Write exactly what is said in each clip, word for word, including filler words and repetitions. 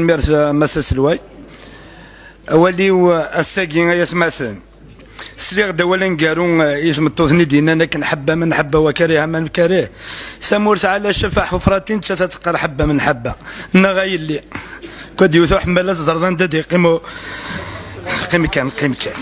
Merci, Mass Aselway. Awal-iw ass-agi, ay atmaten, sliɣ-d awal aneggaru, eh, i tmeṭṭut-nni d-yennan akken ḥebba ma nḥebba wa kariha ma nkarih. Tamurt ɛla ccafa ḥufratin, nettat ad teqqar ḥebba ma nḥebba. Neɣ a yelli. Kad yewt uḥemmal ad teẓreḍ anda d-yeqqim u-, qqim kan, qqim kan.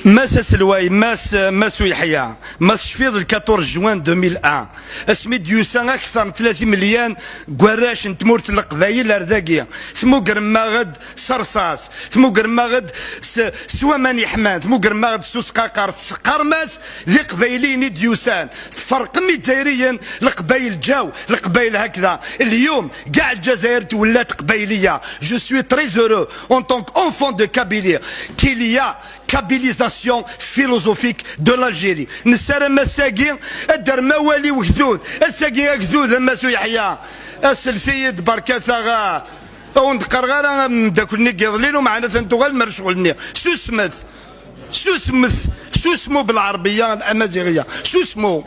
Mass Aselway, Mass, Mass Uyeḥya, ma tecfiḍ le quatorze juin deux mille un, asmi d-yusa akteṛ n tlata imelyan n warrac n tmurt n Leqbayel ar dagi, tmugrem-aɣ-d s rṣas, tmugrem-aɣ-d s, s waman yeḥman, tmugrem-aɣ-d s usqaqer, teqqarem-as d Iqbayliyen i d-yusan, tferqem Izzayriyen, Leqbayel ǧaw, Leqbayel hakda. اليوم كاع الجزائر تولات قبايلية. Je suis très heureux en tant qu'enfant de Kabylie qu'il y a kabylisation philosophique de l'Algérie. Nessaram ass-agi ad d-terrem awal i ugdud. Ass-agi agdud, a Mass Uyeḥya, aselti-yi-d berka taɣa. Ur wen-d-qqareɣ ara am umeddakel-nni n yiḍelli, umeɛna atan tuɣalem ar ccɣel-nni. Susmet! Susmet! Susmu belɛerbiya amaziɣiya! Susmu!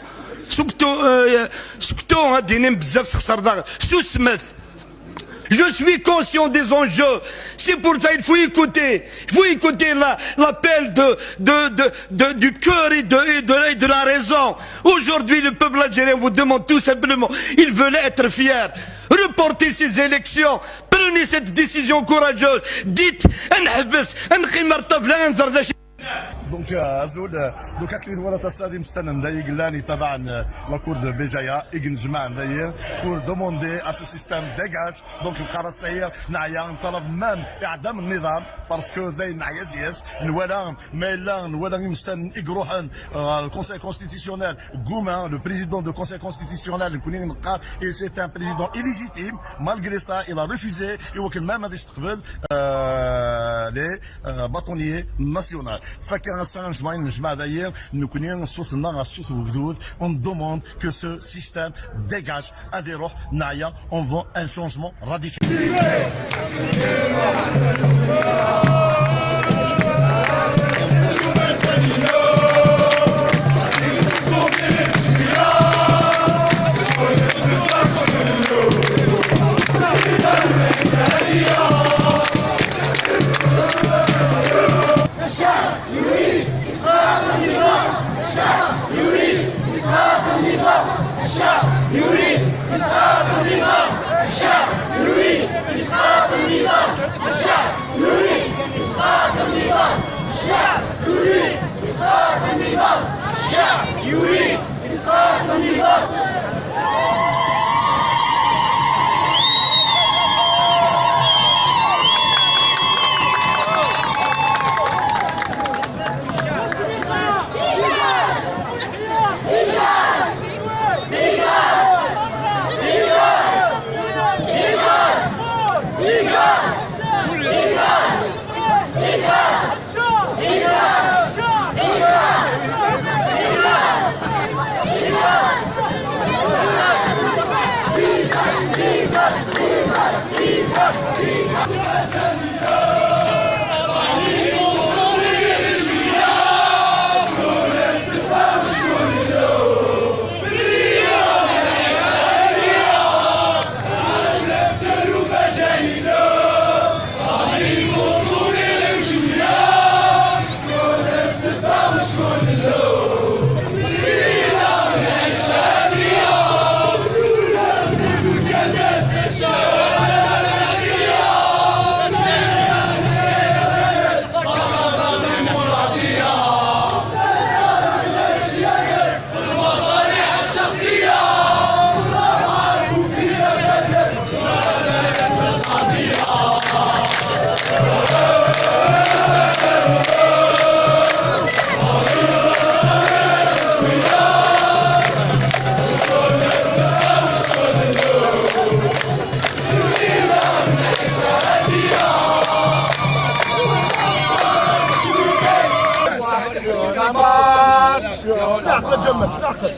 Suktu, eh, suktu, ad d-inim bezzaf texser daɣ. Susmet! Je suis conscient des enjeux. C'est pour ça il faut écouter. Il faut écouter la, l'appel de, de, de, de, du cœur et de, et de, et de la raison. Aujourd'hui, le peuple algérien vous demande tout simplement, ils veulent être fiers. Reportez ces élections. Prenez cette décision courageuse. Dites, ad neḥbes, ad neqqim ar ṭṭabla, ad nẓer d acu. Donc, euh, azul, euh, donc, akken i twalaḍ ass-a d imestanen dayi yellan, yetabaɛen, euh, la cour de Béjaïa, i inejmaɛen dayi, pour demander à ce système dégage. Donc, lqarar sɛiɣ, neɛya, nṭalab même iɛdam n nniḍam, parce que dayen neɛya yes, nwala, ma yella, nwala imestanen i iruḥen, euh, le Conseil constitutionnel, Goumin, le président du Conseil constitutionnel, nekkni neqqar, et c'est un président illégitime, malgré ça, il a refusé, et même ad isteqbel, euh, les, euh, bâtonniers nationaux. Fakka ass-a, njmaɛen, njmaɛ dayi, nekkni, ṣṣut-nneɣ, ṣṣut n ugdud, on demande que ce système dégage, ad iruḥ, neɛya, on veut un changement radical. الشعب يريد إسقاط النظام. الشعب يريد إسقاط النظام. الشعب يريد إسقاط النظام. الشعب يريد إسقاط النظام. الشعب يريد إسقاط النظام. الشعب يريد إسقاط النظام. الشعب يريد إسقاط النظام.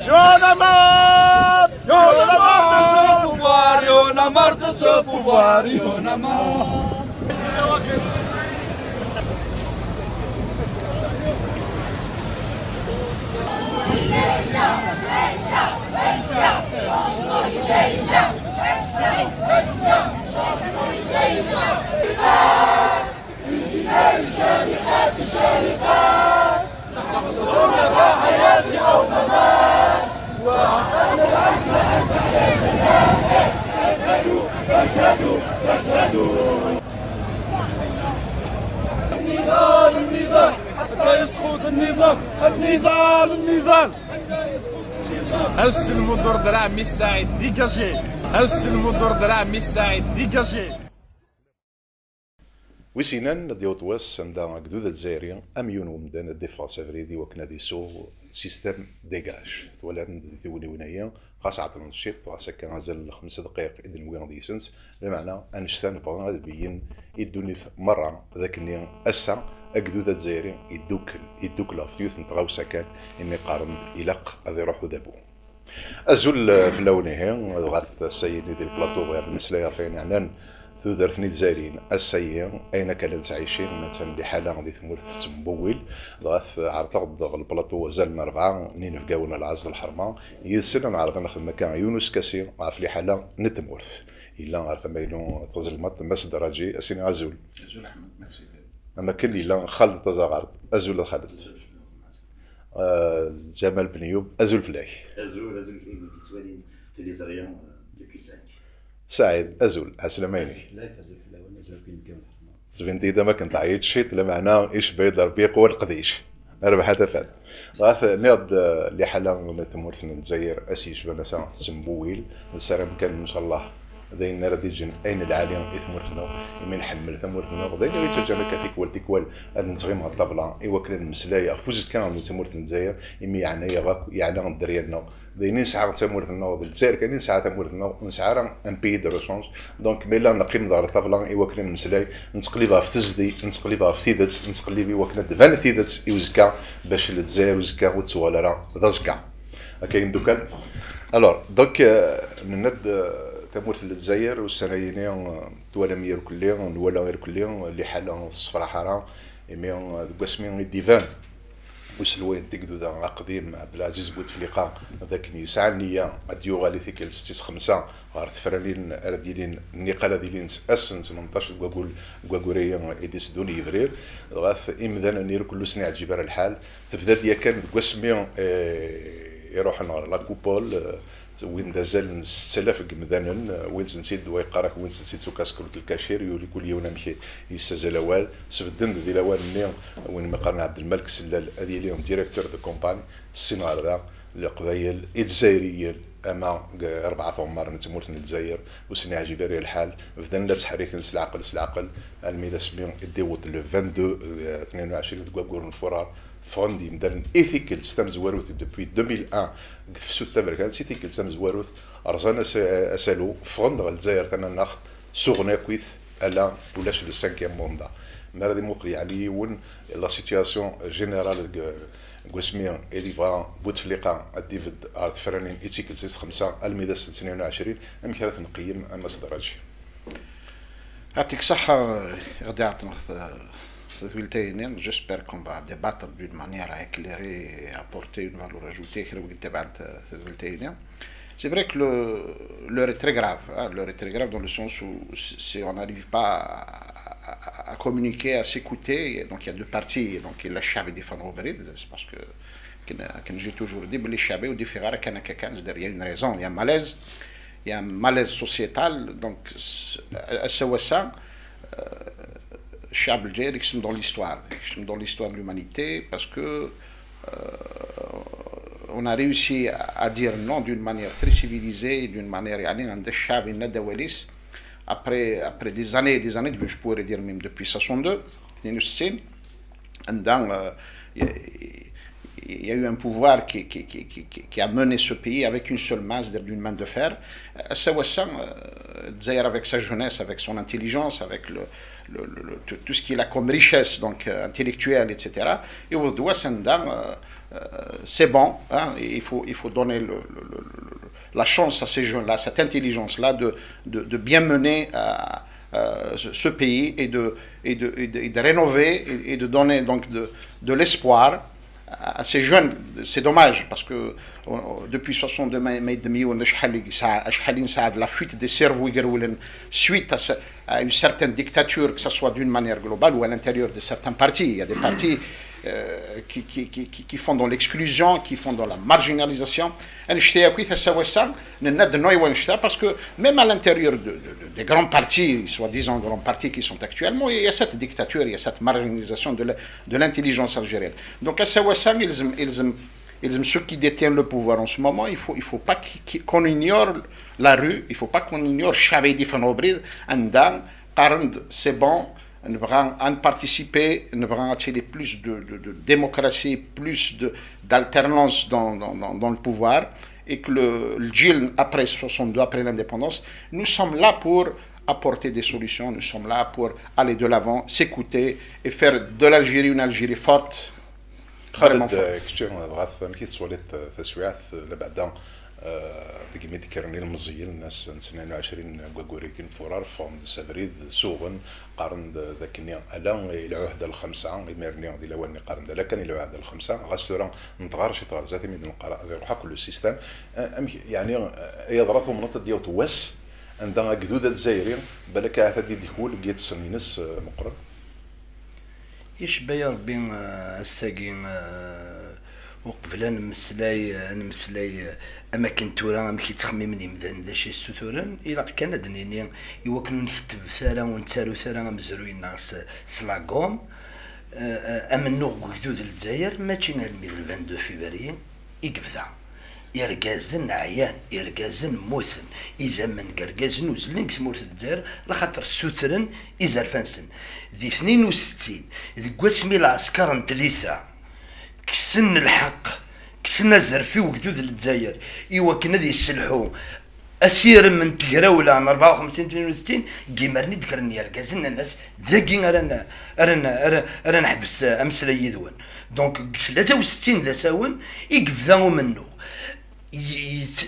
Y'en a marre, y'en a marre de ce pouvoir, y'en a marre de ce pouvoir, y'en a marre. النضال، النضال حتى يسقط النظام. النضال، النضال. Ass n lmudur d Raɛmi Saɛid, dégagé. Ass n lmudur d Raɛmi Saɛid, dégagé. Wis inan ad yaweḍ wass anda agdud azzayri am yiwen wemdan ad d-iffeɣ s abrid i wakken ad isuɣ système dégage. Twalam di tiwniwin-agi, xas ɛeṭṭlent ciṭ, xas akka azal n xemsa dqayeq i d-nwi deg-sent, lameɛna annect-a nebɣa ad beyyen i ddunit merra d akken ass-a agdud azzayri iddukel, iddukel ɣef yiwet n tɣawsa kan, imi qqaren ilaq ad iruḥ udabu. Azul, eh, fell-awen ihi, dɣa ass-agi di lplaṭu bɣiɣ ad nmeslay ɣef wayen yeɛnan tudert n Izzayriyen ass-agi, ayen akka la nettɛici, attan liḥala di tmurt tettembuwil, dɣa ɛerḍeɣ-d ɣer lplaṭu azal n rebɛa n yinebgawen n lɛezz d lḥerma, yid-sen ad nɛerḍ ad nexdem akka yiwen uskasi ɣef liḥala n tmurt. Yella ɣer tama-inu tazelmaḍt, Mass Draǧi, ad s-iniɣ azul. Azul Ḥmed, merci. Am akken yella Xaled Tazaɣart, azul a Xaled. Azul fell-awen. Euh, Ǧamal Benyub, azul fell-ak. Azul, azul fell-awen i yettwalin tiliẓri, euh, depuis cinq. Saɛid, azul, ɛeslama-inek. Azul fell-ak, azul fell-awen, azul fell-awen. Tbint-iyi-d am akken teɛyiḍ ciṭ, lameɛna icba-yi-d Rebbi yeqwa leqdic. Rbeḥ a tafat. Dɣa tenniḍ-d, eh, liḥala n tmurt n Lezzayer ass yecban ass-a tettembuwil, nessaram kan, ncallah, d ayen ara d-iǧǧen ayen lɛali i tmurt-nneɣ, imi nḥemmel tamurt-nneɣ, d ayen ara yettaǧǧan akka tikwal tikwal ad nettɣim ɣer ṭṭabla i wakken ad nemmeslay ɣef uzekka n tmurt n Lezzayer, imi yeɛna-yaɣ akk, yeɛna dderya-nneɣ. D ayen i nesɛa tamurt-nneɣ, d Lezzayer kan i nesɛa tamurt-nneɣ, ur nesɛi ara un pays de rechange. Donc, ma yella neqqim-d ɣer ṭṭabla i wakken ad nemmeslay, nettqellib ɣef tezdi, nettqellib ɣef tidet, nettqellib i wakken ad d-tban tidet i uzekka, bac Lezzayer uzekka ur tettuɣal ara d aẓekka. Akka imeddukal. Alors, donc, euh, nenna-d, euh, tamurt n Lezzayer, ussan-ayini, euh, twalam irkelli, nwala irkelli, liḥala ur tessefraḥ ara, imi, euh, deg wasmi i d-iban uselway n Tigduda aqdim Ɛebdelaziz Bouteflika d akken yesɛa nniya ad d-yuɣal i tikkelt tis xemsa ɣer tefranin ara d-yilin, nniqal ad ilint ass n tmenṭac deg waggur, deg waggur-agi i d-iteddun, yebrir. Dɣa imdanen irkelli ur sen-iɛǧib ara lḥal. Tebda-d yakan deg wasmi, eh, iruḥen ɣer la coupole, eh, wwin-d azal n setta alaf n yimdanen, eh, wwin-ten-id, wa yeqqar-ak wwin-ten-id s ukaskul d lkacir, yuli kul yiwen amek yessazal awal. Sbedden-d di lawan-nni win mi qqaren Ɛebdelmalek Sellal ad yili directeur de campagne, ssin ɣer da, Leqbayel, Izzayriyen, ama deg rebɛa tuɣmar n tmurt n Lezzayer, ur sen-iɛǧib ara lḥal, bdan la ttḥerriken s leɛqel, s leɛqel, almi d asmi i d-iwweḍ le vingt-deux, eh, tnin u ɛecrin deg waggur n Furar, ffɣen-d yimdanen i tikkelt tamezwarut depuis deux mille un deg tefsut taberkant, i tikkelt tamezwarut rẓan as-, asalu, ffɣen-d ɣer Lezzayer tamaneɣt, suɣen akkit, ala ulac le cinquième mandat. Mi ara d-imuqel yeɛni yiwen la situation générale deg, deg wasmi i d-yebɣa Bouteflika ad d-ibedd ɣer tefranin i tikkelt tis xemsa almi d ass n tnin u ɛecrin, amek ara t-nqeyyem a Mass Draǧi? Yɛṭik ṣṣeḥḥa, i ɣ-d-iɛeṭṭen ɣef t-, tadwilt-ayini. J'espère qu'on va débattre d'une manière à éclairer et apporter une valeur ajoutée kra wigi ttabaɛen t-, tadwilt-ayini. C'est vrai que le, l'heure est très grave, hein, l'heure est très grave dans le sens où si, si on n'arrive pas à, à, à communiquer, à s'écouter, donc il y a deux parties, donc il y a le chab et des fanrobrid, c'est parce que كان، كان j'ai toujours dit بلي الشعب يودي في غير كان هكا كان، c'est-à-dire il y a une raison, il y a un malaise, il y a un malaise sociétal, donc السواسة، euh, الشعب الجزائري يكتم dans l'histoire، يكتم dans l'histoire de l'humanité, parce que, euh, on a réussi à, à dire non d'une manière très civilisée, d'une manière يعني عند الشعب ينادى وليس après, après des années et des années, je pourrais dire même depuis soixante-deux, اثنين وستين, عندها, euh, il y a, il y a eu un pouvoir qui, qui, qui, qui, qui a mené ce pays avec une seule main, c'est-à-dire d'une main de fer. السواسة, euh, الجزائر avec sa jeunesse, avec son intelligence, avec le, le, le, le, tout, tout ce qu'il a comme richesse, donc, euh, intellectuelle, et cetera. Et au-delà, c'est, euh, euh, c'est bon, hein, il faut, il faut donner le, le, le, le, la chance à ces jeunes-là, cette intelligence-là de, de, de bien mener, euh, euh, ce, ce pays et de, et de, et de, et de rénover et, et de donner donc de, de l'espoir, euh, à ces jeunes, c'est dommage, parce que euh, depuis soixante-deux mai, mai deux mille, on a acḥal i nesɛa, acḥal i nesɛa de la fuite des cerveaux igerwlen suite à, ce- à une certaine dictature, que ce soit d'une manière globale ou à l'intérieur de certains partis. Il y a des partis euh, qui, qui, qui, qui, qui font dans l'exclusion, qui font dans la marginalisation. Anect-a akk i tasa wass-a, nenna-d anwa i wanect-a, parce que même à l'intérieur de, de, de, des grands partis, soi-disant grands partis qui sont actuellement, il y a cette dictature, il y a cette marginalisation de la- de l'intelligence algérienne. Donc ass-a wass-a, ils, ils, ils, ceux qui détiennent le pouvoir en ce moment, il faut, il faut pas qu'on ignore la rue, il faut pas qu'on ignore ccɛeb i d-iffɣen ɣer ubrid, anda qqaren-d c'est bon, nebɣa ad participer, nebɣa ad tili plus de, de, de démocratie, plus de, d'alternance dans, dans, dans, dans le pouvoir, et que le, le gel après soixante-deux, après l'indépendance, nous sommes là pour apporter des solutions, nous sommes là pour aller de l'avant, s'écouter et faire de l'Algérie une Algérie forte. Xaled, kečči dɣa amek i tettwaliḍ taswiɛt labeɛda deg mi d-kkren ilmeẓyen ass n tnayen u ɛecrin n waggur-agi n furar, ffɣen-d s abrid, suɣen, qqaren-d d akken ala i lɛuhda lxemsa, imir-nni di lawan-nni qqaren-d ala kan i lɛuhda lxemsa, ɣas tura neṭɣar ciṭ ɣer zdat imi d-neqqar ad iruḥ akk le système. Amek, yeɛni, ay aḍra tumneḍ ad d-yaweḍ wass anda agdud azzayri balak ahat ad d-idkul deg yiṭṭsen-ines meqqren? Icebba-yi Rebbi ass-agi, uqbel ad nemmeslay, ad nemmeslay am akken tura amek i ttxemmimen yimdanen, d acu i ssuturen, ilaq kan ad d-nini, i wakken ur nkettebet ara, ur nettarut ara amezruy-nneɣ s, s la gomme, amennuɣ deg ugdud n Lezzayer mačči almi d le vingt-deux février i yebda. Irgazen ɛyan, irgazen mmuten, idammen n yergazen uzzlen deg tmurt n Lezzayer, laxaṭer ssutren izerfan-nsen. Di tnin u settin, deg wasmi lɛesker n tlisa kksen lḥeqq, kksen azref i ugdud n Lezzayer, i wakken ad yesselḥu asirem n tegrawla n rebɛa u xemsin tnin u settin, deg yimaren i d-kkren yergazen, nnan-as, dagi ara, ara, ara, ara neḥbes ameslay yid-wen. Donc, deg tlata u settin d asawen i yebda umennuɣ.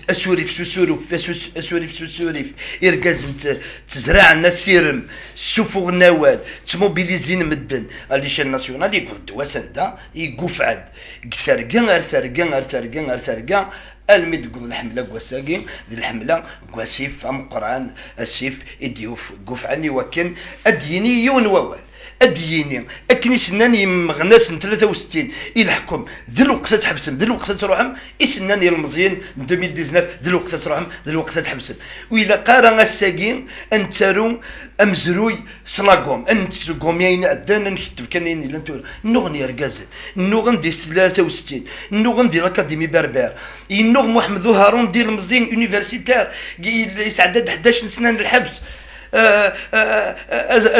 Asurif s usurif, asurif s usurif, irgazen ttezraɛen asirem, ssufuɣen awal, ttmobilizin medden à l'échelle nationale, yewweḍ-d wass anda yegguffeɛ-d deg terga ar terga ar terga ar terga, almi d-tewweḍ lḥemla deg wass-agi, d lḥemla deg wasif ameqqran, asif i d-yugufɛen i wakken ad d-yini yiwen wawal. Ad d-yini, akken i s-nnan yimeɣnas n tlata u settin i leḥkem, d lweqt ad tḥebsem, d lweqt ad truḥem, i s-nnan yilmeẓyen n deux mille dix-neuf, d lweqt ad truḥem, d lweqt ad tḥebsem. Ur ilaq ara ass-agi ad nettaru amezruy s la gomme, ad nettgumi ayen iɛeddan, ad nketteb kan ayen yellan tura. Nnuɣen yergazen, nnuɣen di tlata u settin, nnuɣen di l'Académie Berbère, yennuɣ Muḥemmed Uharun d ilemẓi universitaire, yesɛedda-d ḥdac n sna n lḥebs.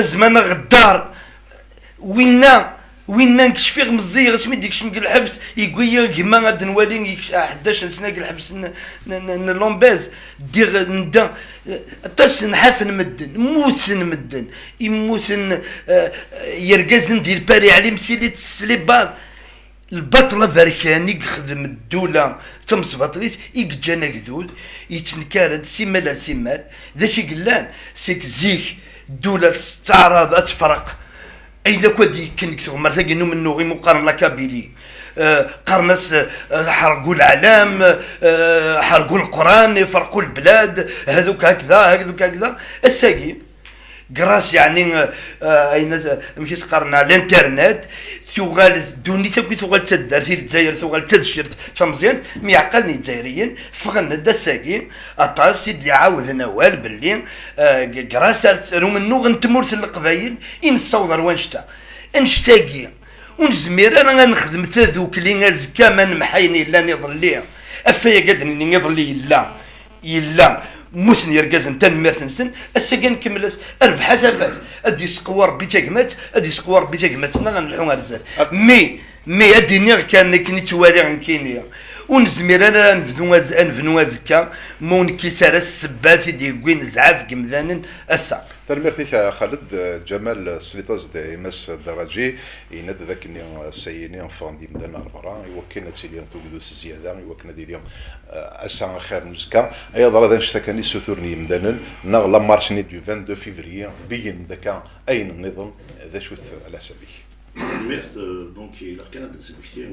Azman aɣeddar, winna, winna nekcef-iɣ meẓẓiyeɣ asmi d-ikcem deg lḥebs, yewwi-yi gma ad nwali ḥdac n sna deg lḥebs n Lombez. Ddiɣ, nedda, aṭas n ḥaf n medden, mmuten medden, immuten yergazen di Lpari, Ɛli Msilit s les balles. Lbaṭel aberkan i yexdem ddula tamesbaṭlit i yeǧǧan agdud yettnekkar-d simmal ar simmal. D acu i yellan? C'est que zik ddula tettaɛraḍ ad tefreq ayen akk ad yekken deg tɣemmart-agi n umennuɣ imi qqaren la Kabylie. Qqaren-as ḥergu leɛlam, ḥergu leqran, iferqu lblad, haduk hakda, haduk hakda. Ass-agi, grâce yeɛni ayen amek i s-qqaren l'internet, tuɣal ddunit akk i tuɣal d taddart i Lezzayer tuɣal d tadcert tameẓyant, myeɛqalen Izzayriyen ffɣen-d ass-agi aṭas i d-iɛawden awal belli grâce ar umennuɣ n tmurt n Leqbayel i nessaweḍ ar wannect-a. Annect-agi ur nezmir ara ad nexdem tadukli azekka ma nemḥ ayen yellan iḍelli. Ɣef wayagi ad d-nini iḍelli yella, yella, mmuten yergazen tanemmirt-nsen, ass-agi ad nkemmel, rrbeḥ a tafat, ad d-yesqewwa Rebbi tagmat, ad d-yesqewwa Rebbi tagmat-nneɣ ad nelḥu ar zdat. Mi, mi ad d-iniɣ kan akken i ttwaliɣ nekkini, ur nezmir ara ad nebdu az-, ad nebnu azekka ma ur nekkis ara ssebbat i d-yewwin zzɛaf n yemdanen ass-a. Tanemmirt-ik a Xaled. Ǧamal Sliṭ-as-d i Mass Daraǧi, yenna-d d akken ass-ayini ffɣen-d yimdanen ar berra i wakken ad tili tugdut s zzyada, i wakken ad yili ass-a axir n uzekka. Ay aḍra d annect-a kan i ssuturen yimdanen, neɣ la marche-nni du vingt-deux février tbeyyen-d akka ayen nniḍen? D acu-t ɛla ḥsab-ik? Tanemmirt. Donc ilaq kan ad d-nesmekti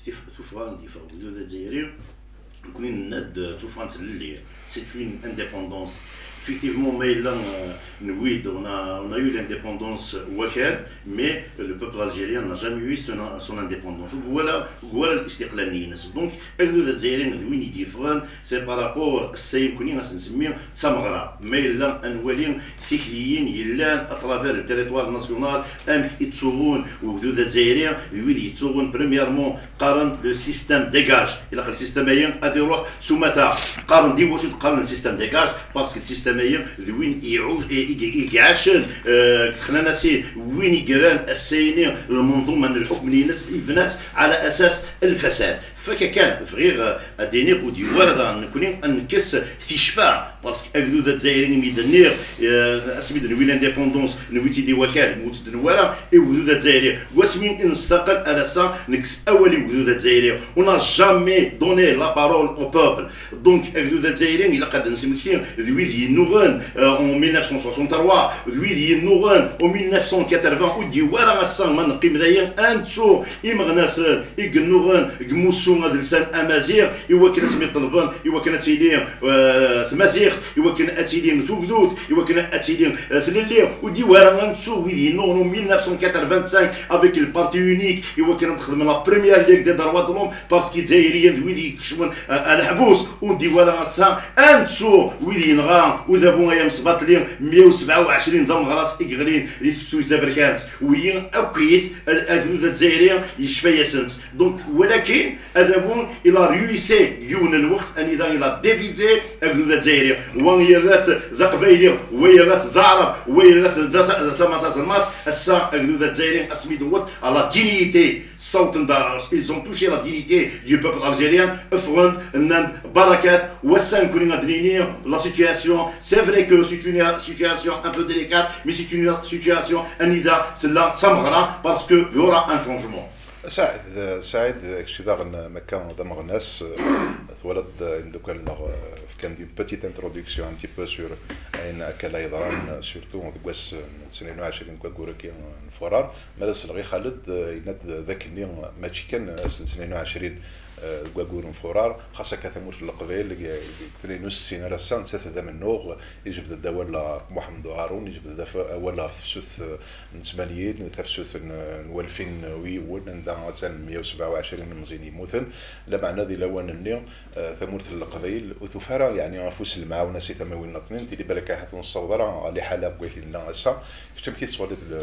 Tif- tuffɣa n d-yeffeɣ ugdud azzayri, nekkni nenna-d d tuffɣa n tlelli, c'est une indépendance. Effectivement, ma yella, euh, newwi-d, on a, on a eu l'indépendance wakal, mais le peuple algérien n'a jamais eu son, son indépendance. Ur yewwi ara, ur yewwi ara listiqlal-nni-ines. Donc, agdud azzayri d win i d-yeffɣen, c'est par rapport, ass-a nekkni ad s-nsemmi d tameɣra. Ma yella ad nwali tikliyin yellan à travers le territoire national, amek i ttsuɣun ugdud azzayri, d wid yettsuɣun premièrement qqaren le système dégage. Ilaq le système-ayi ad iruḥ s umata. Qqaren di wacu d-qqaren le système dégage, parce que le système-ayi d win iɛu-, i, i, i iɛacen, euh, deg texnanasin, win i iran ass-ayini lmenḍuma n lḥukm-ines, ibna-tt على أساس الفساد. Fakk kan, bɣiɣ, euh, ad d-iniɣ ur d-yewwi ara daɣen nekkni ad nekkes ticfa, parce que agdud azzayri imi d-nniɣ, euh, asmi d-newwi l'indépendance, newwi-tt-id i wakal, ur tt-d-newwi ara i ugdud azzayri. Wasmi i nestaqel ar ass-a, nekkes awal i ugdud azzayri. On n'a jamais donné la parole au peuple. Donc, agdud azzayri, ilaq ad d-nesmekti d wid yennuɣen, euh, en mille neuf cent soixante-trois, d wid yennuɣen en mille neuf cent quatre-vingts, ur d-yewwi ara ass-a ma neqqim dayi ad nettu imeɣnasen i yennuɣen deg umussu adelsan amaziɣ, i wakken asmi ṭelben, i wakken ad tili, euh, tmaziɣt, i wakken ad tili tugdut, i wakken ad tili, euh, tlelli, ur d-yewwi ara ad nettu wid yennuɣen en mille neuf cent quatre-vingt-cinq avec le parti unique, i wakken ad xedmen la première ligue des droits de l'homme, parce que Izzayriyen d wid ikecmen, euh, ar leḥbus, ur d-yewwi ara ass-a ad nettu wid yenɣa udabu ay amesbaṭli meyya u sebɛa u ɛecrin d ameɣras i yeɣlin di tefsut taberkant. Wiyi akkit, a-, agdud azzayri yecfa-yasent. Donc, walakin, adabu, il a réussi deg yiwen n lweqt, anida il a divisé agdud azzayri. Wa yerra-t d aqbayli, wa yerra-t d aɛrab, wa yerra-t d ta-, d tama tazelmaḍt. Ass-a, agdud azzayri, asmi d-wwet à la dignité, ssawḍen da, ils ont touché la dignité du peuple algérien, ffɣen-d, nnan-d barakat, wass-a nekkni ad d-nini, la situation, c'est vrai que c'est une situation un peu délicate, mais c'est une situation anida tella d tameɣra, parce que y aura un changement. Saɛid, Saɛid, kečč daɣen makka d ameɣnas, twalaḍ imeddukal-nneɣ fkan-d une petite introduction un petit peu sur ayen akka la yeḍran, surtout deg wass n tnayen u ɛecrin deg waggur-agi n Furar. Mi ara selleɣ i Xaled, yenna-d d akken-nni mačči kan ass n tnayen u ɛecrin, eh, deg waggur n Furar, xas akka tamurt n Leqbayel, deg, deg tnayen u settin ar ass-a, nettat d amennuɣ, ijbed-d awal ɣef Muḥemmed Uharun, ijbed-d af-, awal ɣef tefsut, eh, n tmanyin, tafsut n, n walfin u yiwen, anda atan meyya u sebɛa u ɛecrin n ilemẓiyen yemmuten, lameɛna di lawan-nni, eh, tamurt n Leqbayel ur tufi ara, yeɛni, afus n lemɛawna si tamiwin n Leqbayel, tili balak ahat ur nessaweḍ ara ɣer liḥala n wakken nella ass-a. Kečč amek i tettwaliḍ le,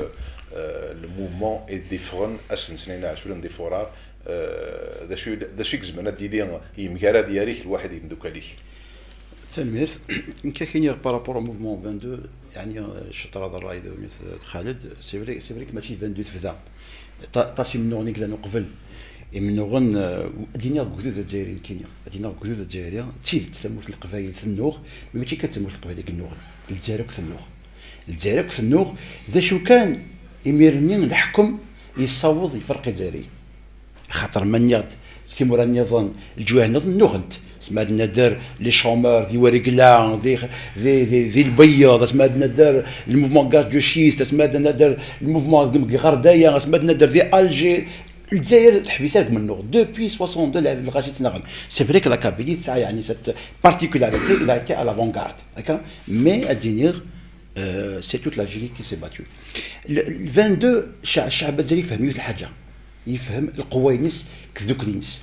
eh, le mouvement i d-iffɣen ass n tnayen u ɛecrin di Furar, eh, d acu, d acu i izemren ad d-yili yemgarad yar-ik lwaḥid n yimdukal-ik? Tanemmirt. Nekk ad k-iniɣ par rapport au mouvement vingt-deux, yeɛni, eh, cceṭra d ṛṛay d awennit d Xaled, c'est vrai, c'est vrai que mačči vingt-deux tebda. Ṭa-, ṭas imennuɣen i yellan uqbel. Imennuɣen, eh, ad d-iniɣ deg ugdud azzayri, nekkini. Ad d-iniɣ deg ugdud azzayri, d tidet tamurt n Leqbayel tennuɣ, mais mačči kan d tamurt n Leqbayel i yennuɣen. Lezzayer akk tennuɣ. Lezzayer akk tennuɣ, d acu kan, imir-nni leḥkem yessaweḍ yefreq Izzayriyen. Axaṭer ma nniɣ-d timura nniḍen, leǧwayeh nniḍen nnuɣent. Asmi ad nadder les chômeurs di Waregla, di, di, di, di Lbeyyeḍ, asmi ad nadder le mouvement gauchiste, asmi ad nadder le mouvement deg Ɣerdaya, asmi ad nadder di Alger. Lezzayer teḥbis ara deg umennuɣ. Depuis soixante-deux, lɣaci ttnaɣen. C'est vrai que la Kabylie tesɛa, yeɛni, cette particularité, il a été à l'avant-garde. D'accord ? Mais ad d-iniɣ, euh, c'est toute l'Algérie qui s'est battue. Le, le vingt-deux, cca-, ccɛeb azzayri yefhem yiwet lḥaǧa. Yefhem lqewwa-ines d tdukli-ines.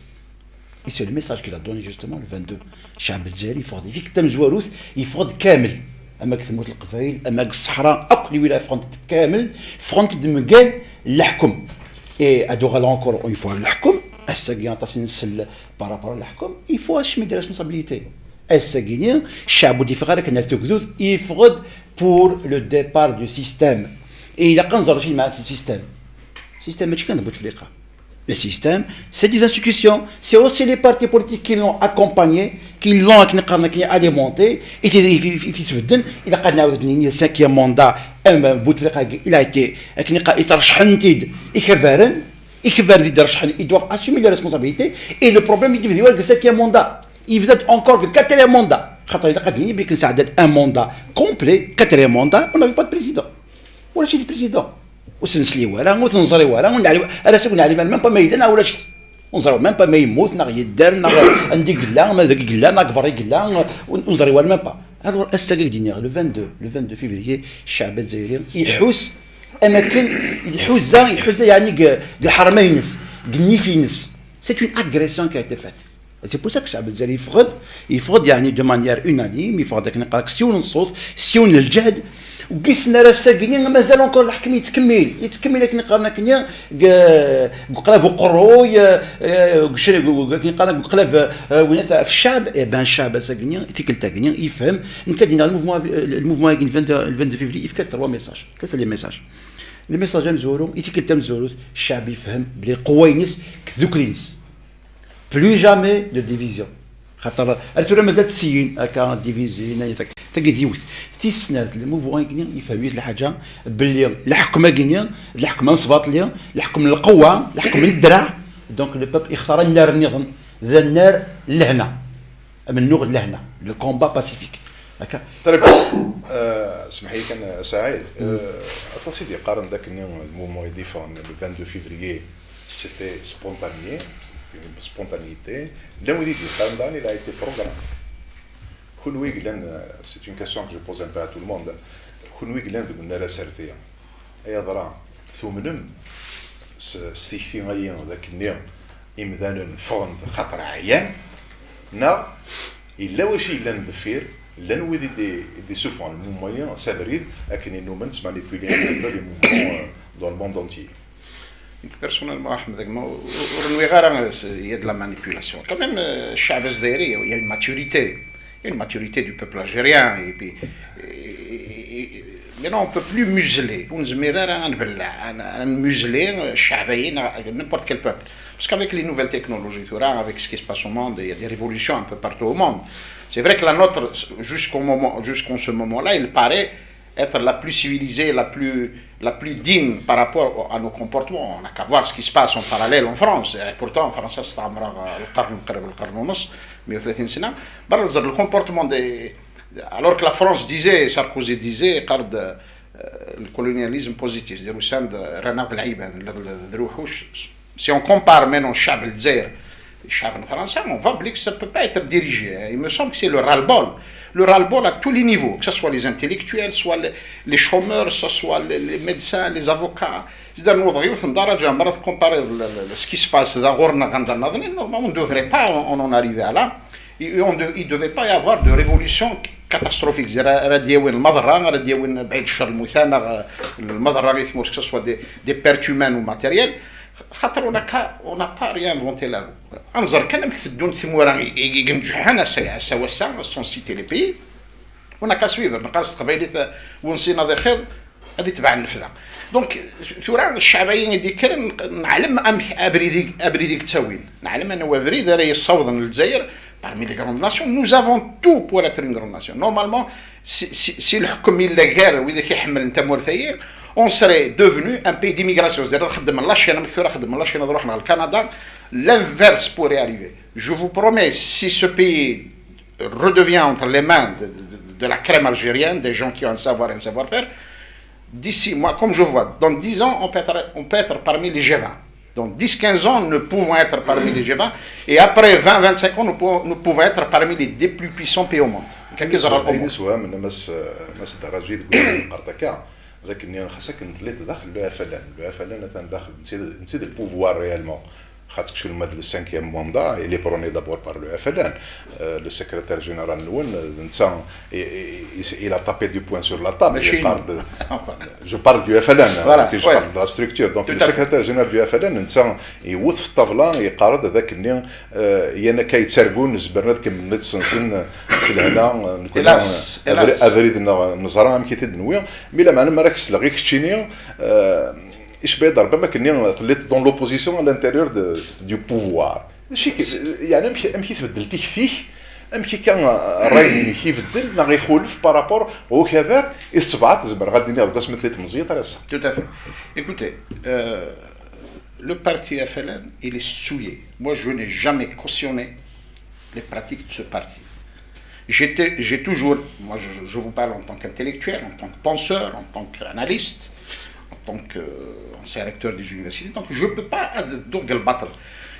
Et c'est le message qu'il a donné justement le vingt-deux. Ccɛeb azzayri yeffeɣ-d, yif-ik tamezwarut, yeffeɣ-d kamel. Ama deg tmurt n Leqbayel, ama deg Ṣṣeḥra, akk les wilayas ffɣent-d kamel, ffɣent-d mgal leḥkem. Et ad uɣaleɣ encore une fois ɣer leḥkem, ass-agi aṭas i nsell par rapport à leḥkem, il faut assumer des responsabilités. Ass-agi-ni, ccɛeb ur d-yeffeɣ ara kan ar tugdut, yeffeɣ-d pour le départ du système. Et ilaq ad nẓer acu yeɛna ce système. Système mačči kan d Bouteflika. Le système, c'est des institutions, c'est aussi les partis politiques qui l'ont accompagné, qui l'ont, akken qqaren akken, alimenté, i t-, i t-, i t-, i t-isbedden. Ilaq ad nɛawed ad d-nini le cinquième mandat, euh, Bouteflika, il a été, akken qqaren, i t-reccḥen-id ikerraren, ikerraren i d-reccḥen, ils doivent assumer les responsabilités, et le problème, il devait le cinquième mandat. Il faisait encore le quatrième mandat. Xaṭer ilaq ad d-nini, bien que Saɛdat un mandat complet, quatrième mandat, on n'avait pas de président. Ulac-it président. Ur s-nesli wara, ur t-neẓri wara, ur neɛlim, ar ass-a ur neɛlim même pas ma yella neɣ ulac-it. Ur neẓri même pas ma yemmut, neɣ yedder, neɣ anda i yella, ma dagi i yella, neɣ deg berra i yella, ur, ur neẓri walu même pas. Alors, ass-agi i k-d-iniɣ, le vingt-deux, le vingt-deux février, ccɛeb azzayri iḥus, am akken iḥuza, iḥuza yeɛni deg, deg lḥerma-ines, deg nnif-ines. C'est une agression qui a été faite. C'est pour ça que ccɛeb azzayri yeffeɣ-d, yeffeɣ-d yeɛni de manière unanime, yeffeɣ-d akken iqerr s yiwen n ṣṣut, s yiwen n lǧehd, u wissen ar ass-agi mazal encore leḥkem yettkemmil, yettkemmil akken iqqaren akkenni, deg, deg uqlab uqerruy, eh, deg ucri-, deg, deg, akken iqqaren deg uqlab, eh, winat ɣef ccɛeb, eh ben, ccɛeb ass-agi, tikkelt-agi, yefhem, nekk ad d-iniɣ le mouvement, le mouvement-agi n vingt-deux, le vingt-deux février, yefka-d trois messages. Qu'est-ce que les messages? Le message amezwaru, i tikkelt tamezwarut, ccɛeb yefhem belli lqewwa-ines deg tdukli-ines. Plus jamais de division. Xaṭer ar tura mazal tessin akka division, ay tak-, tagi d yiwet. Tis snat, le mouvement-agi yefhem yiwet lḥaǧa, belli leḥkem-agi, leḥkem amesbaṭli, leḥkem n lqewwa, leḥkem n ddreɛ, donc le peuple ixtar annar nniḍen, d annar n lehna, amennuɣ n lehna, le combat pacifique. Akka. Très bien. Euh, سمح لي كان سعيد. Euh, aṭas i d-yeqqaren d akken le mouvement i d-yeffɣen le vingt-deux février, c'était spontané, c'était une spontanéité. Llan wid i d-yeqqaren daɣen il a été programmé. Kunwi yellan, c'est une question que je pose un peu à tout le monde, kunwi yellan deg unnar aserti, ay aḍra, tumnem s, s tikti-ayi d akken imdanen ffɣen-d xaṭer ɛyan, neɣ yella wacu yellan deffir, llan wid i d-, i d-isuffɣen le mouvement-ayi s abrid akken i numen ttmanipulin un peu les mouvements, euh, dans le monde entier. Personnellement, Ahmed, gma, ur nwiɣ ara, il y a de la manipulation. Quand même, euh, ccɛeb azzayri, il y a une maturité. Il y a une maturité du peuple algérien. Et puis, et, et, et, maintenant, on ne peut plus museler. Ur nezmir ara ad nbelleɛ, ad, ad nmuzel ccɛeb-ayi, n'importe quel peuple. Parce qu'avec les nouvelles technologies, tura, avec ce qui se passe au monde, il y a des révolutions un peu partout au monde. C'est vrai que la nôtre, jusqu'au moment, jusqu'en ce moment-là, il paraît être la plus civilisée, la plus, la plus digne par rapport au, à nos comportements. On n'a qu'à voir ce qui se passe en parallèle en France. Et pourtant, en France, c'est لقرن قريب لقرن ونص، مية وثلاثين سنة. برا الزر، le comportement des, alors que la France disait, Sarkozy disait, قرد، euh, le colonialisme positif, c'est-à-dire وسام رناغ العيبان، ذروحوش. Si on compare maintenant الشعب الجزائر، الشعب الفرنسي، on voit que ça ne peut pas être dirigé. Il me semble que c'est le ras-le-bol. Le ras-le-bol à tous les niveaux, que ce soit les intellectuels, soit les, les chômeurs, soit, soit les, les médecins, les avocats. C'est-à-dire, نوض غيوث درجة مرات comparer ce qui se passe dans غورنا غندنا، on ne devrait pas en, en arriver à là. Et on de, il ne devait pas y avoir de révolution catastrophique. C'est-à-dire, راه ديوين المضرة، راه ديوين بعيد الشر المثانة، المضرة غير que ce soit des, des pertes humaines ou matérielles. خاطر on n'a qu'à, on n'a pas réinventé la roue. انظر كان مك تدون ثمورة ينجحنا سوا سوا sans citer les pays. On n'a qu'à suivre نقاس تقبيلي ونسينا ذي خير. هذه تبع النفذة. Donc ثورة الشعبية دي كرن نعلم أم أبريدي أبريدي كتاوين نعلم أنا وأبريد راه يصوضن الجزائر. Parmi les grandes nations, nous avons tout pour être une grande nation. Normalement, si, si, si الحكم إلا غير وإذا كيحمل أنت مورثيين, on serait devenu un pays d'immigration. C'est-à-dire خدم la Chine, مكثورة خدم la Chine, نروح لكندا. L'inverse pourrait arriver. Je vous promets, si ce pays redevient entre les mains de, de, de la crème algérienne, des gens qui ont un savoir et un savoir-faire, d'ici, moi, comme je vois, dans dix ans, on peut être, on peut être parmi les G vingt. Dans dix, quinze ans, nous pouvons être parmi les G vingt. Et après vingt, vingt-cinq ans, nous pouvons, nous pouvons être parmi les dix plus puissants pays au monde. كي زرع الأمور. سوا من مس مس الدرجة يقول قرطكا. لكن خاصك نتليت داخل le F L N. Le F L N atan داخل نسيت نسيت le pouvoir réellement. خاطر شو المد le cinquième mandat, il est prôné d'abord par le F L N. Euh, le secrétaire général نون نتا, il a tapé du poing sur la table. Je parle de, je parle du F L N, voilà, je parle de la structure. Donc le secrétaire général du F L N نتا يوت في الطابلة يقارد ذاك الني, euh, يانا كايتسرقون زبرنا كم نتسنسن سلهنا نكون أبريد نزرع أم كي تدنوي. Mais la معنى ما راك سلغيك تشيني, euh, يشبه ضربة ما كني تليت dans l'opposition à l'intérieur de, du pouvoir. ماشي يعني امشي امشي تبدل تيكتيك. امشي كان الراي اللي كيبدل نا غيخولف par rapport au كبار. استبعت زبر غادي نيا دوكا سميت لي تمزيط راه. Tout à fait. Écoutez, euh, le parti F L N, il est souillé. Moi, je n'ai jamais cautionné les pratiques de ce parti. J'ai toujours, moi je, je, vous parle en tant qu'intellectuel, en tant que penseur, en tant qu'analyste, en tant qu'ancien recteur des universités, donc je ne peux pas donc le battre.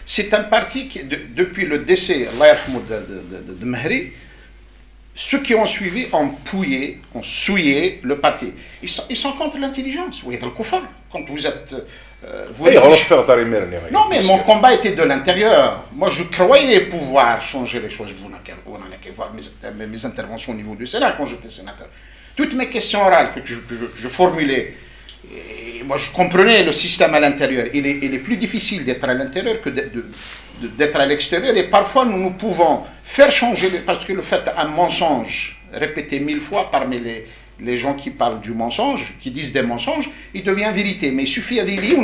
C'est un parti qui, de- depuis le décès, Allah yarhamou, de, de, de, de Mehri, ceux qui ont suivi ont pouillé, ont souillé le parti. Ils sont, ils sont contre l'intelligence, vous êtes le kuffar. Quand vous êtes, euh, vous Ayɣer ur réfléchissez- teffiɣeḍ ara imir-nni? Non, mais mon combat était de l'intérieur. Moi, je croyais pouvoir changer les choses. Vous n'avez qu'à- vous n'avez qu'à voir mes, mes- mes interventions au niveau du Sénat quand j'étais sénateur. Toutes mes questions orales que je, que je- je formulais, et moi, je comprenais le système à l'intérieur. Il est, il est plus difficile d'être à l'intérieur que de- de- de- d'être à l'extérieur. Et parfois, nous, nous pouvons faire changer, les- parce que le fait, un mensonge répété mille fois parmi les, les gens qui parlent du mensonge, qui disent des mensonges, il devient vérité. Mais il suffit de dire,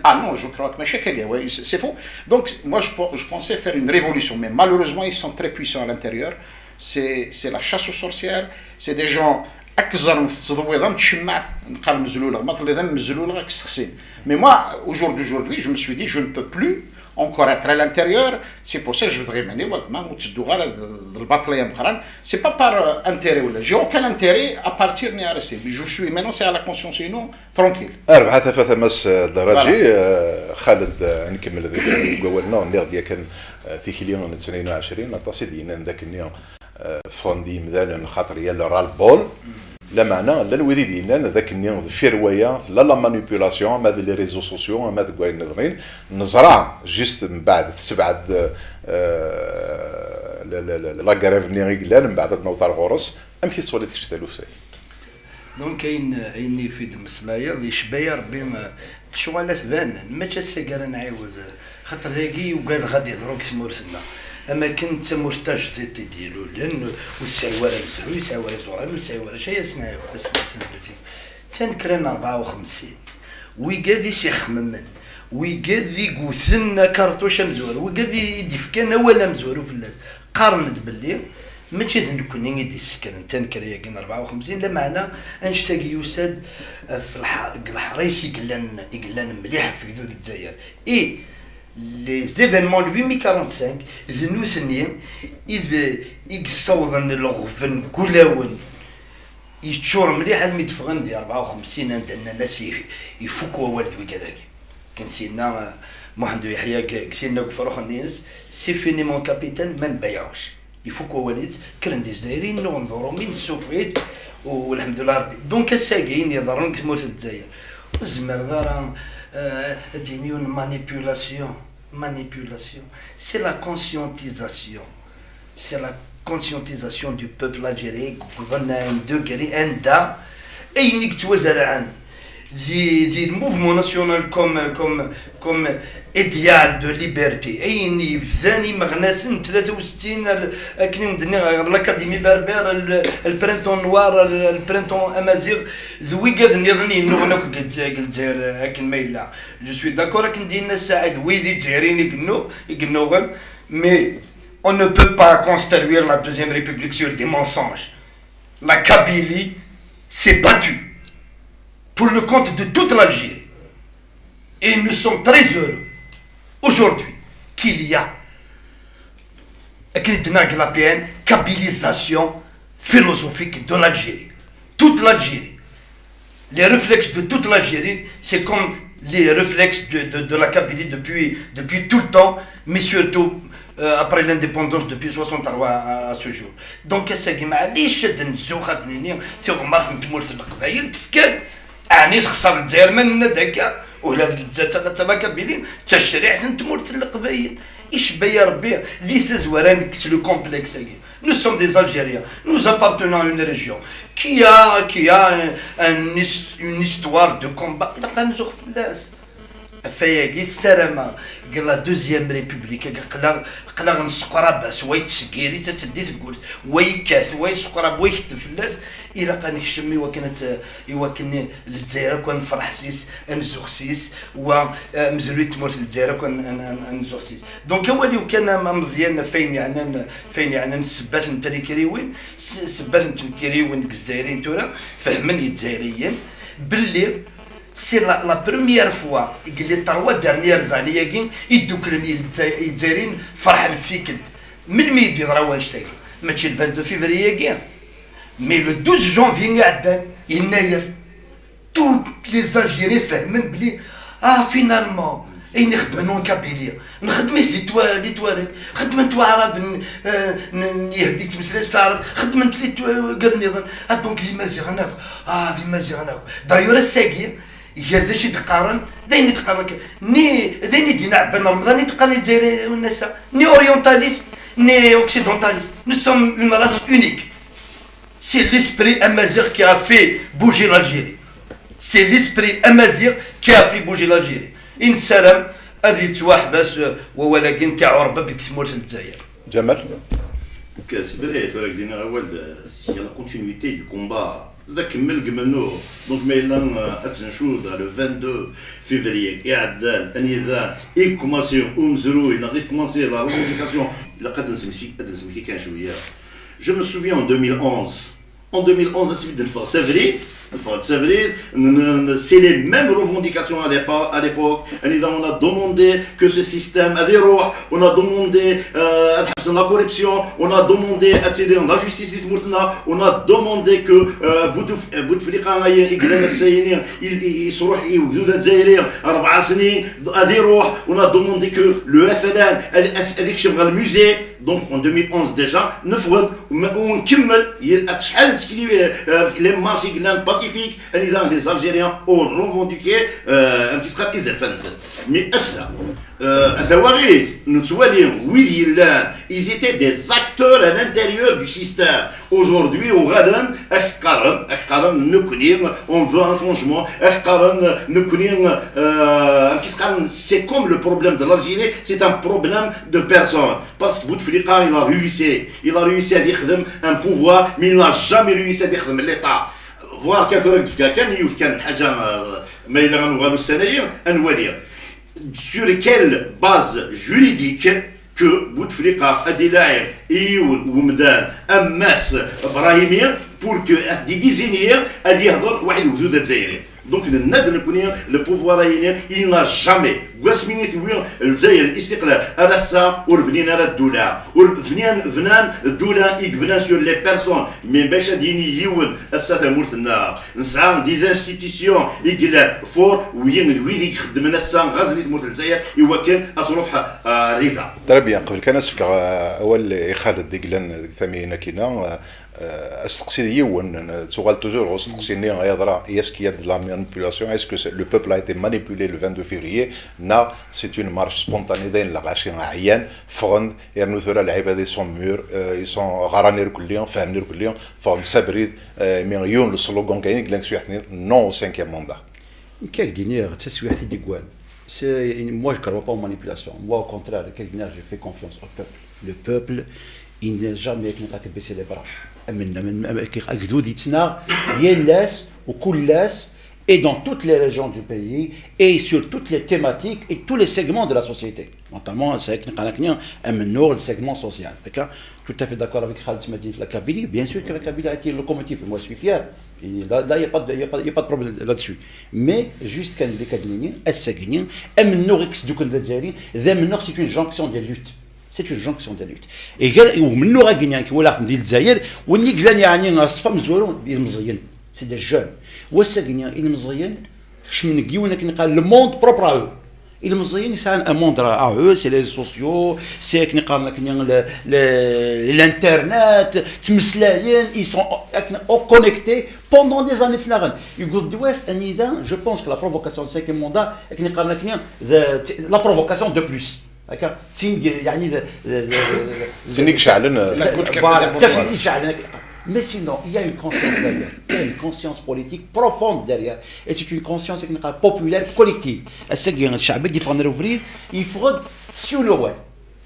ah non, je crois que c'est faux. Donc, moi, je, je pensais faire une révolution, mais malheureusement, ils sont très puissants à l'intérieur. C'est c'est la chasse aux sorcières. C'est des gens أكزر من التضويضة، من تشمعت، نقال مزلولة، ما تلي ذم مزلولة، راك سخسين. Mais moi, au jour d'aujourd'hui, je me suis dit, je ne peux plus encore être à l'intérieur. C'est pour ça que je voudrais mener, voilà, ما تدو غير البطلية مقران. C'est pas par euh, intérêt ولا. J'ai aucun intérêt à partir ni à rester. Je suis maintenant, c'est à la conscience et non tranquille. Rrbeḥ a tafat a Mass Daraǧi. Voilà. Eh, Xaled, eh, ad nkemmel deg wawal-nneɣ, nniɣ-d yakan, eh, tikli n tnin u ɛecrin, aṭas i d-yennan d akken-nni, eh, ffɣen-d yimdanen xaṭer yal ras-le-bol. Lameɛna, llan wid i d-yennan d akken-nni deffir waya tella la manipulation, ama d les réseaux sociaux, ama deg wayen niḍnin. Neẓra, juste mbeɛd, tessebɛed, eh, la, la, la, la grève-nni i yellan, mbeɛd ad naweḍ ar ɣur-s. Amek i tettwaliḍ kečč taluft-agi? Donc, ayen, ayen i fi d-mmeslayeḍ, yecba-yi Rebbi, eh, lecɣal-a tbanen, mačči ass-agi ara nɛiwed, eh, xaṭer dagi ugadeɣ ad d-yeḍru deg tmurt-nneɣ. Am akken d tamurt tajdidt i d-ilulen, ur tesɛi wara amezruy, ur tesɛi wara iẓuran, ur tesɛi wara cay, ad s-nɛiwed, ad s-, ad s-nbeddel. Tanekra n rebɛa u xemsin, wigad i s-ixemmen, wigad i yewten akarṭuc amezwaru, wigad i d-ifkan awal amezwaru fell-as, qqaren-d belli mačči d nekkni i d-issekren tanekra-agi n rebɛa u xemsin, lameɛna annect-agi yusa-d ɣef lḥ-, deg leḥris i yellan, i yellan mliḥ ɣef yegdud n Lezzayer. Et les événements n le huit mai quarante-cinq, d nutni i d, i yessawḍen leɣben n wulawen, yeččur mliḥ almi d-ffɣen di rebɛa u xemsin, anda nnan-as yif-, ifuk wawal d wigad-agi. Akken s-yenna, eh, Muḥend Uyeḥya deg, deg tinna deg ufrux-nni-ines, c'est fini mon capitaine, ma nbayeɛ-uc. Ifuk wawal-is, kkren-d Izzayriyen, nnuɣen d uṛumi, nessufeɣ-it, u, u lḥemdullah Rebbi. Donc ass-agi, ayen iḍerrun deg tmurt n Lezzayer, ur tezmireḍ ara, eh, ad d-yini yiwen manipulation. Manipulation. C'est la conscientisation. C'est la conscientisation du peuple algérien, qui est à un degré, anda ayen i yettwazerɛen di, di le mouvement national comme, comme, comme idéal de liberté, ayen yebdan imeɣnasen n tlata u settin ar, akken i wen-d-nniɣ, ɣer l'Académie berbère, le, le printemps noir, le, le printemps amaziɣ, d wigad nniḍen yennuɣen akk deg Lezzayer, akken ma yella. Je suis d'accord akken d-yenna Saɛid, wid Izzayriyen i yennu-, i yennuɣen, mais on ne peut pas construire la deuxième république sur des mensonges. La Kabylie s'est battue pour le compte de toute l'Algérie. Et nous sommes très heureux aujourd'hui qu'il y a, akken i d-tenna l'A P N, kabilisation philosophique de l'Algérie. Toute l'Algérie. Les réflexes de toute l'Algérie, c'est comme les réflexes de, de, de la Kabylie depuis, depuis tout le temps, mais surtout, euh, après l'indépendance depuis soixante-trois à, à ce jour. Donc, ass-agi, maɛlic ad nzux, ad nini, tiɣmert n tmurt n Leqbayel tefka-d, ɛni texṣer Lezzayer ma nenna-d akka? Ula d Lezzayer, la Kabylie d tacriḥt n tmurt n Leqbayel. Icebba-yi Rebbi di tazwara, nekkes le complexe-agi. Nous sommes des Algériens. Nous appartenons à une région qui a, qui a un, un his-, une histoire de combat. Ilaq ad nzux fell-as. Ɣef wayagi, ssarameɣ deg la deuxième république, aql-aɣ, aql-aɣ nesseqrab-as, wa yettseggir-itt, ad teddi tewwurt, wa yekkat, wa yesseqrab, wa iketteb fell-as. Ilaq ad nekcem i wakken ad t-, i wakken Lezzayer akk ad nefreḥ s-is, ad nzux s-is, wa, eh, amezruy n tmurt n Lezzayer akk ad n-, ad n-, ad nzux s-is. Donc, awal-iw kan a, a Meẓyan, ɣef wayen yeɛnan, ɣef wayen yeɛnan ssebbat n tnekriwin, s-, ssebbat n tnekriwin deg Izzayriyen tura, fehmen Yizzayriyen belli c'est la, la première fois i les trois dernières années-agi i dduklen Yilezza-, Yizzayriyen, ferḥen f tikkelt. Melmi i d-yeḍra wannect-agi? Mačči le vingt-deux février-agi, mais le douze janvier iɛeddan, yennayer. Tous les Algériens fehmen belli, ah, finalement, Ayen ixeddmen en Kabylie, nxeddem-it di twa-, di twarin, xeddmen-t waɛraben, eh, n, n, yehdi ttmeslayen s taɛrabt, xeddmen-t li twa-, wigad nniḍen. Ah, donc d imaziɣen akk. Ah, d imaziɣen akk. D'ailleurs, ass-agi, gar d acu i d-qqaren, d ayen i d-qqaren akka. Ni, d ayen i d-yenna Ɛebban Remḍan i d-qqaren Izzayriyen ass-a. Ni orientaliste, ni occidentaliste. Nous sommes une race unique. C'est l'esprit amaziɣ qui a fait bouger l'Algérie. C'est l'esprit amaziɣ qui a fait bouger l'Algérie. I nessaram ad yettwaḥbes, euh, wawal-agi n Tiɛurbab deg tmurt n Lezzayer. Ǧamal? C'est vrai, tura k-d-iniɣ awal, euh, c'est la continuité du combat. D akemmel deg mennuɣ. Donc ma yella, euh, ad tt-ncudd le vingt-deux février iɛeddan, anida i commencé umezruy, neɣ i commencé la revendication, ilaq ad d-nesmekti, ad d-nesmekti kan cwiya. Je me souviens en deux mille onze, en deux mille onze, asmi d-neffeɣ s abrid, neffeɣ-d s abrid, n, n, n, c'est les mêmes revendications à l'épo-, à l'époque. Anida on a demandé que ce système ad iruḥ, on a demandé, euh, ad ḥebsen la corruption, on a demandé ad tili la justice di tmurt-nneɣ, on a demandé que, euh, Boutef-, euh, Bouteflika i, i yellan ass-ayini, i, i, i yesruḥ i ugdud azzayri rebɛa snin, ad iruḥ, on a demandé que le F L N ad, ad, ad ikcem ɣer le musée. Donc en deux mille onze déjà, neffeɣ-d, u nkemmel, acḥal n tekli, euh, les marches i yellan pacifiques, anida les Algériens ont revendiqué, euh, amek i s-qqar, izerfan-nsen. Mais ass-a, euh, a tawaɣit, nettwali wid yellan, ils étaient des acteurs à l'intérieur du système. Aujourd'hui, uɣalen, ak-qqaren, ak-qqaren, nekkni, on veut un changement, ak-qqaren, nekkni, euh, amek i s-qqaren, c'est comme le problème de l'Algérie, c'est un problème de personne. Parce que Bouteflika, il a réussi, il a réussi ad yexdem un pouvoir, mais il n'a jamais réussi ad yexdem l'État. Voir kan tura deg tefka kan yiwet kan n ḥaǧa, euh, ma yella ad nuɣal ussan-ayi, ad nwali. Sur quelle base juridique que Bouteflika ad ilaɛi i yiwen wemdan am Mass Brahimi pour que ad d-idizini ad yehder waḥed ugdud azzayri? Donc nenna-d nekkni, le pouvoir ayini, il n'a jamais, deg wasmi i tewwi Lezzayer listiqlal ar ass-a, ur bnin ara ddula, ur bnin, bnan ddula i yebnan sur les personnes. Mais bac ad yini yiwen ass-a tamurt-nneɣ nesɛa des institutions i yellan fort, wiyin d wid i ixeddmen ass-a ɣer zdat tmurt n Lezzayer i wakken ad truḥ, euh, rida. Très bien, qbel kan ad s-fkeɣ, euh, awal i Xaled i yellan deg tamiyin akkin-a, euh, Euh, asteqsi d yiwen, tuɣal toujours ɣer usteqsi-nni, yeḍra, est-ce qu'il y a de la manipulation, est-ce que c'est, le peuple a été manipulé le vingt-deux février, neɣ c'est une marche spontanée, d ayen lɣaci ɛyan, ffɣen, yernu tura lɛibad ils sont mûrs, euh, ils sont, ɣran irkelli, fehmen irkelli, ffɣen s abrid, euh, mi yiwen le slogan kan i yellan deg teswiɛt-nni, non au cinquième mandat. Nekk ad k-d-iniɣ d taswiɛt i d-yewwan. C'est, moi, je crois pas en manipulation. Moi, au contraire, nekk ad k-d-iniɣ, je fais confiance au peuple. Le peuple, il n'a jamais, akken iqal, baissé les bras. Amen, amen, amen, agdud yettnaɣ yal ass, u kul ass, et dans toutes les régions du pays, et sur toutes les thématiques et tous les segments de la société. Notamment, c'est akken iqal, akken, amennuɣ, le segment social. D'accord ? Tout à fait d'accord avec Khaled Smadine sur la Kabylie. Bien sûr que la Kabylie a été locomotive. Moi, je suis fier. Et là, là, il n'y a, pas de- il y a pas- il y a pas de problème là-dessus. Mais, juste kan d-, kan d-nini, ass-agi-nni, amennuɣ i yesdukklen Lezzayer, d amennuɣ, c'est une jonction des luttes. C'est une jonction des luttes. Et gar umennuɣ-agi-nni, akken walaɣ-ten di Lezzayer, win i yellan, yeɛni, aṣef amezwaru, d ilemẓiyen. C'est des jeunes. Wass-agi-nni, ilemẓiyen, kecmen deg yiwen, akken iqal, le monde propre à eux. Ilemẓiyen yesɛan un monde à eux, c'est les réseaux sociaux, c'est akken iqaren akken le, le, l'internet, ttmeslayen, ils sont akken connectés pendant des années ttnaɣen. Yewweḍ-d wass anida, je pense que la provocation de cinquième mandat, akken iqaren akken, the, la provocation de plus. Akka, tin, yeɛni, de, de, de, de, Tin i iceɛlen, euh, voilà, d taftist i iceɛlen. Mais sinon, il y a une conscience derrière. Il y a une conscience politique profonde derrière. Et c'est une conscience, akken iqal, populaire, collective. Ass-agi, ccɛb i d-yeffɣen ar ubrid, yeffeɣ-d s yiwen wawal.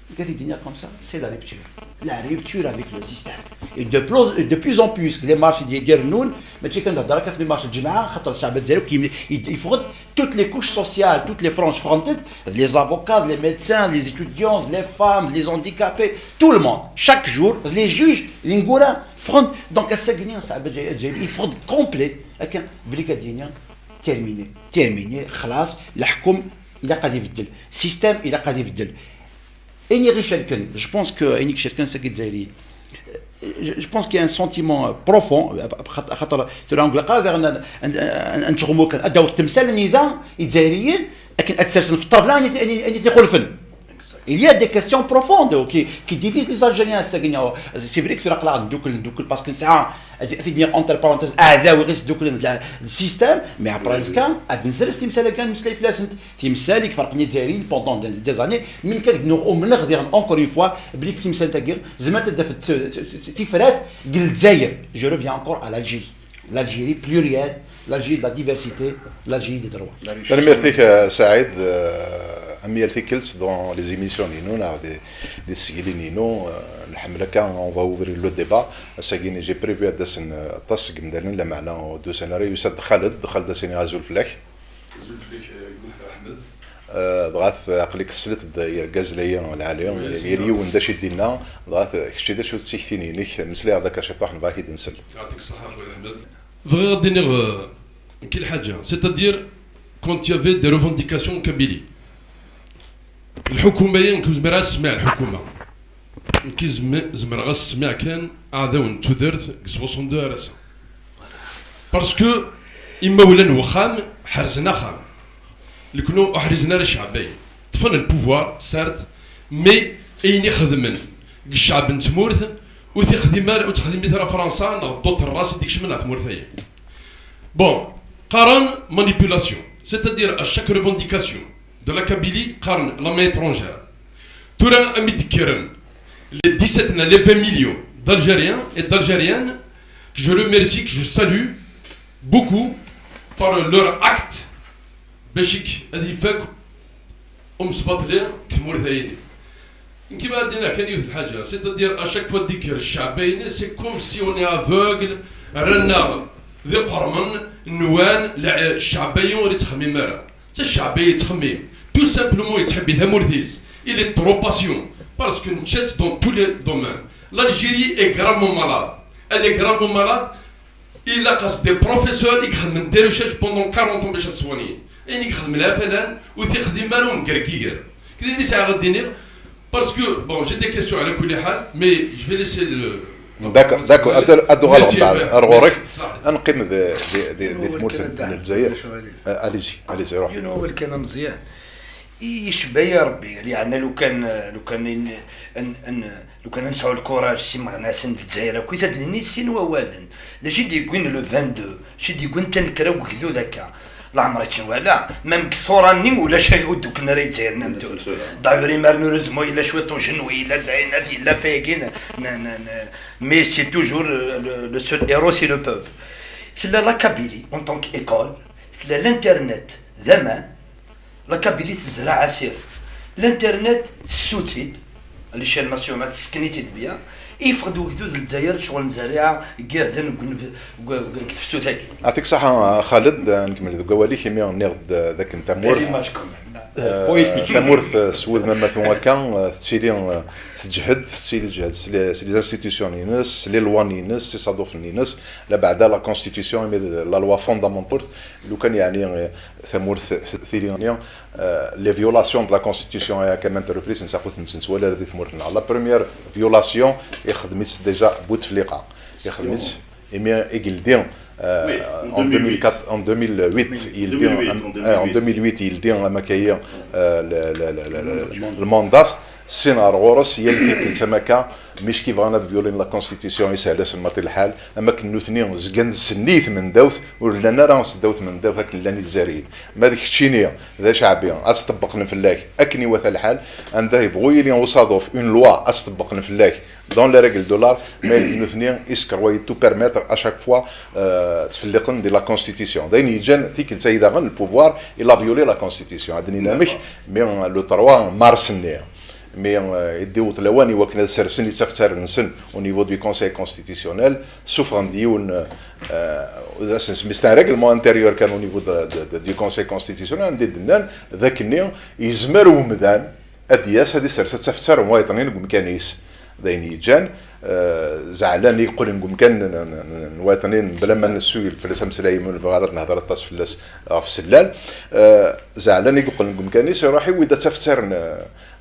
Nekk ad t-id-iniɣ comme ça, c'est la rupture. La rupture avec le système. Et de plus, de plus en plus, les marches i d-irennun, mačči kan d hḍra kan f les marches n lǧemɛa, xaṭer ccɛb azzayri akk yem-, i d-, yeffeɣ-d, toutes les couches sociales, toutes les franges ffɣent-d, les avocats, les médecins, les étudiants, les femmes, les handicapés, tout le monde. Chaque jour, les juges, d ineggura, ffɣen-d. Donc, ass-agi-nni, ccɛb azzayri, yeffeɣ-d complet, akken, belli kan ad d-yini, terminé, terminé, xlaṣ, leḥkem ilaq ad ibeddel, système ilaq ad ibeddel. Ayen i ɣ-icerken, je pense que ayen i icerken ass-agi Lezzayer, je, je pense qu'il y a un sentiment, euh, profond, خاطر tura نقول قاعد أن أن أن تغمو كان أداو التمثال إذا إدزايريين لكن أتسرسن في الطرف لا أن يتنقل فن. Il y a des questions profondes qui, qui divisent les Algériens. C'est vrai que tura ندوكل ندوكل parce que c'est un, entre parenthèses, أعداء غير ندوكل السيستم. Mais après ça, هاد نسرس تمثال كان مسلاي فلاسنت تمثال يفرقني الجزائريين pendant des années. من كان نؤمن غزيرا encore une fois بلي تمثال تاكي زعما تدفت تفرات قل الجزائر. Je reviens encore à l'Algérie. L'Algérie plurielle, l'Algérie de la diversité, l'Algérie des droits. Tanemmirt-ik, eh, Saɛid, eh, am yal tikkelt dans les émissions-inu neɣ di, di tesgilin-inu, eh, nḥemmel akka, on va ouvrir le débat. Ass-agi, j'ai prévu ad d-asen, eh, aṭas seg yimdanen, lameɛna ur d-usan ara. Yusa-d Xaled, Xaled, ad s-iniɣ azul fell-ak. Azul fell-ak, eh, gma Ḥmed. Eh, dɣa t-, aql-ik tesliḍ-d i urgaz-agi lɛali, yir yiwen d acu i d-yenna, dɣa t-, kečč d acu d tiktin-inek, mmeslay-aɣ-d akka ciṭuḥ, nebɣa ad k-id-nsel. Yeɛṭik ṣṣeḥḥa, a Ḥmed. Bɣiɣ ad d-iniɣ, euh, kra lḥaǧa, c'est-à-dire, quand il y avait des revendications en Kabylie, lḥukuma-ya, nekk ur zmireɣ ad s-smiɣ lḥukuma. Nekk zem-, zemreɣ ad s-smiɣ kan aɛdaw n tudert deg soixante-deux ar ass-a. Parce que imawlan n wexxam ḥerzen axxam. Nekni ur ḥrizen ara ccɛeb-ayi. Ṭṭfen le pouvoir, certes, mais ayen i xedmen deg ccɛeb n tmurt, ur t-ixdim ara, ur tt-xdimit ara Fransa neɣ d'autres races i d-ikecmen ar tmurt-ayi. Bon, qqaren manipulation, c'est-à-dire à chaque revendication de la Kabylie, qqaren la main étrangère. Tura, a mi d-kkren les dix-sept, les vingt millions d'Algériens et d'Algériennes, que je remercie, que je salue beaucoup par leur acte, bac ad ifak umesbaṭli deg tmurt-ayini. Nekk ma ad d-iniɣ kan yiwet lḥaǧa, c'est-à-dire à chaque fois d-ikker ccɛeb-ayini, c'est comme si on est aveugle, rran-aɣ d iqermen, nwan, la, ccɛeb-ayi ur yettxemmim ara. D ccɛeb-ayi yettxemmim. Tout simplement yettḥibbi tamurt-is. Il est trop patient. Parce que nečča-tt dans tous les domaines. L'Algérie est gravement malade. Elle est gravement malade. Ilaq-as des professeurs i ixedmen des recherches pendant quarante ans bac ad t-soigner. Ayen i ixedem lɛafalan ur t-ixdim ara umger n yiger. Kra n yisɛa ad d-iniɣ, parce que, bon, j'ai des questions على كل حال, mais je vais laisser le... D'accord, d'accord. Ad, ad uɣaleɣ mbeɛd ar ɣur-k. Ad neqqim di, di, di, di tmurt n Lezzayer. Allez-y, allez-y, ruḥ. Yiwen wawal kan a Meẓyan. Icebba-yi Rebbi, yeɛna lukan, lukan in-, n-, n-, lukan ad nesɛu lkuraj s imeɣnasen n Lezzayer akk, ad d-nini sin wawalen. D acu i d-yewwin le vingt-deux? D acu i d-yewwin tanekra n ugdud akka? Leɛmer i tt-nwala, même deg tura-nni ulac ay ur d-ukin ara Izzayriyen am tura. D'ailleurs, malheureusement, yella cwiṭ ujenwi, yella d ayen, yella fayagi, n-, n-, n-, n-, mais c'est toujours le, le, le seul héros, c'est le peuple. Tella la Kabylie en tant qu'école, tella l'internet d aman, la Kabylie tezreɛ asirem. L'internet tessu-tt-id, à l'échelle nationale, tessken-itt-id bien. Yeffeɣ-d wegdud n Lezzayer ccɣel n zzerriɛa n yirden deg uneb-, deg, deg, deg tefsut-agi. Yeɛṭik ṣṣeḥḥa, a Xaled, ad nkemmel deg wawal-ik, imi nniɣ-d d akken tamurt, eh, tamurt, eh, s wudem am atu akka, eh, tettili, eh, teǧhed, tettili teǧhed s les, s les institutions-ines, s les lois-ines, s isaḍufen-ines, labeɛda la constitution, imi d la loi fondamentale, lukan yeɛni, eh, tamurt t-, tili, eh, les violations de la constitution, eh, à maintes reprises, nsaxut-tent nettwali ara di tmurt-nneɣ. La première violation, ixdem-itt déjà Bouteflika. Ixdem-itt imi i yeldi, eh, en deux mille quatre, en deux mille huit, yeldi, eh, en deux mille huit, yeldi amakayi, eh, le, le, le, le, le, le mandat. Sin ar ɣur-s, yal tikkelt am akka, micki bɣan ad violin la constitution, yeshel-asen maṭi lḥal, am akken nutni zgan s nniyet mendawt, ur llan ara s ddawt mendawt akken llan Izzayriyen. Ma d keččini, d aceɛbi, ad ṭṭebbeqen fell-ak akken iwata lḥal, anda yebɣu yili usaḍuf, une loi, ad ṭṭebbeqen fell-ak dans les règles de l'art, mais nutni, ils croyaient tout permettre à chaque fois, euh, ttfelliqen di la constitution. D ayen yeǧǧan tikkelt-ayi daɣen, le pouvoir, il a violé la constitution. Ad d-nini amek, mais, euh, le trois mars-nni, mi, euh, i d-iwweḍ lawan i wakken ad sersen itafttaren-nsen au niveau du Conseil constitutionnel, ssufɣen-d yiwen, euh, d asen-, c'est un règlement intérieur kan au niveau de, de, de, du Conseil constitutionnel, anda i d-nnan d akkenni yezmer umdan ad d-yas ad isers atafettar n wayeḍnin deg umkan-is. D ayen yeǧǧan, euh, zeɛlan i yeqqlen deg umkan n, n, n, n wayeḍnin, bla ma nessuyel fell-as ameslay, imi ur nebɣi ara ad nehder aṭas fell-as ɣef sellal. Euh, zeɛlan i yeqqlen deg umkan-is, iruḥ iwwi-d atafettar n,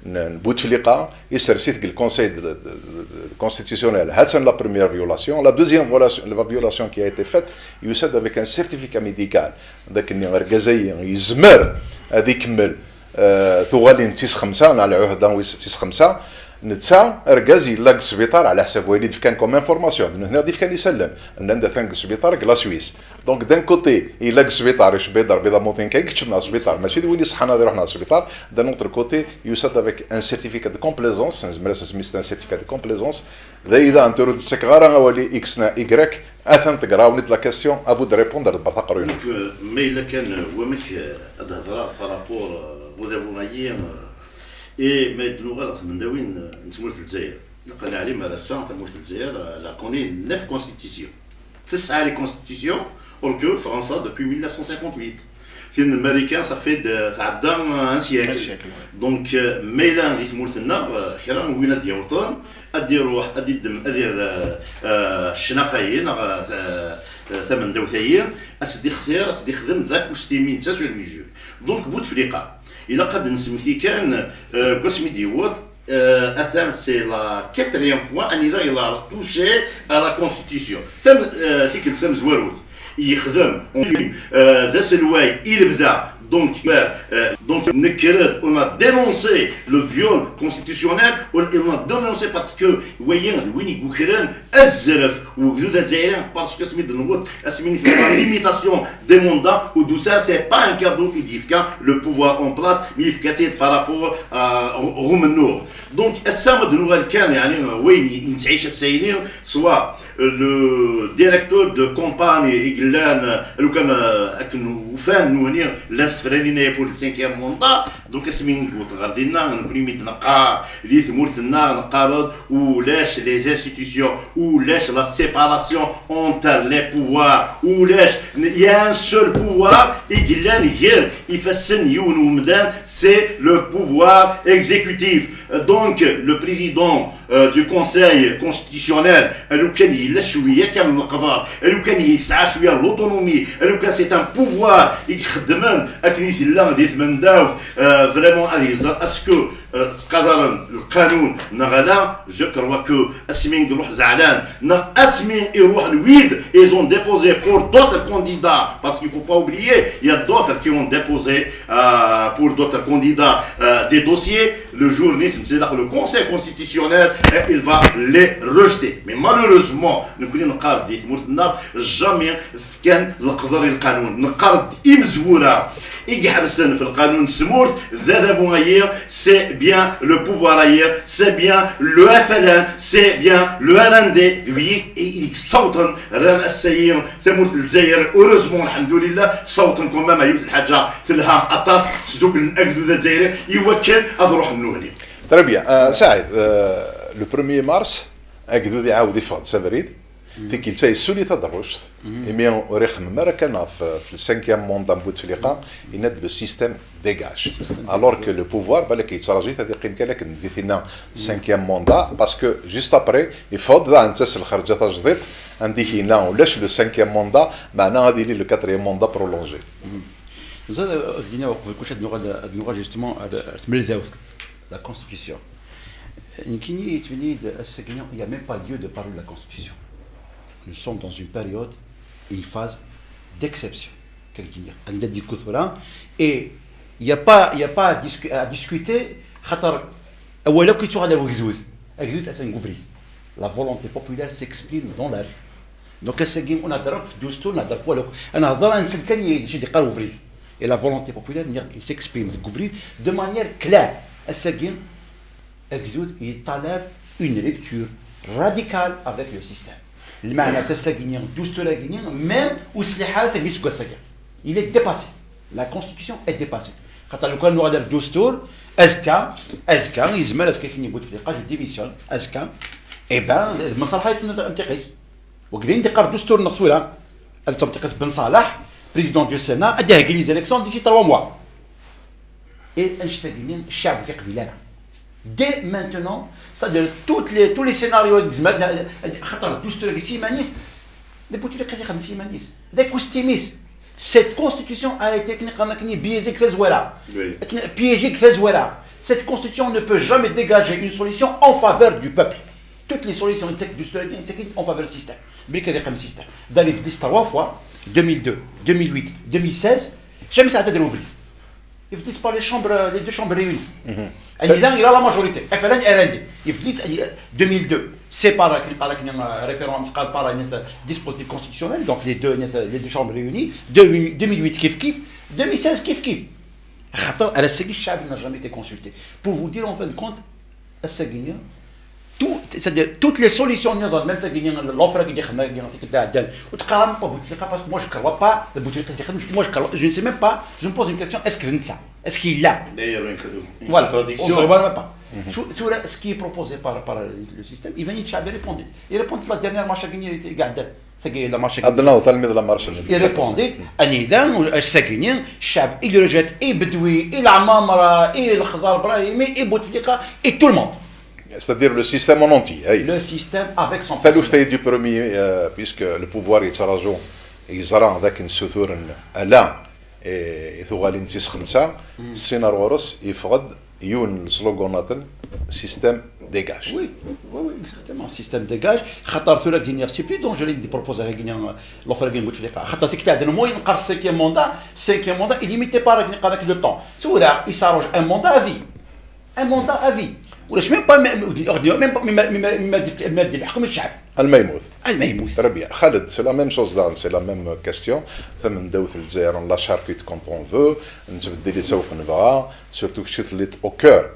n Bouteflika, isers-it deg le Conseil de, de, de, de constitutionnel. Ha-tt-an la première violation. La deuxième violation, la violation qui a été faite, yusa-d avec un certificat médical. D akken argaz-agi yezmer ad ikemmel, euh, tuɣalin d tis xemsa, neɣ lɛuhda wis tis xemsa. Netta argaz yella deg sbiṭar, ɛla ḥsab wayen i d-fkan comme information, d nutni i d-ifkan isallen. Nnan-d atan deg sbiṭar deg la Suisse. Donc, d'un côté, yella deg sbiṭar, icebba-d Rebbi d amuṭin kan, keččem ɣer sbiṭar, mačči d win iṣeḥḥan ad iruḥ ɣer sbiṭar. D'un autre côté, yusa-d avec un certificat de complaisance, nezmer ad s-nsemmi un certificat de complaisance, d ayda n tura ur d-ttakeɣ ara awal i X neɣ Y, atan tegra-awen-d la question, à vous de répondre, ḍebbret aqerruy-nwen. Donc, euh, ma yella kan, euh, wamek, euh, ad hedreɣ par rapport, euh, i udabu-agi, euh, et ma d-nuɣal ɣer tmendawin, euh, n tmurt n Lezzayer. Ilaq ad neɛlim ar ass-a tamurt n Lezzayer, euh, elle connaît neuf constitutions. Tesɛa les constitutions, or que Fransa depuis mille neuf cent cinquante-huit. Tin n Marikan, ça fait de, tɛedda, euh, un siècle. Un siècle, ouais. Donc, euh, ma yella di tmurt-nneɣ, euh, kra n win ad d-yawḍen, ad d-iruḥ, ad d-iddem, ad d-yerr, euh, euh, ccnaq-ayi, neɣ, euh, ta-, euh, tamendawt-ayi, ad s-d-ixtir, ad s-d-ixdem d akustim-is, d sur mesure. Donc, Bouteflika, ilaq ad d-nesmekti kan, euh, deg wasmi d-yewweḍ, euh, atan, c'est la quatrième fois anida il a touché à la constitution. Tam-, euh, tikkelt tamezwarut, yexdem, euh, d aselway i lebda. Donc, euh, donc, nekker-d, on a dénoncé le viol constitutionnel, on, on a dénoncé parce que wayi d win i yukren azref n ugdud azzayri, parce que asmi d-newweḍ, asmi nefka la limitation des mandats, ur d-tusa, c'est pas un cadeau i d-yefka le pouvoir en place, mais yefka-t-id par rapport à, au, au meneur. Donc, ass-a, ma d-nuɣal kan, yeɛni, wayen i nettɛic ass-a-yini, soit le directeur de campagne i yellan, lukan, euh, akken ufan nutni llan s tefranin-aya pour le cinquième mandat. Donc, asmi newweḍ ɣer dinna, nekkni mi d-neqqar di tmurt-nneɣ, neqqar-d ulac les institutions, ulac la séparation entre les pouvoirs, ulac, il y a un seul pouvoir i yellan gar ifassen n yiwen umdan, c'est le pouvoir exécutif. Donc, le président, euh, du Conseil constitutionnel, lukan yella cwiya kan n leqder, lukan yesɛa cwiya n l'autonomie, lukan c'est un pouvoir i ixeddmen akken i tella di tmendawt, euh, vraiment ad yeẓer est-ce que, euh, ttqadaren lqanun neɣ ala. Je crois que asmi i iruḥ Zeɛlan, neɣ asmi i ruḥen wid ils ont déposé pour d'autres candidats, parce qu'il faut pas oublier, il y a d'autres qui ont déposé, euh, pour d'autres candidats, euh, des dossiers. Le jour-nni, c'est-à-dire le Conseil constitutionnel, euh, il va les rejeter. Mais malheureusement, nekkni neqqar di tmurt-nneɣ, jamais fkan leqder i lqanun. Neqqar-d imezwura i iḥebsen fi lqanun n tmurt, d adabu-ayi, c'est bien le pouvoir-ayi, c'est bien le F L N, c'est bien le R N D, d wigi i, i yessawḍen, rran ass-ayi tamurt n Lezzayer, heureusement, lḥemdulillah, ssawḍen quand même a yiwet n lḥaǧa telha aṭas, sduklen agdud azzayri i wakken ad ruḥen nutni. Très bien. Euh, Saɛid, euh, le premier mars, agdud iɛawed iffeɣ-d s abrid. Tikkelt-a yessuli taderruct, imi ur ixemmem ara kan ɣef, ɣef le cinquième mandat n Bouteflika, yenna-d le système dégage. Alors que le pouvoir, balak yettṛaju-t ad yeqqim kan akken di tinna cinquième mandat, parce que juste après, iffeɣ-d daɣen s lxerǧa tajdiṭ, anda i yenna ulac le cinquième mandat, meɛna ad yili le quatrième mandat prolongé. Ẓer, euh, ad d-iniɣ uqbel kullec ad nuɣal, ad nuɣal justement ar, ar tmelzawt, la constitution. Nekkini yettbin-iyi-d ass-agi, il y a même pas lieu de parler de la constitution. Nous sommes dans une période, une phase d'exception. Kak d-iniɣ, anda d-yekku tura, et il y a pas, il y a pas à discu-, à discuter, xaṭer awal akk yettuɣal ar ugdud. Agdud atan deg ubrid. La volonté populaire s'exprime dans la rue. Donc ass-agi ur nhedder akk ɣef ddustur, nhedder ɣef walu. Ad nhedder ad nsel kan i d acu i d-yeqqar ubrid. Et la volonté populaire, nniɣ, il s'exprime deg ubrid de manière claire. Ass-agi, agdud yeṭṭalab une rupture radicale avec le système. Lmeɛna-s ass-agi-nni, ddustur-agi-nni, même ur yesliḥ ara tagnit seg wass-agi. Il est dépassé. La constitution est dépassée. Xaṭer lukan nuɣal ar ddustur, azekka, azekka, yezmer azekka ad k-yini Bouteflika, je démissionne, azekka, eh ben, d Mensalaḥ ay d-tenṭiq-is. Wagi d ayen d-yeqqar ddustur-nneɣ tura. Ad tenṭiq-is Ben Salah, président du Sénat, ad d-iheggi les élections d'ici trois mois. Et annect-agi-nni, ccɛeb ur t-iqbil ara. Dès maintenant, c'est-à-dire toutes les, tous les scénarios i yezmer, xaṭer ddustur-agi s yiman-is, d Bouteflika i t-ixedmen s yiman-is. D akustim-is. Cette constitution a été akken qqaren akken biaisée deg tazwara. Akken piégée deg tazwara. Cette constitution ne peut jamais dégager une solution en faveur du peuple. Toutes les solutions, c'est du stratégie, c'est en faveur du système. Bien que les système. D'aller trois fois, deux mille deux, deux mille huit, deux mille seize, jamais ça a été déroulé. Il faut disparaître les chambres, les deux chambres réunies. Et là, il a la majorité. F L N, R N D. Il faut dire, deux mille deux, c'est par la, par la, euh, référendum, par la, euh, dispositif constitutionnel, donc les deux, euh, les deux chambres réunies. Deux mille, deux mille huit, kif kif. Deux mille seize, kif kif. Attends, à la série, le chef n'a jamais été consulté. Pour vous dire, en fin de compte, à la série, tout, c'est-à-dire, toutes les solutions, nous avons même fait, l'offre qui dit, c'est que t'as donné. Ou t'as pas Bouteflika, parce que moi, je crois pas, le Bouteflika, c'est que moi, je crois, je ne sais même pas, je me pose une question, est-ce que c'est ça? Est-ce qu'il l'a? D'ailleurs, rien que de Voilà, on contradiction. Se revoit même pas. Tout, tout là, ce qui est proposé par, par le système, il vient de répondre. Il répond la dernière marche à gagner, il a gagné. C'est que la marche à gagner. عندنا وثالمي ذا مارش Il répondait, أنيدا، الساكني، الشعب، et le rejette, et Bedoui, et العمامرة, et الخضر إبراهيمي, et Bouteflika, et tout le monde. C'est-à-dire le système en entier. Hey. Le système avec son Taluft-ayi du premier, euh, puisque le pouvoir yettṛaju, yeẓra d akken ssuturen ala i tuɣalin tis xemsa, ssin ar ɣur-s yeffeɣ-d yiwen n slogan-nniḍen, système dégage. Oui, oui, oui, exactement. Système dégage. Xaṭer tura gini, c'est plus dangereux de proposer gini, l'offre gini Bouteflika. Xaṭer c'est que t'as de moyens, cinquième mandat, cinquième mandat illimité par le temps. Tura, il s'arrange un mandat à vie. Un mandat à vie. ولاش même pas même pas même pas même pas même pas الحكم الشعب. الميموث. الميموث. Très bien. Khaled, c'est la même chose, c'est la même question. Tamendawt n Lezzayer, on la charcute quand on veut, nettbeddil-itt akk nebɣa, surtout que c'est au cœur,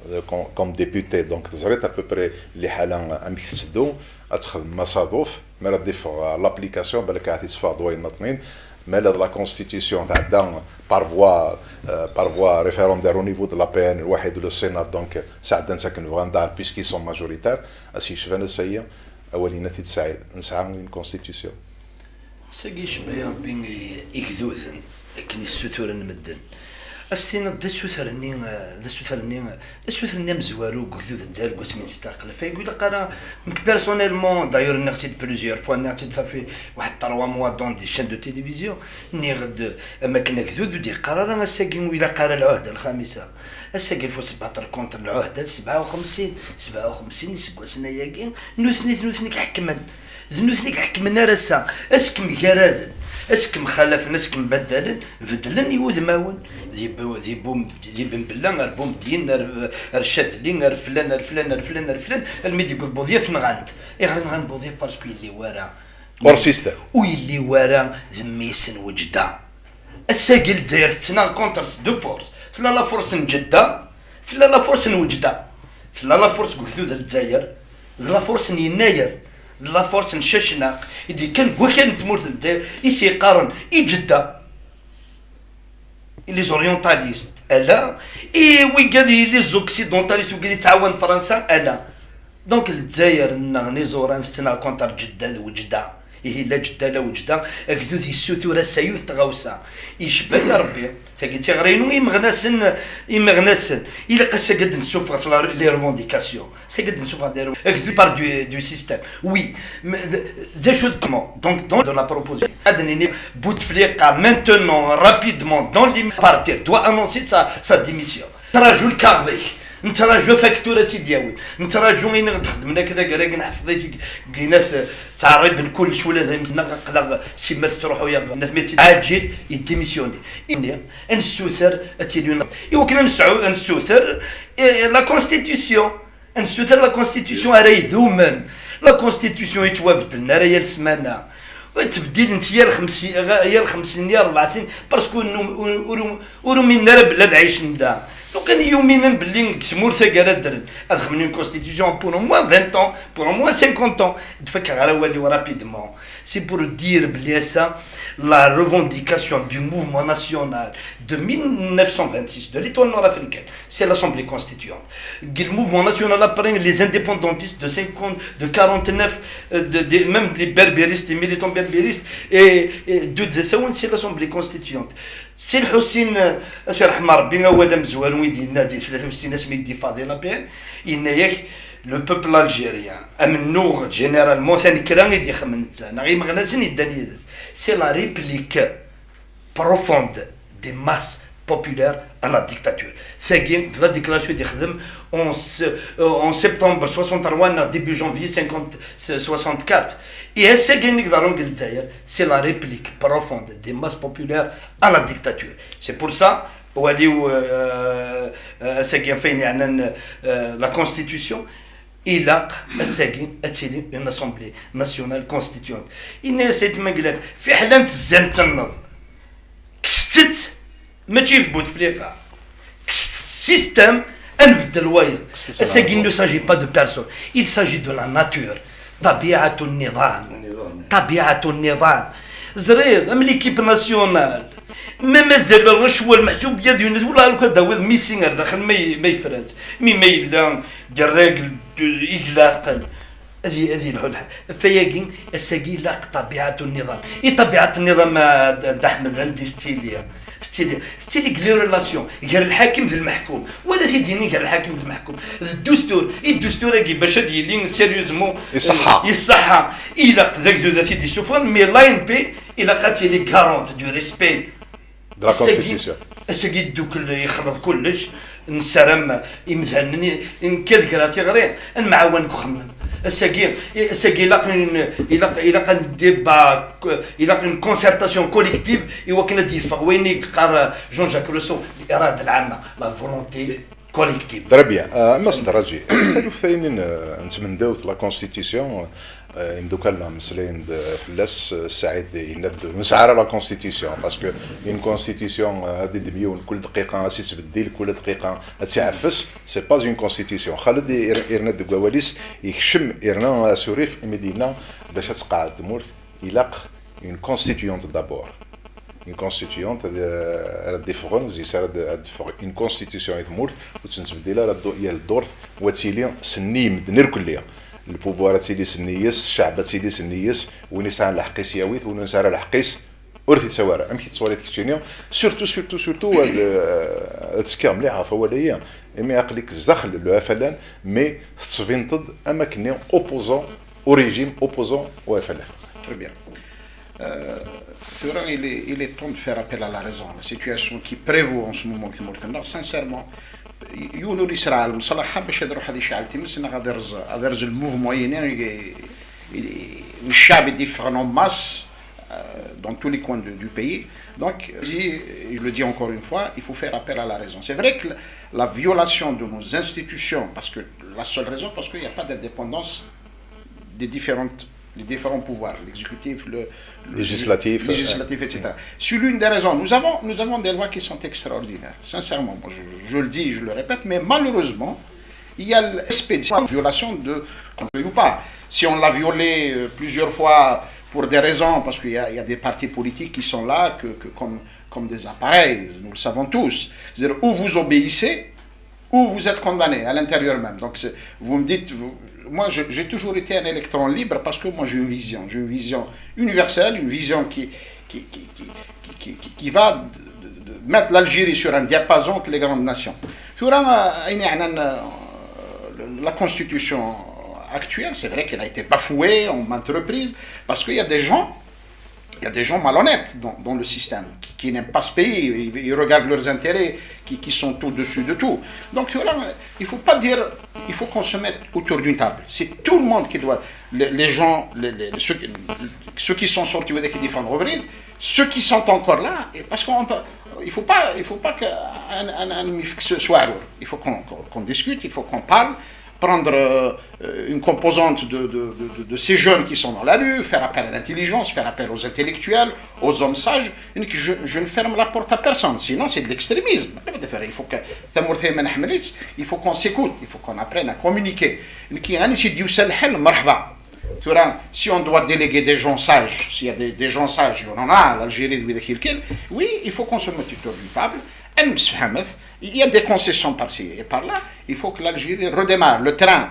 euh, comme, comme député, donc teẓriḍ à peu près liḥala amek tetteddu, ad txedmem asaḍuf, mi ara d-iffeɣ l'application, balak ahat yetteffeɣ-d wayen nniḍen, ma la constitution tɛedda par voie, euh, par voie référendaire au niveau de l'A P N, lwaḥid, le Sénat, donc sɛeddan-tt akken bɣan, puisqu'ils sont majoritaires, ass yecban ass-agi, awal-ina t-id-sɛiḍ, nesɛa une constitution. Sagi icebba Rebbi i igduden akken i ssuturen medden. Ad s-tiniḍ d asuter-nni, eh, d asuter-nni, d asuter-nni amezwaru deg ugdud n Lezzayer deg wasmi nestaqel. Ɣef wayagi ur ilaq ara, nekk personnellement, d'ailleurs nniɣ-tt-id plusieurs fois, nniɣ-tt-id ça fait waḥed trois mois dans des chaînes de télévision, nniɣ-d am akken agdud ur d-yeqqar ara ass-agi ur ilaq ara lɛuhda lxamisa. Ass-agi il faut se battre contre lɛuhda n sebɛa u xemsin, sebɛa u xemsin iseggasen ayagi, nutni d nutni i iḥekmen. D nutni i iḥekmen ar ass-a, ad s-kem-garaden, ad s-kem-xalafen, ad s-kem-baddalen, beddlen i wudmawen, di Bu-, di Bu-, di Benbella ar Bumedyen, ar, ar Cadli, ar flan, ar flan, ar flan, ar flan, almi d-yewweḍ Buḍyaf nɣan-t. Ayɣer i nɣan Buḍyaf? Parce que yelli wara. Hors système. Ur yelli wara d mmi-s n Wejda. Ass-agi Lezzayer tettnaɣ contre de force. Tella la force n Jedda, tella la force n Wejda. Tella la force n ugdud n Lezzayer, d la force n Yennayer, d la force n Cacnaq, i d-yekkan deg wakal n tmurt n Lezzayer, i s-yeqqaren i Jedda, i les orientalistes, ala, i wigad i les occidentalistes, wigad i ttɛawan Fransa, ala. Donc Lezzayer nneɣ n iẓuran tettnaɣ contre Jedda d Wejda. Ihi la Jedda la Wejda, agdud yessutur ass-a yiwet tɣawsa. Icebba ya Rebbi, tagi d tiɣri-inu imeɣnasen, imeɣnasen. Ilaq ass-agi ad d-nessufeɣ la, les revendications. Ass-agi ad d-nessufeɣ des revendications. Agdud part du, du système. Oui, mais d, d acu d comment? Donc, dans de la proposition. Ad nini Bouteflika maintenant, rapidement, dans les partir, doit annoncer sa, sa démission. Nettraǧu lkaɣeḍ-ik, nettraǧu afaktur ad tt-id-yawi, nettraǧu ayen i ɣ-d-xedmen akka d agrag, nḥefḍ-it deg, deg inat, ttɛerriben kullec, ula d ayen neɣ aql-aɣ simmer tettruḥu-yaɣ, nat mi tt-id-, ɛaǧil, yeddimissyuni. Ini, ad nessuter ad tili, i wakken ad nesɛu, ad nessuter, eh, la constitution. Ad nessuter la constitution ara idumen. La constitution yettwabeddlen ara yal ssmana. Ttbeddilent yal xemsi-, yal xemsin, yal rebɛa snin, parce que ur, ur, ur, ur uminen ara belli ad ɛicen da. Lukan i uminen belli deg tmurt-agi ara ddren, ad xedmen une constitution pour au moins vingt ans, pour au moins cinquante ans. Ad fakeɣ ara awal-iw rapidement. C'est pour dire belli ass-a, la revendication du mouvement national de mille neuf cent vingt-six de l'étoile nord-africaine, c'est l'Assemblée constituante. Le mouvement national après les indépendantistes de cinquante, de quarante-neuf, euh, de, de, même les berbéristes, les militants berbéristes, et, et de, de, c'est l'Assemblée constituante. Si Lḥusin, euh, ad t-yerḥem Rebbi, awal amezwaru i d-yenna di tlata u settin asmi i d-yeffeɣ di l'A P N, yenna-yak, le peuple algérien, amennuɣ, généralement, tanekra i d-ixemmen netta, neɣ imeɣnasen yeddan yid-s. C'est la réplique. profonde des masses populaires à la dictature. Tagi d la déclaration i d-ixdem en, en septembre soixante-trois neɣ début janvier cinquante, soixante-quatre. Et ass-agi i d-iḍerrun deg Lezzayer, c'est la réplique profonde des masses populaires à la dictature. C'est pour ça, waliw, euh, euh, ass-agi ɣef wayen yeɛnan, euh, la constitution, ilaq ass-agi ad tili une assemblée nationale constituante. Yenna-yas Ayt Mengellat, fiḥel ad ntezzi ad tenneḍ, kkset-tt, mačči ɣef Bouteflika, kkset-tt système, ad nbeddel wayeḍ. Ass-agi, il ne s'agit pas de personne, il s'agit de la nature. طبيعة النظام. النظام. طبيعة النظام. Ẓriɣ, am l'équipe nationale, ma mazal ṛṛecwa, lmeḥsub yad yunit, wala lukan ad d-tawiḍ Messi ar daxel ma y-, ma yefra-tt. Mi ma yella des règles de, i ilaqen, ad y-, ad yelḥu lḥal. Ɣef wayagi, ass-agi ilaq طبيعة النظام. I طبيعة النظام, a Dda Ḥmed, anda i tettili? Tettili, tettili deg les relations gar lḥakem d lmeḥkum. Wala t-id-yini gar lḥakem d lmeḥkum. D ddustur. I ddustur-agi bac ad yili sérieusement, iṣeḥḥa. Eh, iṣeḥḥa. Ilaq d agdud ad t-id-issufɣen, mais l'A N P ilaq ad tili garante du respect. De la Constitution. Ass-agi ddukkel yexleḍ kullec, nessaram imdanen i, nekk ad greɣ tiɣri, ad nemɛawan deg uxemmem. Ass-agi, ass-agi ilaq une, ilaq, ilaq un débat, ilaq une concertation collective i wakken ad d-yeffeɣ wayen i yeqqar Jean-Jacques Rousseau, l'irada العامة, la volonté collective. Très bien. Euh, a Mass Draji, taluft-a-inin, euh, n tmendawt, la constitution, euh, imdukal-nneɣ mmeslayen-d fell-as, euh, Saɛid yenna-d ur nesɛi ara la constitution, parce que une constitution, euh, ad d-idem yiwen kul dqiqa, ad tt-ittbeddil kul dqiqa, ad tt-iɛeffes, c'est pas une constitution. Xaled i-, ir-, irna-d deg wawal-is, yekcem, irna asurif, imi d-yenna bac ad tqeɛɛed tmurt, ilaq une constituante d'abord. Une constituante, ad, ara d-iffɣen, zis ara d-, ad d-teffeɣ une constitution i tmurt, ur tt-nettbeddil ara ddu-, yal ddurt, u ad tili senni i medden irkelli. Le pouvoir ad tili senni-yes, ccɛeb ad tili senni-yes, win yesɛan lḥeqq-is yawi-t, win ur nesɛi ara lḥeqq-is ur t-yettawi ara. Amek i tettwaliḍ keččini? Surtout, surtout, surtout, ad, ad tekkiɣ mliḥ ɣef wawal-agi, imi aql-ik zdaxel le F L N, mais tettbineḍ-d am akken opposant au régime, opposant au F L N. Très bien. Euh, tura, il est, il est temps de faire appel à la raison. La situation qui prévaut en ce moment deg tmurt-nneɣ, sincèrement, yiwen ur yesɛi lmeṣlaḥa bac ad iruḥ ad yecɛel times neɣ ad irẓ, ad irẓ le mouvement-agi, i, i, n ccɛeb i d-yeffɣen en masse, euh, dans tous les coins de, du pays. Donc, je, je le dis encore une fois, il faut faire appel à la raison. C'est vrai que la, la violation de nos institutions, parce que la seule raison, parce qu'il n'y a pas d'indépendance des différentes, les différents pouvoirs, l'exécutif, le, le législatif, euh, législatif, et cetera. C'est l'une des raisons. Nous avons, nous avons des lois qui sont extraordinaires. Sincèrement, moi, je, je le dis, je le répète, mais malheureusement, il y a l'aspect de violation de, qu'on le veuille ou pas. Si on l'a violé, euh, plusieurs fois pour des raisons, parce qu'il y a, il y a des partis politiques qui sont là que, que comme, comme des appareils, nous le savons tous. C'est-à-dire, ou vous obéissez, ou vous êtes condamné à l'intérieur même. Donc, c'est, vous me dites, vous, moi, je, j'ai toujours été un électron libre parce que moi, j'ai une vision. J'ai une vision universelle, une vision qui, qui, qui, qui, qui, qui, qui va de, de, de mettre l'Algérie sur un diapason que les grandes nations. Tura, euh, ayen yeɛnan, euh, la constitution actuelle, c'est vrai qu'elle a été bafouée en maintes reprises, parce qu'il y a des gens, il y a des gens malhonnêtes dans, dans le système, qui, qui n'aiment pas ce pays, ils, ils regardent leurs intérêts, qui, qui sont au-dessus de tout. Donc là, il faut pas dire, il faut qu'on se mette autour d'une table. C'est tout le monde qui doit, les, les gens, les, les, ceux, qui- ceux qui sont sortis, qui défendent Robert, ceux qui sont encore là, et parce qu'on peut, il faut pas, il faut pas qu'un, un, un, il faut qu'on, qu'on, qu'on discute, il faut qu'on parle, prendre, euh, une composante de, de, de, de, de ces jeunes qui sont dans la rue, faire appel à l'intelligence, faire appel aux intellectuels, aux hommes sages. Donc, je, je ne ferme la porte à personne, sinon c'est de l'extrémisme. Il faut que, il faut qu'on s'écoute, il faut qu'on apprenne à communiquer. Qui, si on doit déléguer des gens sages, s'il y a des, des gens sages, on en a, l'Algérie, oui, il faut qu'on se mette autour d'une table, et nous se il y a des concessions par-ci et par-là. Il faut que l'Algérie redémarre. Le train,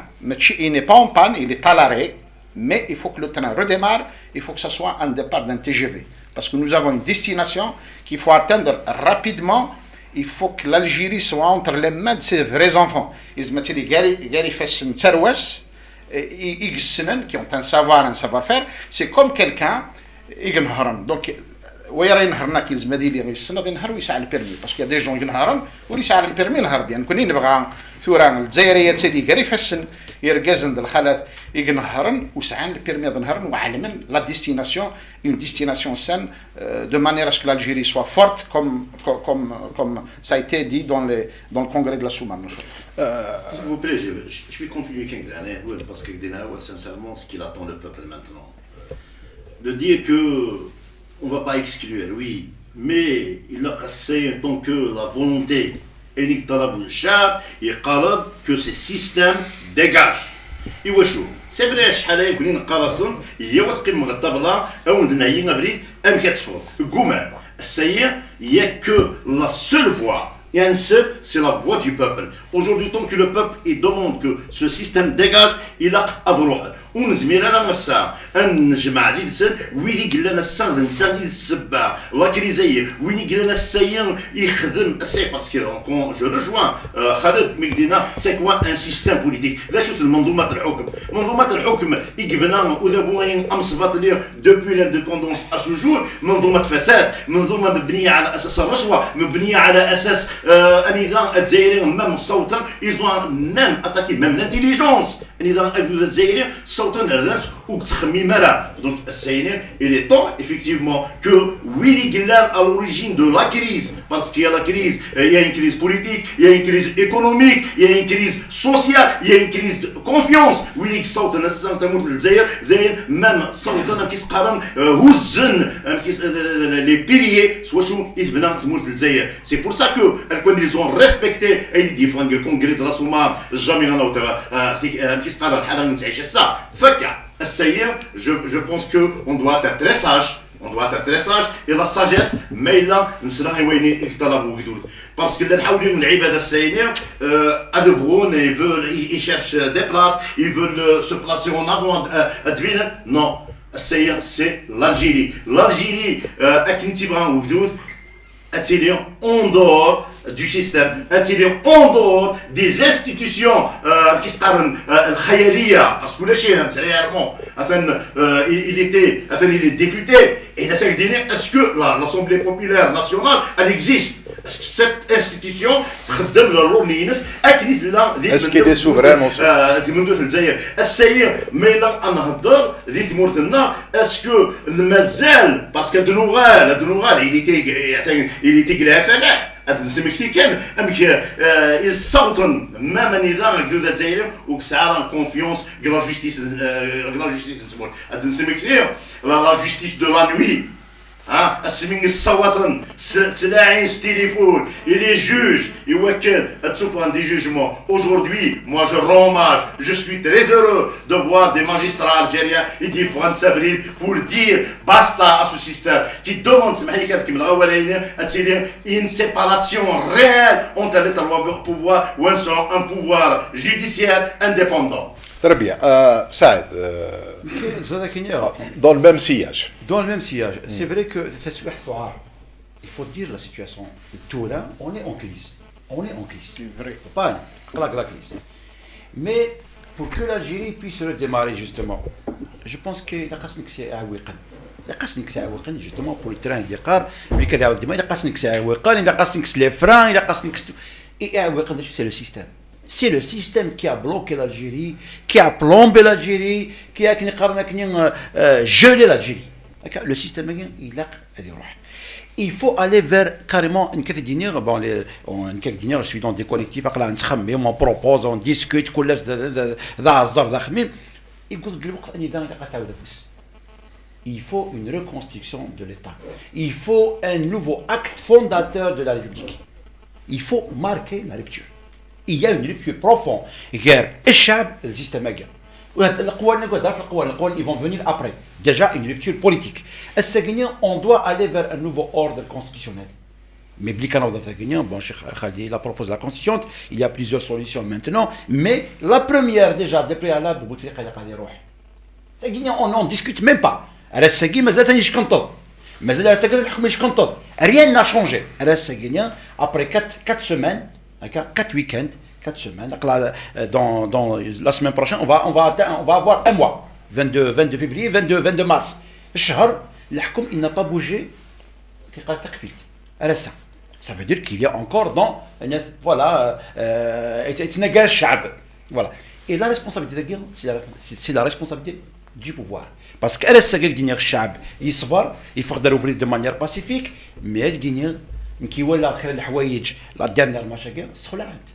il n'est pas en panne, il est à l'arrêt, mais il faut que le train redémarre. Il faut que ce soit un départ d'un T G V. Parce que nous avons une destination qu'il faut atteindre rapidement. Il faut que l'Algérie soit entre les mains de ses vrais enfants. Ils mettent les guerres, guerres, qui ont un savoir, un savoir-faire. C'est comme quelqu'un, donc, Wa ara inehṛen akken, yezmer ad yili yessen ad inehṛ u yesɛa le permis, parce que y a des gens inehṛen ur yesɛi ara le permis, inehṛ-d. Nekkni nebɣa tura Lezzayer ad tili gar ifassen irgazen d lxalat i inehṛen u sɛan le permis ad nehṛen u ɛelmen la destination, une destination saine, euh, de manière à ce que l'Algérie soit forte, comme, comme, comme, comme ça a été dit dans, les, dans le congrès de la Soummam. S'il vous plaît, je, je, je vais continuer quelques années, oui, parce que Gdena, ouais, sincèrement, ce qu'il attend le peuple maintenant, de dire que on ne va pas exclure, oui, mais il a cassé tant que la volonté. Et Nick Talabou Chab, il parle que ce système dégage. Et ouais, c'est vrai, شحال هكا نقرصن، هي وتقيم الطابلة، أو ندنا هي نبريد، أم كتفو، قومان. Ça y est, il y a que la seule voie. Et un seul, c'est la voix du peuple. Aujourd'hui, tant que le peuple, il demande que ce système dégage, il a à voir. Ur nezmir ara ass-a ad nejmeɛ did-sen wid i yellan ass-a d netta i d ssebba la crise-ayi, win i yellan ass-ayi ixdem ass-ayi, parce que quand je rejoins, euh, Khaled mi k-d-yenna c'est quoi un système politique, d acu-t lmenḍumat n lḥukm? Lmenḍumat n lḥukm i yebna udabu-ayi amesbaṭli depuis l'indépendance à ce jour, منظومة فساد, منظومة مبنية على أساس الرشوة, مبنية على أساس, euh, anida Azzayriyen même ssawḍen, ils ont même attaqué même l'intelligence. Anida agdud azzayri ssawḍen rran-t ur yettxemmim ara. Donc ass-ayi, il est temps effectivement que wid i yellan à l'origine de la crise, parce qu'il y a la crise, euh, il y a une crise politique, il y a une crise économique, il y a une crise sociale, il y a une crise de confiance. Wid i yessawḍen ass-a tamurt n Lezzayer, dayen même ssawḍen amek i s-qqaren, euh, huzzen amek i s-, euh, les piliers s wacu i tebna tmurt n Lezzayer. C'est pour ça que, quand ils ont respecté ayen i d-yeffɣen deg le congrès de la Soummam, jamais ɣanaw, euh, amek i s-qqaren, lḥala i nettɛic ass-a, fakka. Ass-ayi, je, je pense que on doit être très sage, on doit être très sage, et la sagesse, ma yella nesla i wayen i yeṭṭalab ugdud. Parce que llan ḥawlen lɛibad ass-ayi, euh, ad bɣun, ils veulent, ils, ils cherchent des places, ils veulent, euh, se placer en avant, euh, ad binen. Non, ass-ayi, c'est l'Algérie. L'Algérie, euh, akken i tt-ibɣa ugdud, ad tili en dehors du système, ad tili en dehors des institutions, euh, qui se, euh, الخيالية, parce que le chien, c'est réellement, enfin, euh, il, il était, enfin, il est député, et là, ça veut dire, est-ce que la, l'Assemblée populaire nationale, elle existe? Est-ce que cette institution تخدم le rôle نينس؟ Est-ce qu'il est souverain, euh, di lmendut n Lezzayer? Ass-ayi, ma yella ad nhedder di tmurt-nneɣ, est-ce que mazal, parce que ad nuɣal, ad nuɣal, il était, il était deg lɛafana, ad d-nesmekti kan amek, euh, i ssawḍen, même anida agdud azzayri ur yesɛi ara confiance deg la justice, euh, deg la justice n tmurt. Ad d-nesmekti la, la justice de la nuit. Hein, asmi i ssawaḍen s ttlaɛin s tilifun i les juges, i wakken ad ttufɣen des jugements. Aujourd'hui, moi, je rends hommage, je suis très heureux de voir des magistrats algériens i d-yeffɣen s abrid pour dire basta à ce système qui demande, semḥ-iyi kan ad kemmleɣ awal-ayi, ad tili une séparation réelle entre les trois pouvoirs, ou un, un pouvoir judiciaire indépendant. Très bien. Euh, Saïd, euh, dans le même sillage. Dans le même sillage. C'est vrai que taswiɛt tuɛer. Il faut dire la situation. Tura, on est en crise. On est en crise. C'est vrai. Faut pas, la, la crise. Mais pour que l'Algérie puisse redémarrer, justement, je pense que ilaq ad s-nekkes iɛewwiqen. Ilaq ad s-nekkes iɛewwiqen, justement, pour le train, ilaq ad s-nekkes iɛewwiqen, ilaq ad s-nekkes les freins, ilaq ad s-nekkes tout. Et iɛewwiqen, c'est le système. C'est le système qui a bloqué l'Algérie, qui a plombé l'Algérie, qui a, euh, euh, gelé l'Algérie. Le système, il a il faut aller vers carrément, nekk ad d-iniɣ, bon, les, on, nekk ad d-iniɣ, je suis dans des collectifs, aql-aɣ nettxemmim, on propose, on discute, kul ass d, d, d, d aɛeẓẓer, d axemmem. Yewweḍ-d lweqt anida ilaq ad tɛawed afus. Il faut une reconstruction de l'État. Il faut un nouveau acte fondateur de la République. Il faut marquer la rupture. Il y a une rupture profonde. Gar ccɛeb d le système-agi. Leqwanen, leqwanen, ils vont venir après. Déjà une rupture politique. Ass-agi, on doit aller vers un nouveau ordre constitutionnel. Mais bli kan awḍen ass-agi, bon, Cheikh Khaldi, il a proposé la constitution, il y a plusieurs solutions maintenant, mais la première déjà, de préalable, Bouteflika ilaq ad iruḥ. Tagi, on n'en discute même pas. Ar ass-agi, mazal-ten yeckenṭeḍ. Mazal ar ass-agi, lḥukm yeckenṭeḍ. Rien n'a changé. Ar ass-agi, après quatre, quatre semaines, quatre week-ends, quatre semaines, euh, dans, dans la semaine prochaine, on va, on va atteindre, on va avoir un mois. Vingt-deux, vingt-deux février, vingt-deux, vingt-deux mars. Ccher, lḥukm, il n'a pas bougé. Yeqqar-ak taqfilt. Ar ass-a. Ça veut dire qu'il y a encore dans, voilà, euh, yettnagar ccɛeb. Voilà. Et la responsabilité, c'est la, c'est la responsabilité du pouvoir. Parce que ar ass-a, ad k-d-iniɣ ccɛeb yeṣber, yeffeɣ-d ar ubrid de manière pacifique, mais ad k-d-iniɣ, nekk i walaɣ kra n leḥwayeǧ, la dernière marche-agi, ssexlaɛent.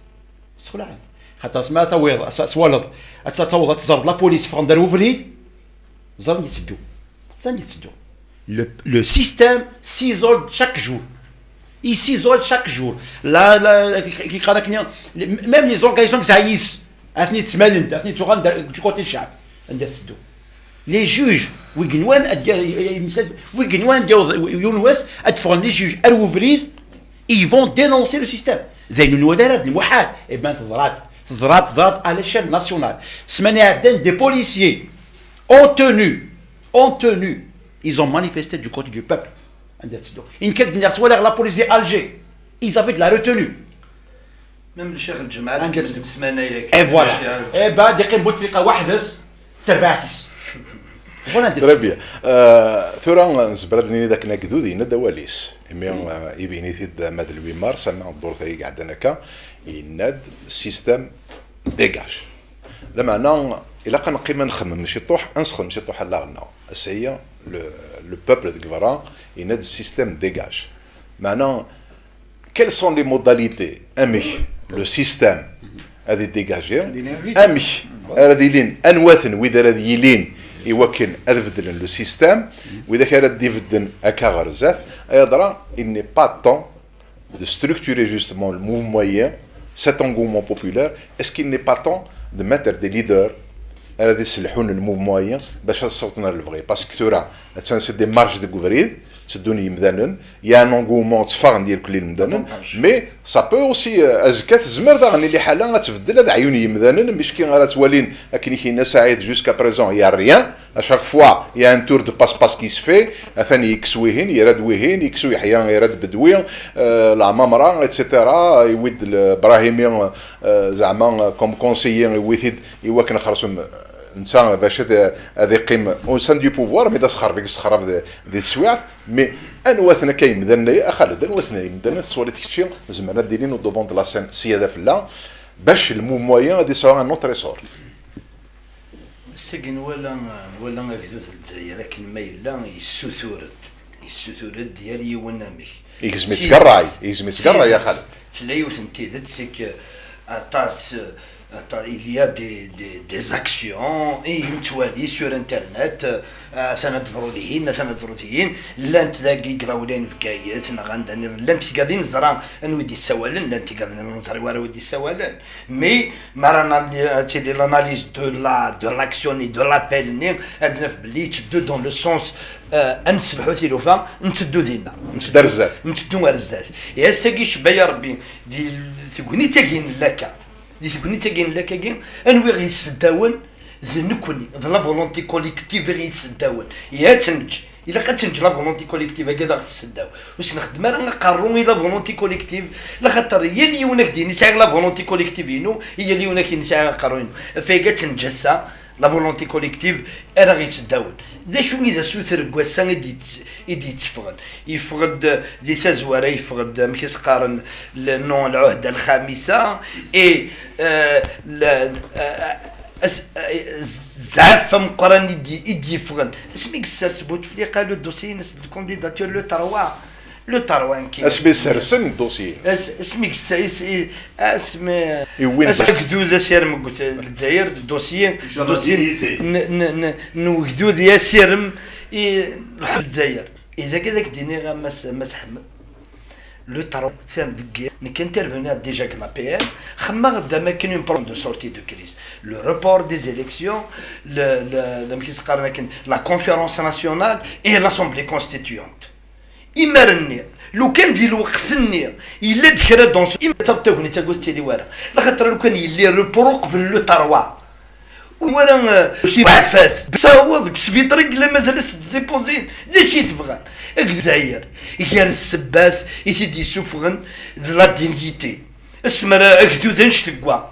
Ssexlaɛent. Xaṭer ma tawiḍ, twaleḍ, ad taweḍ ad teẓreḍ la police ffɣen-d ar ubrid, ẓer anda yetteddu. Ẓer anda yetteddu. Le, le système s'isole chaque jour. Il s'isole chaque jour. La, la, même les organisations qui haïssent, elles sont, elles sont du côté de ccɛeb. Anda tetteddu. Les juges, wi yenwan ad d-, wi yenwan ad d-yaweḍ yiwen wass, ad d-ffɣen les juges ar ubrid, ils vont dénoncer le système. D ayen ur nwala ara, d lmuḥal. Eh ben, teḍra-d, teḍra-d, teḍra-d à l'échelle nationale. Semaine iɛeddan, des policiers ont tenu, ont tenu, ils ont manifesté du côté du peuple. Anda tetteddu. Nekk ad d-iniɣ, ttwaliɣ la police di Alger, ils avaient de la retenue. Même le cheikh Lǧemɛa, anda tetteddu. Et voilà. Eh ben, ad yeqqim Bouteflika weḥd-s, d terbaɛt-is. Voilà anda tetteddu. Très bien. Euh, tura nezmer ad nini d akken agdud yenna-d awal-is. Imi, euh, ibin-it-id ama d le huit mars, ama ddurt-agi iɛeddan akka, yenna-d système dégage. Lameɛna, ilaq ad neqqim ad nxemmem ciṭuḥ, ad nesxdem ciṭuḥ allaɣ-nneɣ. Ass-agi, le, le peuple deg berra, yenna-d système dégage. Meɛna, quelles sont les modalités, amek le système ad idégagé, amek ara d-ilin, anwa-ten wid ara d-yilin i wakken ad beddlen le système, widak ara d-ibedden akka ɣer zdat, ay adra, il n'est pas temps de structurer justement le mouvement-agi, cet engouement populaire, est-ce qu'il n'est pas temps de mettre des leaders ara d-iselḥun le mouvement-agi bac ad sawten ar lebɣi? Parce que tura, attan c'est des marches deg ubrid, tteddun yimdanen, il y a un engouement, tteffɣen-d irkelli n yimdanen, mais ça peut aussi, euh, azekka tezmer daɣen i liḥala ad tbeddel, ad ɛyun yimdanen, micki ara ttwalin akken i k-yenna Saɛid, jusqu'à présent il y a rien. À chaque fois, il y a un tour de passe-passe qui se fait. Atan yekkes wihin, yerra-d wihin, yekkes u Yeḥya, yerra-d Bedwi, euh, Laɛmamra, et cetera. Yewwi-d Brahimi, euh, zeɛma, euh, comme conseiller, yewwi-t-id i wakken xersum, euh, netta bac ad, ad iqqim au sein du pouvoir, mais d asexreb i yessexrab di, di teswiɛt. Mais anwa-ten akka yimdanen-agi, a Xaled, anwa-ten yimdanen tettwaliḍ kečči, zemren ad d-ilin au devant de la scène, sya d afella, bac le mouvement-agi ad yesɛu un autre essor? Ass-agi nwala, nwala agdud n Lezzayer akken ma yella yessutur-d, yessutur-d yal yiwen amek. Igzem-itt deg ṛṛay, igzem-itt deg ṛṛay a Xaled. Tella yiwet n tidet, c'est que aṭas, aṭas, il y a des, des, des actions i nettwali sur internet, atan ad d-teḍru dihin, atan ad d-teḍru dihin, llant dagi deg iɣawlan n Bgayet neɣ anda nniḍen, llant tigaḍin neẓra anwa i d-yessawalen, llant tigaḍin ur neẓri wara wi d-yessawalen. Mais mi ara ad tili l'analyse de la, de l'action et de l'appel-nni, ad naf belli yetteddu dans le sens, euh, ad nesselḥu tilufa, netteddu dinna. Netteddu ar zdat. Netteddu ar zdat. Ihi ass-agi, cebba ya Rebbi, di tegnit-agi n laka, di tegnit-agi n laka-agi, anwi ɣ-yesseddawen? D nekkni, d la volonté collective i ɣ-yesseddawen. Ihi ad tt-neǧǧ. Ilaq ad tenǧ la volonté collective-agi ad aɣ-tesseddaw. Ur s-nxeddem ara aqerru i la volonté collective, laxaṭer yal yiwen ad k-d-yini sɛiɣ la volonté collective-inu, i yal yiwen ad k-yini sɛiɣ aqerru-inu. Ɣef wayagi ad tenǧ ass-a la volonté collective ara ɣ-yetteddawen. D acu i d asuter n wass-a i d-yett-, i d-yetteffɣen? Yeffeɣ-d di tazwara, yeffeɣ-d, amek i s-qqaren, le, non, lɛuhda lxamisa, et, euh, le, euh, As-, eh, zzɛaf ameqqran i d-, i d-yeffɣen asmi yessers Bouteflika le dossier-ines de candidature le trois. Le trois nekki. Asmi sersen dossier. As-, asmi yessa-, is-, i-, asmi, iwwin as-, agdud asirem deg Lezzayer, dossier, dossier n, n, n, n ugdud i asirem i Lezzayer. I dagi ad ak-d-iniɣ a Mass, a Mass Ḥmed. Le trois, tiam deg, nekk interveniɣ déjà deg l'A P R, xemmeɣ-d am akken une porte de sortie de crise. Le report des élections, le, le, le, amek i s-qqaren akken, la conférence nationale et l'assemblée constituante. Imar-nni, lukan di lweqt-nni, yella-d kra dans, ima d tagnit-agi ur tettili wara. Laxaṭer lukan yelli report uqbel le trois, Wala, euh, Ɛfas. Saweḍ deg sbiṭar i yella mazal ad s-d-dipuzin. D acu i tebɣam? Deg Lezzayer, gar ssebbat i t-id-yessufɣen d la dignité. Asmi ara agdud annect n wa,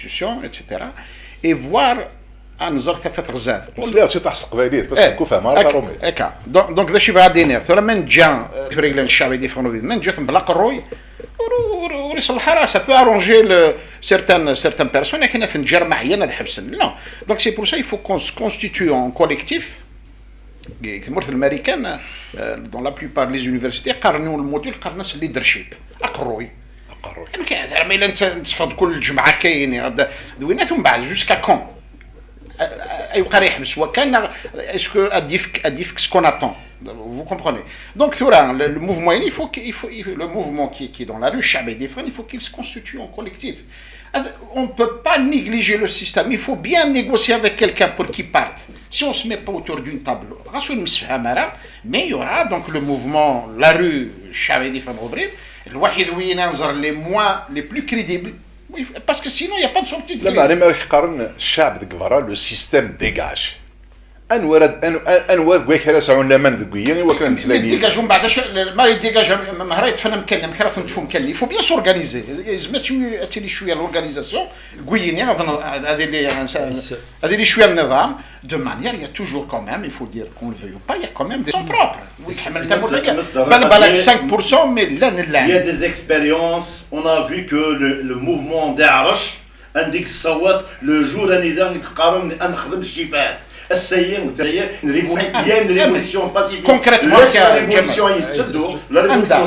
constitution, et cetera. Et voir ad nẓer tafat ɣzad. Mesliɣ ciṭaḥ s teqbaylit, parce que ur fehmeɣ ara Akka, tarumit. Akka. Donc, donc d acu i bɣiɣ ad d-iniɣ. Tura ma neǧǧa, euh, tura yellan ccɛb i d-iffɣen ubrid, ma neǧǧa-ten bla aqerruy, ur, ur, ur iṣelleḥ ara. Ça peut arranger le, certaines, certaines personnes, akken ad ten-ǧǧer meɛyan ad ḥebsen. Non. Donc c'est pour ça il faut qu'on se constitue en collectif. Deg tmurt n Marikan, euh, dans la plupart des universités, qqaren le module, qqaren-as leadership. Aqerruy. Aqerruy. Amek ara ma yella netta nettfeḍ kul lǧemɛa kayini, d d winat umbeɛd, jusqu'à quand? Ayweq ara yeḥbes wakka, neɣ est-ce que ad yefk, ad yefk ce qu'on attend? Vous comprenez? Donc tura, le, le mouvement, il faut, que- il faut, il- le mouvement qui, qui est dans la rue, الشعب يديفان, il faut qu'il se constitue en collectif. On ne peut pas négliger le système. Il faut bien négocier avec quelqu'un pour qu'il parte. Si on ne se met pas autour d'une table, غاس ur nemsefham ara, mais il y aura donc le mouvement, la rue, الشعب يديفان, الواحد وين ينظر les moins, les plus crédibles. Oui, parce que sinon, il n'y a pas de sortie de La crise. Marie Merrick qqaren ccɛeb deg berra, le système dégage. Anwa ara, an- an- anwa deg wakk ara sɛun laman deg wiyi i wakken ad Mais mmeslayen yid-s? dégage, umbeɛd, acu, ma yedégage, ma ara yeṭṭef amkan, amek ara t-neṭṭef amkan? Il faut bien s'organiser. Yezmer ad tili cwiya l'organisation, deg wiyi-nni, ad n- ad ili ad ili cwiya nniḍam, de manière, il y a toujours quand même, il faut dire qu'on le veuille ou pas, il y a quand même des gens propres. Oui, c'est même Mister- Mister balak Rafi, cinq pour cent, mais llan Il y a llan. Des expériences, on a vu que le, le mouvement d'Arash, عندك الصوت, le jour anida i d-qqaren ad nexdem ccifan. Ass-agi, il y a une révolution pacifique. Concrètement, La révolution yetteddu, la révolution,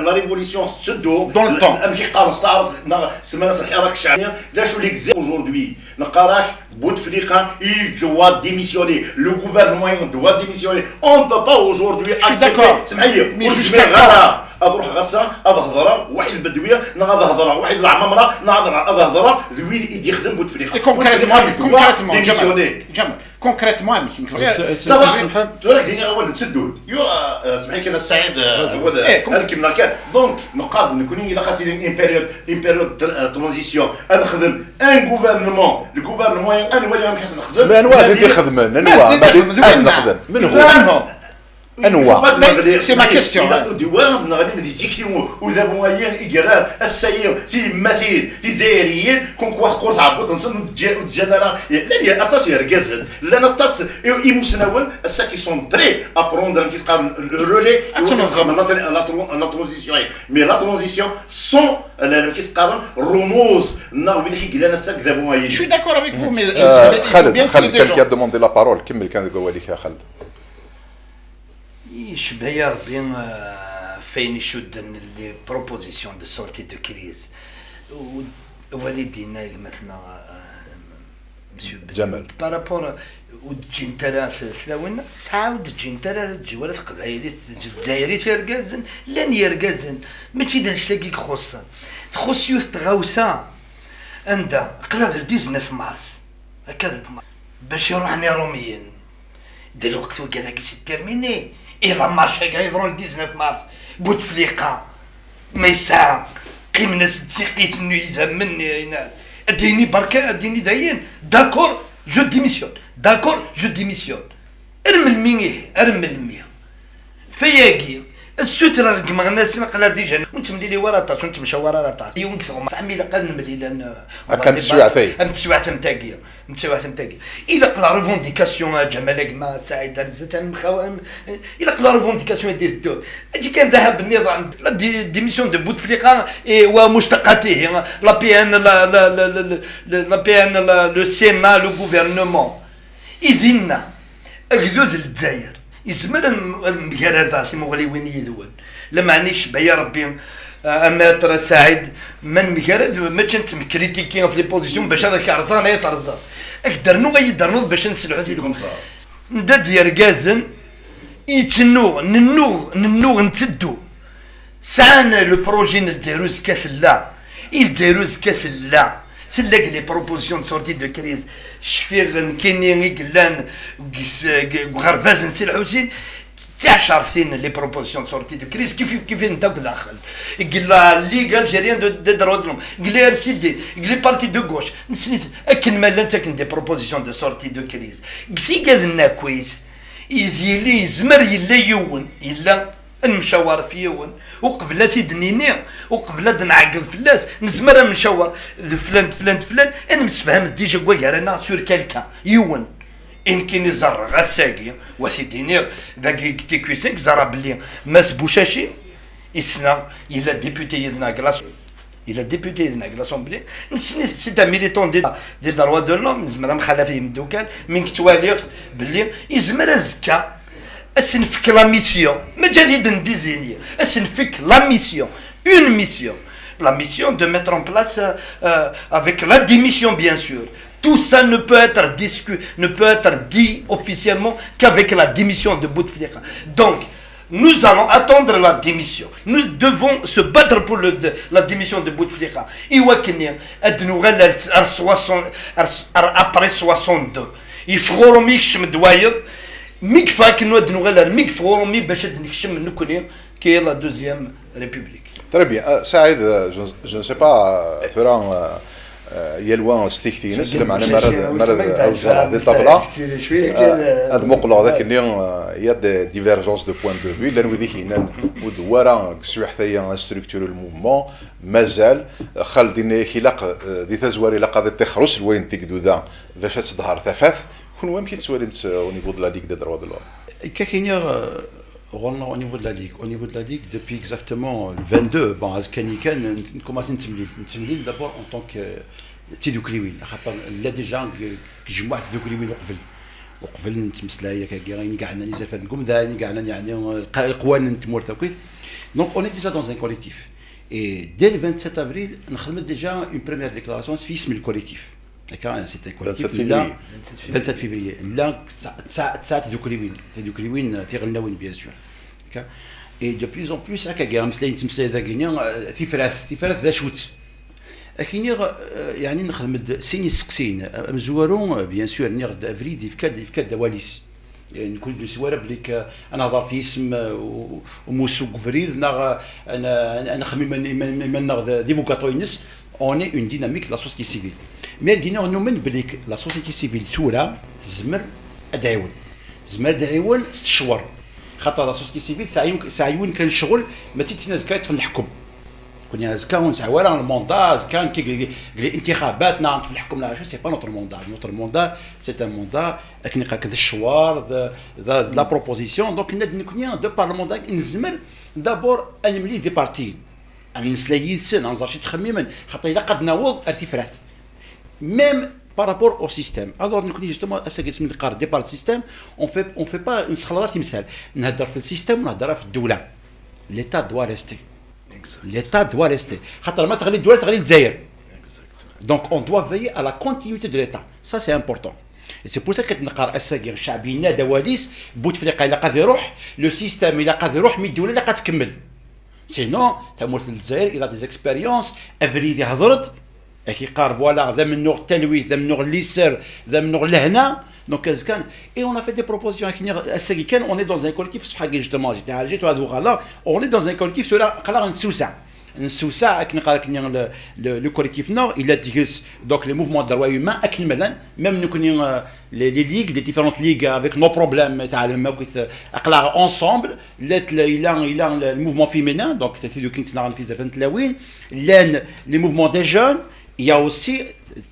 la révolution tetteddu. Dans le temps. Amek i qqaren s taɛrabt, neɣ semman-as lḥirak ccɛbi. D acu i yegza aujourd'hui? Neqqar-ak, Bouteflika, il doit démissionner. Le gouvernement doit démissionner. On ne peut pas aujourd'hui accepter. D'accord. Mais jusqu'à quand? Ad ruḥeɣ ass-a, ad hedreɣ waḥed Bedwi, neɣ ad hedreɣ waḥed Lɛmamra, neɣ ad hedreɣ d wid i d-yexdem Bouteflika. Et concrètement, Bouteflika concrètement, démissionner. Ǧamal, concrètement, amek? Ça va, tura k-d-iniɣ awal n teddunt. Yura, smeḥ-iyi kan a Saɛid, awal ad kemmleɣ kan. Donc, neqqar-d nekkni ilaq ad tili une période, une période de transition. Ad nexdem un gouvernement, le gouvernement, ad nwali amek ad nexdem. Mais anwa ad t-ixedmen? Anwa ad t-nexdem? Menhu? Anwa? Ur d-iwara ad neɣli di tikti udabu-ayi i yerran ass-ayi tiyemmatin tizzayriyin, comme quoi teqqur tɛebbuḍt-nsen ur d-ǧǧan ara. Llan aṭas yergazen, llan aṭas imusnawen ass-a qui sont prêts à prendre amek i s-qqaren le relais, la transition. Mais la transition sans amek i s-qqaren, rrumuz neɣ widak i yellan ass-a deg udabu-ayi. Je suis d'accord avec vous, mais Khaled, Khaled, quelqu'un a demandé la parole. Kemmel kan deg wawal-ik a Khaled. Icebha-yi Rebbi ɣef wayen icudden les propositions de sortie de crise. Wali d-yenna gma-tneɣ Monsieur Ǧamal, par rapport ur d-ǧǧint ara tlawin, tesɛa ur d-ǧǧint ara, ur d-ǧǧi ara teqbaylit, d Zzayrit irgazen, llan yergazen, mačči d annect-agi i ixuṣṣen. Txuṣṣ yiwet tɣawsa, anda, aql-aɣ d le dix-neuf mars, akka d bac iruḥen Iṛumyen. D lweqt wigad-agi c'est terminé. Et la marche-agi yeḍran le dix-neuf mars, Bouteflika ma yesɛa, qqimen-as-d tiqqit n yidammen, ad d-yini berka, ad d-yini dayen, d'accord, je démissionne, d'accord, je démissionne. Ar melmi ihi, ar melmi? Fayagi, ad ssutreɣ deg imeɣnasen aql-aɣ déjà ur nettemlili wara aṭas, ur nettemcawar ara aṭas. Yiwen deg teɣmas, am ilaq ad nemlil ad n- Akka n teswiɛt-agi. Am teswiɛt am tagi. Nettiwat am tagi. Ilaq la revendication, a Ǧamal, a gma Saɛid Arzat, a nemxawa, ilaq la revendication ad d-teddun. Aǧi kan ذهب النظام, la dé- démission de Bouteflika et ومشتقاته, la P N, la, la, la, la, la, la P N, la, le Sénat, le gouvernement. I dinna, agdud n Lezzayer, yezmer ad m- ad mgaradeɣ timuɣliwin yid-wen. Lameɛna icebba-yi Rebbi, a Maître Saɛid, ma nemgarad, mačči nettemkritiki ɣef les positions bac ad ak-rẓeɣ neɣ ad terẓeḍ. Ad k-d-rnuɣ, ad yi-d-ternuḍ bac ad nesselḥu tilufa. Nda-d yergazen, yettennuɣ, nennuɣ, nennuɣ, netteddu. Sɛan le projet n Lezzayer uzekka tella. I Lezzayer uzekka tella. Tella deg les propositions de sortie de crise. Cfiɣ nekkini i yellan deg s- deg uɣerbaz n Si Lḥusin, d tiɛcertin les propositions de sortie de crise, kif kif i netta akk daxel. Deg la Ligue Algérienne de, des droits de l'homme, deg les R C D, deg les partis de gauche, nessen-iten akken ma llan ttaken des propositions de sortie de crise. Deg tigaden akkit, yili yezmer yella yiwen, yella ad nemcawar ɣef yiwen, uqbel ad t-id-nini, uqbel ad nɛeggeḍ fell-as, nezmer ad nemcawar d flan, d flan, d flan, ad nemsefham déjà deg wagar-nneɣ sur quelqu'un, yiwen. I nekkini ẓerreɣ ass-agi, wa t-id-iniɣ, dagi deg T Q cinq, ẓerreɣ belli Mass Bouchachi, issneɣ, yella député yid-neɣ deg l'As-, Il a député de l'Assemblée, c'est un militant des, des droits de l'homme, nezmer ad nxalaf imeddukal, mi nettwali belli yezmer azekka ad s-nefk la mission, maǧǧa ad d-ndizini, ad s-nefk la mission, une mission, la mission de mettre en place, euh, euh, avec la démission bien sûr. Tout ça ne peut être discu-, ne peut être dit officiellement qu'avec la démission de Bouteflika. Donc, nous allons attendre la démission. Nous devons se battre pour le, de, la démission de Bouteflika. Iwakken ad nuɣal ar, ar soixante, ar, ar, après soixante-deux. Yeffeɣ urumi, yekcem-d wayeḍ. Mi yeffeɣ akken ad nuɣal armi yeffeɣ urumi bac ad nekcem nekkni, qui est la deuxième république. Très bien. Euh, Saïd, euh, je, je ne sais pas, euh, tura, euh, euh, yal wa s tikti-ines, lameɛna mi ara d-, mi ara d-, ad ẓreɣ di ṭṭabla, euh, ad muqleɣ d akken-nni, euh, il y a des divergences de point de vue, llan wid i k-yennan ur d-wwin ara deg teswiɛt-agi ad structurer le mouvement, mazal, euh, Xaled yenna-yak ilaq, euh, di tazwara ilaq ad iṭixer uselway n Tigduda bac ad teḍher tafat. Kunwi amek i tettwalim-tt, euh, au niveau de la Ligue des droits de l'homme? Akka k-iniɣ, euh, ɣur-neɣ au niveau de la Ligue. Au niveau de la Ligue, depuis exactement le vingt-deux, bon, azekka-nni kan, n-, nkumaṣi nettemlil. Nettemlil d'abord en tant que, euh, d tidukliwin. Axaṭer nella déjà deg, deg tjemmuɛt n tidukliwin uqbel. Uqbel nettmeslay akkagi, ayen i yeɛnan izerfan deg umdan, ayen i yeɛnan, yeɛni, lqa-, leqwanen n tmurt akkit. Donc, on est déjà dans un collectif. Et dès le vingt-sept avril, nexdem déjà une première déclaration s yisem n le collectif. Akka, c'est un collectif. Vingt-sept février. Vingt-sept février. Nella tesɛa, tesɛa, tesɛa tidukliwin. Tidukliwin, euh, tiɣelnawin, bien sûr. Akka. Et de plus en plus, akkagi, ameslay nettmeslay dagi-nni, euh, tifrat, tifrat d acu-tt? Ad k-iniɣ, euh, yeɛni nexdem-d sin isteqsiyen. Amezwaru, euh, bien sûr, nniɣ-d abrid yefka-d, yefka-d awal-is. Eh, nekk ur d-nusi ara belli k-, ad nehder f yisem, eh, u-, umussu deg ubrid, neɣ, eh, ad n-, ad n-, ad nexmim iman-, iman-, iman-nneɣ d, d ibugaṭuten-ines. On est une dynamique de la société civile. Mais ad d-iniɣ, numen belli k-, la société civile tura tezmer ad d-tɛiwen. Tezmer ad d-tɛiwen s ccwer. Xaṭer la société civile tesɛa yiwen, tesɛa yiwen kan ccɣel, mačči d tin azekka yeṭṭfen leḥkem. Kunni azekka ur nesɛi ara lmanda, azekka nekk deg, deg, deg الانتخابات neɣ neṭṭef leḥkem neɣ acu, c'est pas notre mandat. Notre mandat, c'est un mandat, akken iqaq d ccwer, d, d, d la proposition. Donc, nna-d nekkni, de parlementaires, nezmer d'abord ad nemlil d ipartiyen. Ad nemmeslay yid-sen, ad nẓer acu ttxemmimen, xaṭer ilaq ad naweḍ ar tifrat. Même par rapport au système. Alors, nekkni, justement, ass-agi, asmi neqqar départ du système, on fait, on fait pas, nessexlaḍ ara timsal. Nhedder f le système, nhedder f ddewla. L'État doit rester. L'État doit rester. Xaṭer ma teɣli ddewla, teɣli Lezzayer. Donc, on doit veiller à la continuité de l'État. Ça, c'est important. Et c'est pour ça que neqqar ass-agi, ccɛeb yenna-d awal-is, Bouteflika ilaq ad iruḥ, le système ilaq ad iruḥ, mi ddewla ilaq ad tkemmel. Sinon, tamurt n Lezzayer, il a des expériences, abrid ihder-d, ak-iqqar, voilà, d amennuɣ n talwit, d amennuɣ n liser, d amennuɣ n lehna. Donc, azekka, et on a fait des propositions. Ass-agi kan, on est dans un collectif, ṣṣeḥḥa-agi, justement, j'étais à Alger, tura ad uɣaleɣ, on est dans un collectif, tura aql-aɣ nessewseɛ. Nessewseɛ, akken qqar akken le, le, le collectif-nneɣ, il a deg-s, donc, les mouvements de droits humains, akken ma llan, même nekkni, euh, les, les ligues, les différentes ligues avec nos problèmes, teɛlem akk, euh, aql-aɣ ensemble, llant, il a, il a le, le mouvement féminin, donc, c'est du King Tnaran Fizafan Tlawin, llan les mouvements des jeunes, il y a aussi,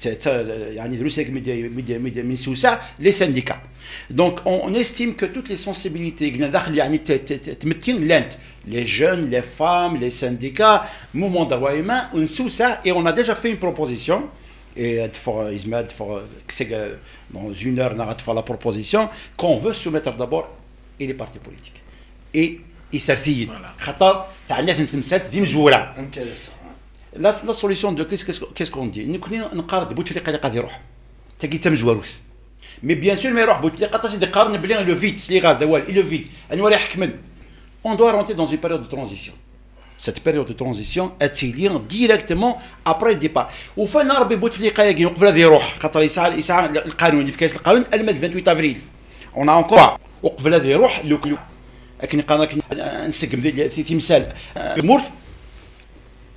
t-, t-, يعني, drus akken mi d-, mi d-, mi d-, mi nessewseɛ, les syndicats. Donc, on, on estime que toutes les sensibilités, يعني, t-, t-, t-, تمتين llant, les jeunes, les femmes, les syndicats, mouvement de droits humains, on sous ça, et on a déjà fait une proposition, et, euh, ad teffeɣ, yezmer ad teffeɣ, euh, dans une heure, neɣ ad teffeɣ la proposition, qu'on veut soumettre d'abord et les partis politiques. Et isertiyen. Voilà. Xaṭer, teɛna-ten temsalt d imezwura. Intéressant. La, la solution de qu'est-ce, qu'est-ce, qu'est-ce qu'on dit? Nekkni neqqar-d Bouteflika ilaq ad iruḥ. Tagi d tamezwarut. Mais bien sûr, ma iruḥ Bouteflika, aṭas i d-qqaren belli le vide, s liɣaz d awal, et le vide. Anwa ara iḥekmen? On doit rentrer dans une période de transition. Cette période de transition, ad tili directement après le départ. Ufan Rebbi Bouteflika-agi, uqbel ad iruḥ, xaṭer yesɛa, yesɛa lqanun, yefka-yas lqanun, alma d vingt-huit avril. On a encore, uqbel ad iruḥ, le, le, akken qqaren, akken, nseggem di, di, timsal, euh, tmurt,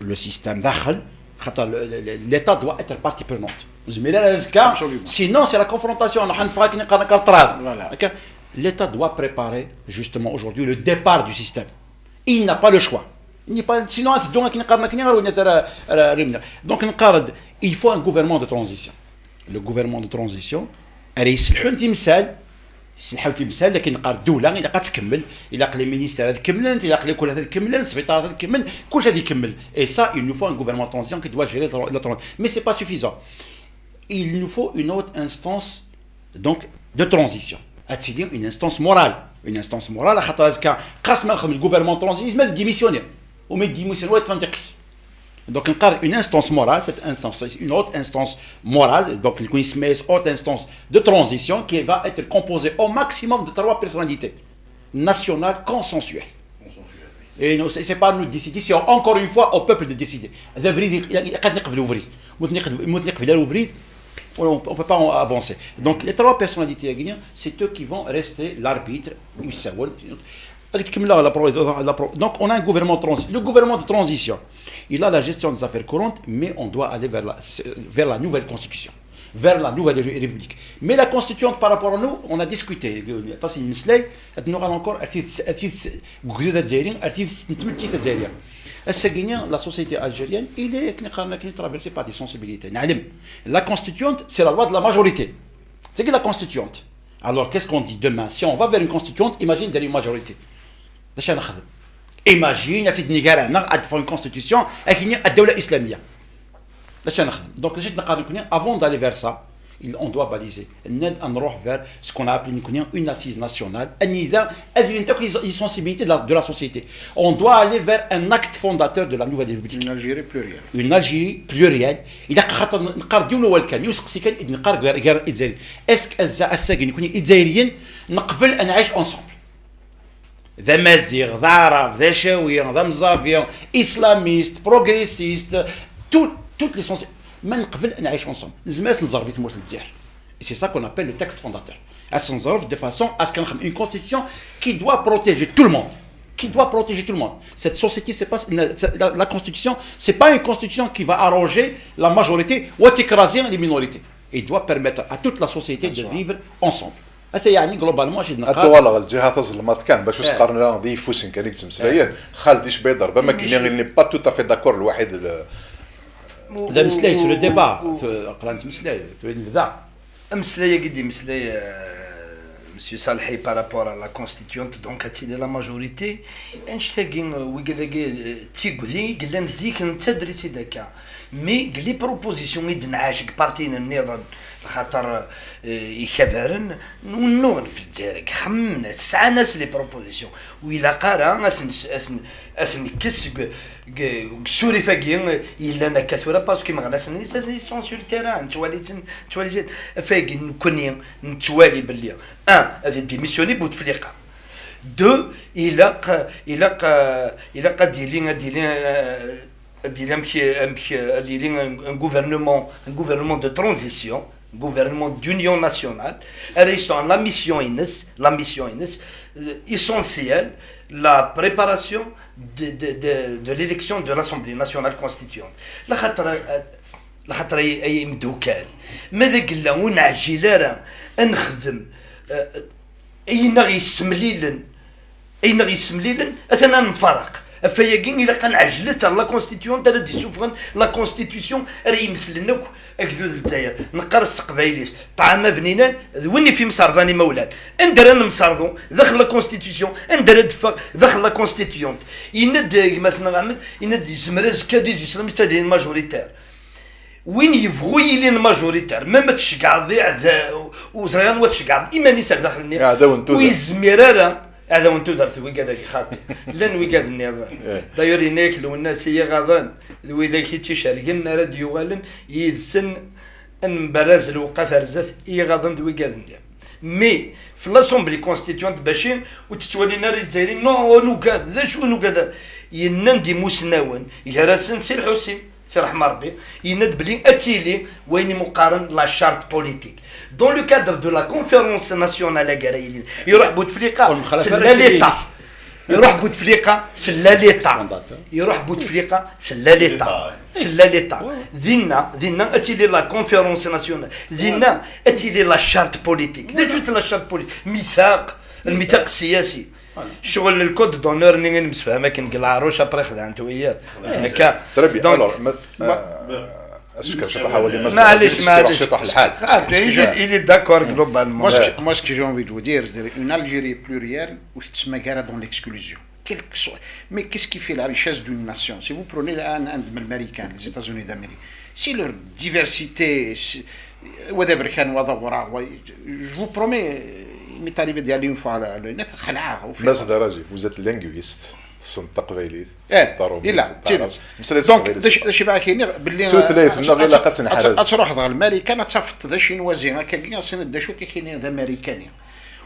le système daxel, xaṭer le, le, le, l'État doit être partie prenante. Ur nezmir ara azekka, absolument, sinon c'est la confrontation, nruḥ neffeɣ akken qqaren akka ṭṭrad. Voilà. Akka, l'État doit préparer justement aujourd'hui le départ du système. Il n'a pas le choix. Il n'est pas, sinon, ad teddu akken qqaren akken ɣer win ara, ara, ara imneɣ. Donc, neqqar-d, il faut un gouvernement de transition. Le gouvernement de transition, ara yesselḥun timsal, Sselḥaw timsal, lakin neqqar ddula ilaq ad tkemmel, ilaq les ministères ad kemmlen, ilaq l'école ad kemmlen, sbiṭarat ad kemmlen, kullec ad ikemmel. Et ça, il nous faut un gouvernement de transition qui doit gérer la transition. Mais c'est pas suffisant. Il nous faut une haute instance, donc, de transition. Ad tili une instance morale. Une instance morale, xaṭer azekka, xas ma nexdem le gouvernement de transition, yezmer ad démissionner. U ma démissionner, ad tt-nteqqes. Donc, une instance morale, cette instance, c'est une haute instance morale, donc une haute instance de transition qui va être composée au maximum de trois personnalités nationales consensuelles. Et non, c'est c'est pas à nous de décider, c'est encore une fois au peuple de décider. هذا فريد يق- يق- يقدر يقبل وفريد. ممكن يقبل، ممكن يقبل وفريد, on ne peut pas avancer. Donc, les trois personnalités, c'est eux qui vont rester l'arbitre. Donc, on a un gouvernement de transition. Le gouvernement de transition, il a la gestion des affaires courantes, mais on doit aller vers la, vers la nouvelle constitution, vers la nouvelle république. Mais la constituante, par rapport à nous, on a discuté. Aṭas n imeslay, ad nuɣal encore ar tidet, ar tidet n ugdud azzayri, ar tidet n tmetti tazzayriya. Ass-agi, la société algérienne, il est, akken qqaren, akken traversée par des sensibilités. Neɛlem. La constituante, c'est la loi de la majorité. C'est que la constituante. Alors, qu'est-ce qu'on dit demain? Si on va vers une constituante, imagine, dans une majorité. D acu ara nexdem? Imagine, ad tt-id-neg ara, neɣ ad d-teffeɣ une constitution, akken ad ddawla islamiyya. D acu ara nexdem? Donc, d acu i d-neqqar nekkni, avant d'aller vers ça, il- on doit baliser. Nnan ad nruḥ vers ce qu'on a appelé nekkni une assise nationale. Anida ad ilint akk les, les sensibilités de la, de la société. On doit aller vers un acte fondateur de la nouvelle république. Une Algérie plurielle. Une Algérie plurielle. Ilaq xaṭer neqqar-d yiwen wawal kan, yiwen useqsi kan i d-neqqar gar, gar Izzayriyen. Est-ce que azza, ass-agi nekkni Izzayriyen neqbel ad nɛic ensemble? D Amaziɣ, d Aɛrab, d Acawi, d Amẓavi, islamiste, progressiste, tout, toutes les sens. Ma neqbel ad nɛic ensemble, nezmer ad s-nẓerb i tmurt n Lezzayer. Et c'est ça qu'on appelle le texte fondateur. Ad s-nẓerb de façon à ce qu'on ait une constitution qui doit protéger tout le monde. Qui doit protéger tout le monde. Cette société, c'est pas une- la, la constitution, c'est pas une constitution qui va arranger la majorité ou écraser les minorités. Il doit permettre à toute la société de vivre ensemble. Ata yeɛni, globalement, acu i d-neqqar. Ad uɣaleɣ lǧiha tazelmaḍt kan, bac ur s-qqaren ara d iyeffusen kan i yettmeslayen. Xaled icba iḍerb am akken, il n'est pas tout à fait d'accord lwaḥid. D ameslay, c'est le débat. Aql-aɣ nettmeslay, tura nebda. Ameslay-agi d-imeslay, euh, Monsieur Salhi, par rapport à la constituante, donc ad tili la majorité. Annect-agi, euh, wigad-agi, euh, d tigdi i yellan zik, netta d-rri-tt-id akka. Mais deg les propositions i d-nɛac deg parti-nni nniḍen, lxaṭer, euh, ikabaren, nnuɣen f Lezzayer, xemmen-as, sɛan-as les propositions. Ur ilaq ara ad sen-, ad sen-, ad sen-nekkes seg, deg, deg surif-agi yellan akka tura, parce que imeɣnasen-is, ils sont sur le terrain, nettwali-ten, nettwali-ten. Afayagi nekkni nettwali belli, un, ad démissionner Bouteflika. Deux, ilaq, ilaq, ilaq ad yili, ad yili, euh, ad yili amek, amek, ad yili un, un gouvernement, un gouvernement de transition, un gouvernement d'union nationale, ara yesɛun la mission-ines, la mission-ines, euh, essentielle, la préparation de, de, de, de l'élection de l'Assemblée nationale constituante. Lxaṭer, euh, lxaṭer ay, ay imdukal, ma d agella ur neɛjil ara ad nexdem, euh, ayen aɣ-yessemlilen, ayen aɣ-yessemlilen, atan ad nemfaraq. Ɣef wayagi, ilaq ad nɛejlet ar la constituante ara d-issufɣen la constitution ara yemeslen akk agdud n Lezzayer. Neqqar s teqbaylit, ṭṭɛam abninan d win i f imserḍan imawlan. Anda ara nemserḍu? Daxel la constitution. Anda ara d-teffeɣ? Daxel la constituante. Yenna-d gma-tneɣ Ahmed, yenna-d yezmer azekka ad d-islam ad yili majoritaire. Win yebɣu yili majoritaire, même ad tceggɛeḍ iɛda-, ur ẓriɣ anwa tceggɛeḍ, iman-is ar daxel-nni. Iɛdawen n tudert. Ur yezmir ara, iɛdawen n tudert, wigad-agi xaṭi. Llan wigad nniḍen. D'ailleurs, yenna-yak Lwennas, i yiɣaḍen d widak i tt-icergen ara d-yuɣalen yid-sen ad nemberraz lewqat ar zdat, i yiɣaḍen d wigad-nni. Mais, f l'Assemblée constituante, baci ur tt-ttwalin ara Izzayriyen, non, ur nugad, d acu ur nugad ara? Yenna-d imusnawen, gar-asen Si Lḥusin, si ṛeḥma Ṛebbi, yenna-d belli ad tili wayen i mu qqaren la charte politique. Dans le cadre de la conférence nationale agi ara yilin, iruḥ Bouteflika, Ur mxalaf tella ara tili. l'État. Iruḥ Bouteflika, tella l'État. Fondateur. Iruḥ Bouteflika, tella l'État. Tella l'État. Dinna, dinna ad tili la conférence nationale. Dinna ad tili la charte politique. D acu-tt la charte politique? Mithaq, lmithaq siyasi. Ccɣel n le code d'honneur-nni i nemsefham akken deg Laɛruc, après xedɛent wiyaḍ. Akka. Très bien. Donc, Alors, ma- ma- euh, Est-ce que c'est pas Hawali Masdar? Maɛlic, maɛlic. C'est pas le cas. Ah, il est, il est d'accord globalement. Moi, ce que, moi, ce que j'ai envie de vous dire, c'est une Algérie plurielle où c'est dans l'exclusion. Quel que soit. Mais qu'est-ce qui fait la richesse d'une nation? Si vous prenez un, un Américain, les États-Unis d'Amérique, c'est leur diversité. C'est, wa d aberkan, wa d awraɣ, wa, je vous promets, il m'est arrivé d'y aller une fois à la, à l'ONF, xelɛeɣ, au fait. Masdar Ajif, vous êtes linguiste. Tessneḍ taqbaylit, eh, tessneḍ taṛumit, illa, tessneḍ d tidet. Taɛrabt. Mmeslay s teqbaylit. Donc, d acu, d acu i bɣiɣ ad k-iniɣ, belli, tutlayt-nneɣ ilaq ad tenḥerz. Ad, ad truḥeḍ ɣer Lmarikan, ad tafeḍ d acinwazi, akkagi, ad tiniḍ d acu i k-inin d Amarikani.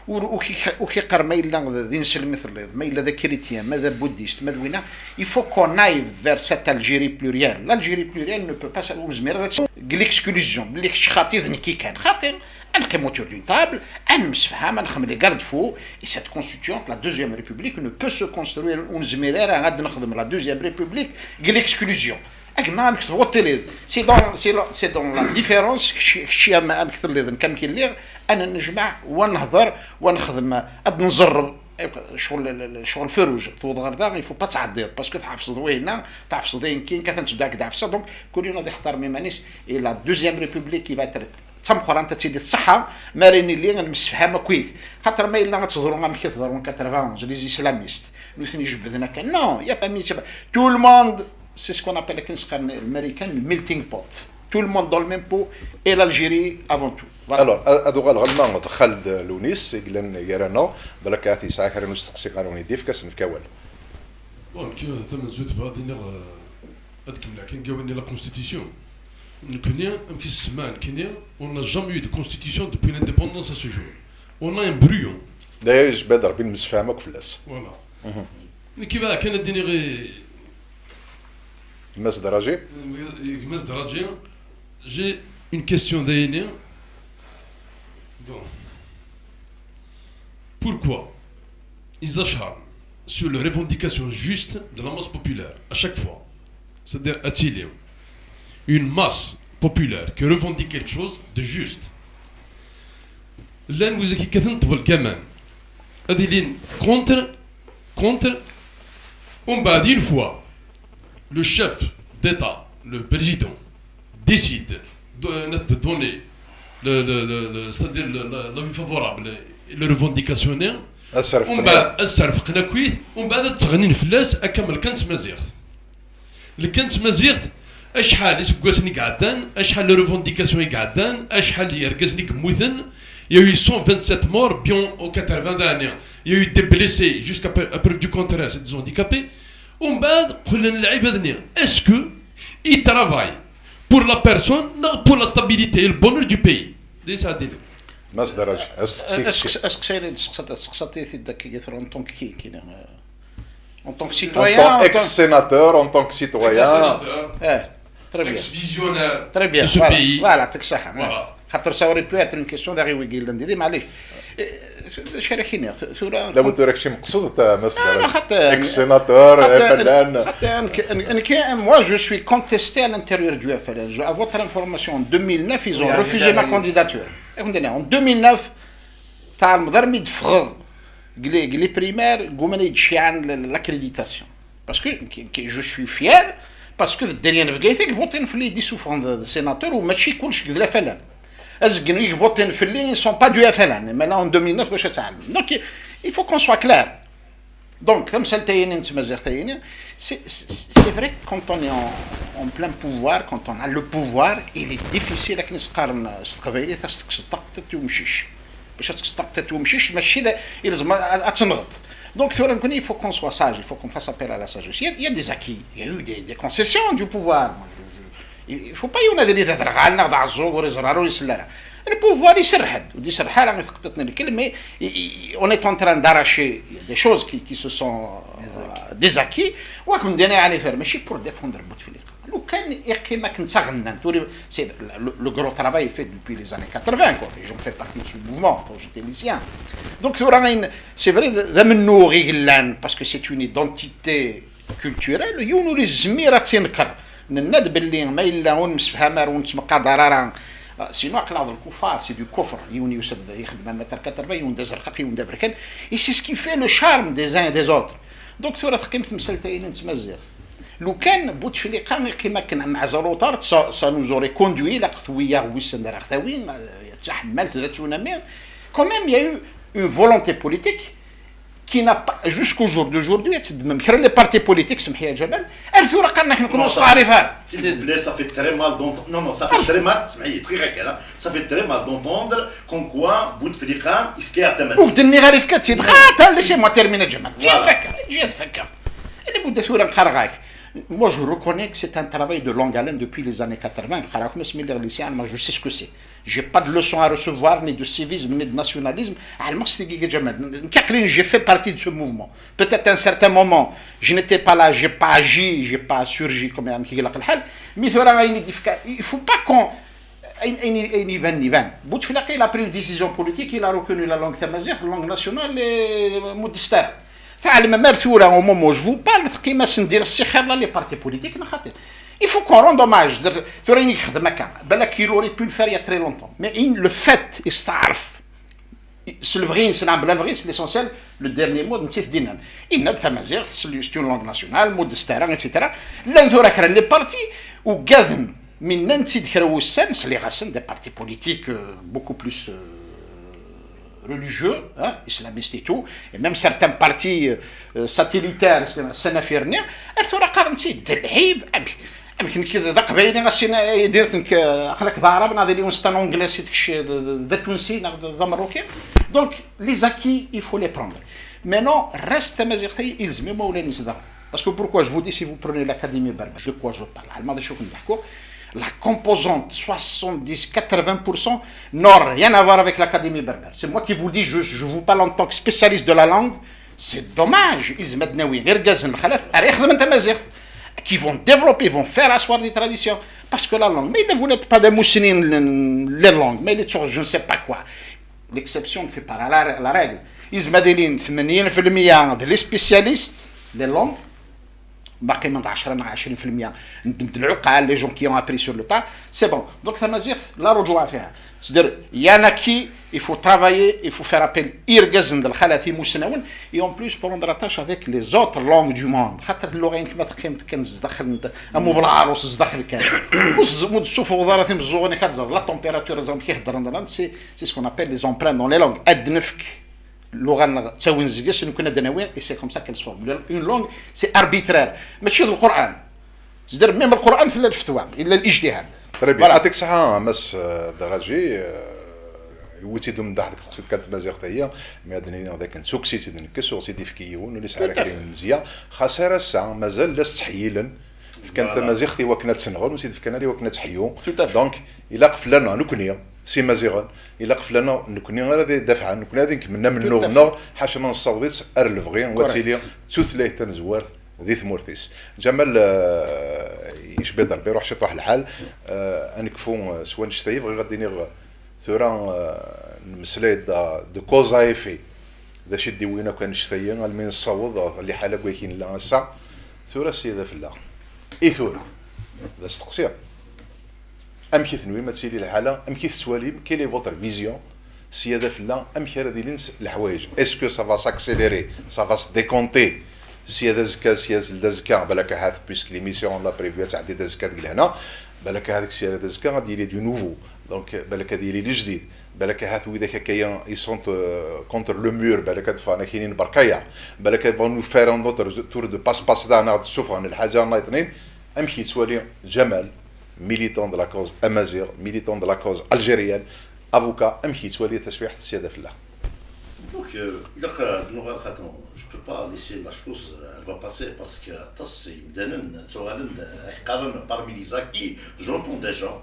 Ur, ur k-, ur k-iqqar ma yella d, d ineslem i telliḍ, ma yella d akrityen, ma d abudist, ma d winna. Il faut qu'on aille vers cette Algérie plurielle. L'Algérie plurielle ne peut pas, ur nezmir ara ad, deg l'exclusion, belli kečč xaṭi d nekki kan. Xaṭi. À nous mettre autour d'une table, à nous faire, à nous les garde-fous, et cette constituante, la deuxième république, ne peut se construire, ur nezmir ara ad nexdem la deuxième république, deg l'exclusion. Akken ma amek tebɣuḍ tiliḍ. C'est dans, c'est la, c'est dans la différence, kečč, kečč am, amek telliḍ, nekk amek lliɣ, ad nejmeɛ, wa nehder, wa nexdem, ad nzerreb, ccɣel, ccɣel feu rouge, tewweḍ ɣer da, il faut pas tɛeddiḍ, parce que tɛefseḍ winna, tɛefseḍ ayen kan, kan tedda ad ɛefseḍ, donc, kul yiwen ad ixtar iman-is, et la deuxième république qui va être d tameqqrant, ad tili ṣṣeḥḥa, mi ara nili nemsefham akkit. Xaṭer ma yella ad teḍru amek i teḍru en quatre-vingt-onze, les islamistes, nutni jebden akka. Non, il y a pas mis, tout le monde, c'est ce qu'on appelle akken s-qqaren Lmarikan, le melting pot. Tout le monde dans le même pot, et l'Algérie avant tout. Voilà. Alors, a-, ad uɣaleɣ alma d Xaled Lewnis, i yellan gar-aneɣ, balak ahat yesɛa kra n usteqsi ara wen-id-yefk, ad s-nefk awal. Bon, nekk, tamenzut, bɣiɣ ad iniɣ, euh, ad kemmleɣ kan deg wawal-nni la constitution. Nekkni, amek i s-semmaɣ nekkni, on n'a jamais eu de constitution depuis l'indépendance à ce jour. On a un brouillon. D'ailleurs, yejba-d Rebbi nemsefham akk fell-as. Voilà. Mhm. Nekk bɣiɣ kan ad iniɣ i Mass Daraji. I Mass Daraji, j'ai une question, dayini. Bon. Pourquoi ils acharnent sur les revendications justes de la masse populaire à chaque fois? C'est-à-dire, a-t-il une masse populaire qui revendique quelque chose de juste? Llan wid i yekkaten ṭṭbel n waman, ad ilin contre, contre. Umbeɛd, une fois le chef d'État, le président, décide de, de donner le, le, le, le, c'est-à-dire le, le, l'avis favorable, les revendications-nni, ad sserfqen, umbeɛd ad sserfqen akkit, umbeɛd ad ttɣennin fell-as akka am lkan n tmaziɣt. Lkan n tmaziɣt, acḥal iseggasen i iɛeddan, acḥal n revendications i iɛeddan, acḥal n yergazen i yemmuten, il y a eu cent vingt-sept morts, bien aux quatre-vingts années, il y a eu des blessés, jusqu'à preuve du contraire, c'est des handicapés. Umbeɛd qqlen lɛibad-nni, est-ce que ils travaillent pour la personne, neɣ pour la stabilité et le bonheur du pays? D acu i d-yenna Mass Daraji? Asteqsi-, asteqsi-, asteqsi-, asteqsi-, asteqsi-, asteqsi-, en tant que qui, qui, euh, en tant que citoyen, en tant, en tant ex-sénateur, en tant que citoyen. Ex-sénateur. Eh, très bien. Ex-visionnaire de ce pays. Très bien, voilà, voilà, يعطيك الصحة. Voilà. خاطر ça aurait pu être une question داغي ويكي لندي، معليش. إيه، شاركيني، ث-، ثورة. لا، بد راك شي مقصود، تا، Mass Daraji. Ex-sénateur, F L N. Moi, je suis contesté à l'intérieur du F L N. Je, à votre information, en deux mille neuf, ils ont refusé ma candidature. En deux mille neuf, تاع رمضان مي دفغ قلي، قلي بريمير، قوم أنا يتشيعن ل-، l'accréditation. Parce que, que, que je suis fier, parce que الدريان بقيتك voté في les dix souffrants de, de sénateur وماشي كلش قد ال F L N. أزقن يفوتين في اللي ils sont pas du F L N. Mais là, en deux mille neuf, واش تعلم. Donc, il faut qu'on soit clair. Donc, comme ça, c'est, c'est, c'est vrai que quand on est en, en plein pouvoir, quand on a le pouvoir, il est difficile à نقارن ستقبيلي تستقصدق تتومشيش. باش تستقطت ومشيش، ماشي دا يلزم أتنغط. Donc, ثورة نكون, il faut qu'on soit sage, il faut qu'on fasse appel à la sagesse. Il y a, il y a des acquis, il y a eu des, des concessions du pouvoir. Moi, je, je, il faut pas يونا ذي ذا غالنا ذا عزو ورزرار ويسلرا. Le pouvoir يسرحد، ودي سرحة راه يثقطتنا الكل، mais on est en train d'arracher des choses qui, qui se sont, euh, des acquis. وكم دينا يعني فير ماشي pour défendre بوتفليقة. لو كان يقيمك انت غنان توري, c'est le, le gros travail fait depuis les années quatre-vingts, quoi. J'en fais partie de ce mouvement quand j'étais lycéen. Donc, ثورة, c'est vrai, d amennuɣ i yellan, parce que c'est une identité culturelle, yiwen ur yezmir ad tt-inker. Nenna-d belli ma yella ur nemsefham ara, ur nettmeqadar ara, sinon aql-aɣ d lkuffar, c'est du kufr, yiwen yusa-d yexdem amatar quatre-vingts, yiwen d azerqaq, yiwen d aberkan, et c'est ce qui fait le charme des uns et des autres. Donc, tura teqqim temsalt-a-inu n tmaziɣt. Lukan Bouteflika iqqim akken am Azalotar, ça, ça nous aurait conduit, la qtwiya wissen d araɣtawi, d taḥemmalt, d tsunami. Quand même, il y a eu une volonté politique qui n'a pas, jusqu'au jour d'aujourd'hui, ad teddmem kra les partis politiques, semḥ ya Ǧamal, ar tura qqaren-ak nekkni ur nesteɛrif ara. S'il vous plaît, ça fait très mal d'entendre. Non, non, ça fait très mal. Semḥ-iyi, très mal, hein. Ça fait très mal d'entendre comme quoi Bouteflika yefka-yaɣ tamaziɣt. Ur d-nniɣ ara yefka-tt-id. Laissez-moi terminer, Ǧamal. Ǧǧi-yi ad fakeɣ, ǧǧi-yi ad fakeɣ. Ala budda tura qqareɣ-ak. Moi, je reconnais que c'est un travail de longue haleine depuis les années quatre-vingts. Qqareɣ-ak, mi lliɣ lycéen, moi, je sais ce que c'est. J'ai pas de leçon à recevoir, ni de civisme, ni de nationalisme. Ɛelmeɣ s tigi, Ǧamal. Nekk aql-i, j'ai fait partie de ce mouvement. Peut-être à un certain moment, je n'étais pas là, j'ai pas agi, j'ai pas surgi, comme amek ilaq lḥal. Mais tura, ayen i d-yefka, il faut pas qu'on, ayen, ayen, ayen ibanen, iban. Bouteflika, il a pris une décision politique, il a reconnu la langue tamaziɣt, langue nationale, et modestar. Tɛelmem ar tura, au moment où je vous parle, teqqim-asen di lsixir la les partis politiques, neɣ xaṭi. Il faut qu'on rende hommage. Tura, ayen i yexdem akka, balak il aurait pu le faire il y a très longtemps. Mais in, le fait, yesteɛref. S lebɣi-nsen, neɣ bla lebɣi-s, l'essentiel, le dernier mot, d netta i t-d-yennan. Yenna-d tamaziɣt, c'est une langue nationale, modestar, et cetera. Llan tura kra n les partis ugaden, mi nnan-tt-id kra n wussan, sliɣ-asen, des partis politiques, euh, beaucoup plus, euh, religieux, hein, islamistes et tout, et même certains partis, euh, euh, satellitaires, est-ce que, Sanafir-nni, ar tura qqaren-tt-id, d lɛib, amek, amek nekk d aqbayli, a sin, a, Yidir, nekk, euh, aql-ak d aɛrab, neɣ d liwen c'est un anglais, c'est kečč d, d, d atunsi, neɣ d, d ameṛṛuki. Donc, les acquis, il faut les prendre. Maintenant, reste tamaziɣt-agi, ilzem imawlan-is daɣen. Parce que pourquoi je vous dis, si vous prenez l'Académie berbère, de quoi je parle, ɛelmeɣ d acu i ken-d-ḥkuɣ, la composante soixante-dix, quatre-vingts pour cent n'ont rien à voir avec l'Académie berbère. C'est moi qui vous le dis, je, je vous parle en tant que spécialiste de la langue. C'est dommage, ilzem ad d-nawi irgazen n lxalat ara ixedmen tamaziɣt, qui vont développer, vont faire asseoir des traditions. Parce que la langue, mais vous n'êtes pas des mousselines, les langues, mais les choses, je ne sais pas quoi. L'exception ne fait pas la, la règle. Ilzem ad ilin ثمانين في المية de les spécialistes, les langues, باقي من عشرة مع عشرين في المية ندم العقال, les gens qui ont appris sur le tas, c'est bon. Donc tamaziɣt, la رجوع فيها. C'est-à-dire, il y en a qui, il faut travailler, il faut faire appel, irgazen d lxalat imusnawen, et en plus prendre attache avec les autres langues du monde. خاطر اللغة كما تقيم كان زدخل, امو بالعروس زدخل كان. مو تسوفو ضارة مزوغني كتزاد la température زعما كيهضر عندنا, c'est, c'est ce qu'on appelle les empreintes dans les langues. Ad nefk اللغة ن-, ttawin seg-s, nekkni ad d-nawi, et c'est comme ça qu'elle se forme. Une langue, c'est arbitraire. ماشي d Lqur'an. C'est-à-dire, même Lqur'an, tella lfetwa, illa الاجتهاد. Très bien. Voilà. يعطيك الصحة, Mass, euh, Daraji, euh, wi tt-id-umdaḥ deg teqsiḍt kan tmaziɣt-agi, mi ad d-nini d akken d tukksit i d-nekkes, ur ɣ-tt-id-ifki yiwen, ur nesɛi ara kra n lemzeyya. Xas ar ass-a, mazal la s-ttḥeyyilen. Fkan tamaziɣt i wakken ad tt-nɣen, ur tt-id-fkan ara i wakken ad tḥeyyu. Donc, ilaq fell-aneɣ, nekkni, s Imaziɣen, ilaq fell-aneɣ, nekkni ara d-, dafɛen, nekkni ad nkemmel amennuɣ-nneɣ, ḥaca ma nessaweḍ-itt ar lebɣi, u ad tili d tutlayt tamezwart di tmurt-is. Ǧamal, eh, yecba-d Rebbi, iruḥ ciṭuḥ lḥal, eh, ad nekfu, eh, s wannect-agi, bɣiɣ ad d-iniɣ, tura, eh, nemmeslay-d, eh, de cause à effet. D acu i d-iwwin akk annect-agi, almi nessaweḍ ɣer liḥala deg wakken nella ass-a? Tura, sya d afella. I tura? D asteqsi. Amek i tenwim ad tili lḥala? Amek i tettwalim? Quelle est votre vision? Sya d afella, amek ara d-ilint leḥwayeǧ? Est-ce que ça va s'accélérer? Ça va se décompter? Sya d azekka, sya d azekka, balak ahat, puisque l'émission l'a prévu ad tɛeddi d azekka deg lehna, balak ahat sya d azekka ad yili du nouveau. Donc, balak ad yili lejdid. Balak ahat widak akka-ya, ils sont, euh, contre le mur, balak ad ffɣen akkin-in berka-ya. Balak ad bɣun nous faire un autre tour de passe-passe da, neɣ ad d-ssufɣen lḥaǧa nniḍen. Amek yettwali Ǧamal, militant de la cause amaziɣ, militant de la cause algérienne, avocat, amek yettwali taswiḥt sya d afella? Donc, euh, ilaq ad nuɣal xaṭi, je peux pas laisser la chose, euh, elle va passer, parce que aṭas n yimdanen ttuɣalen d, ad k-qqaren parmi les acquis, j'entends des gens,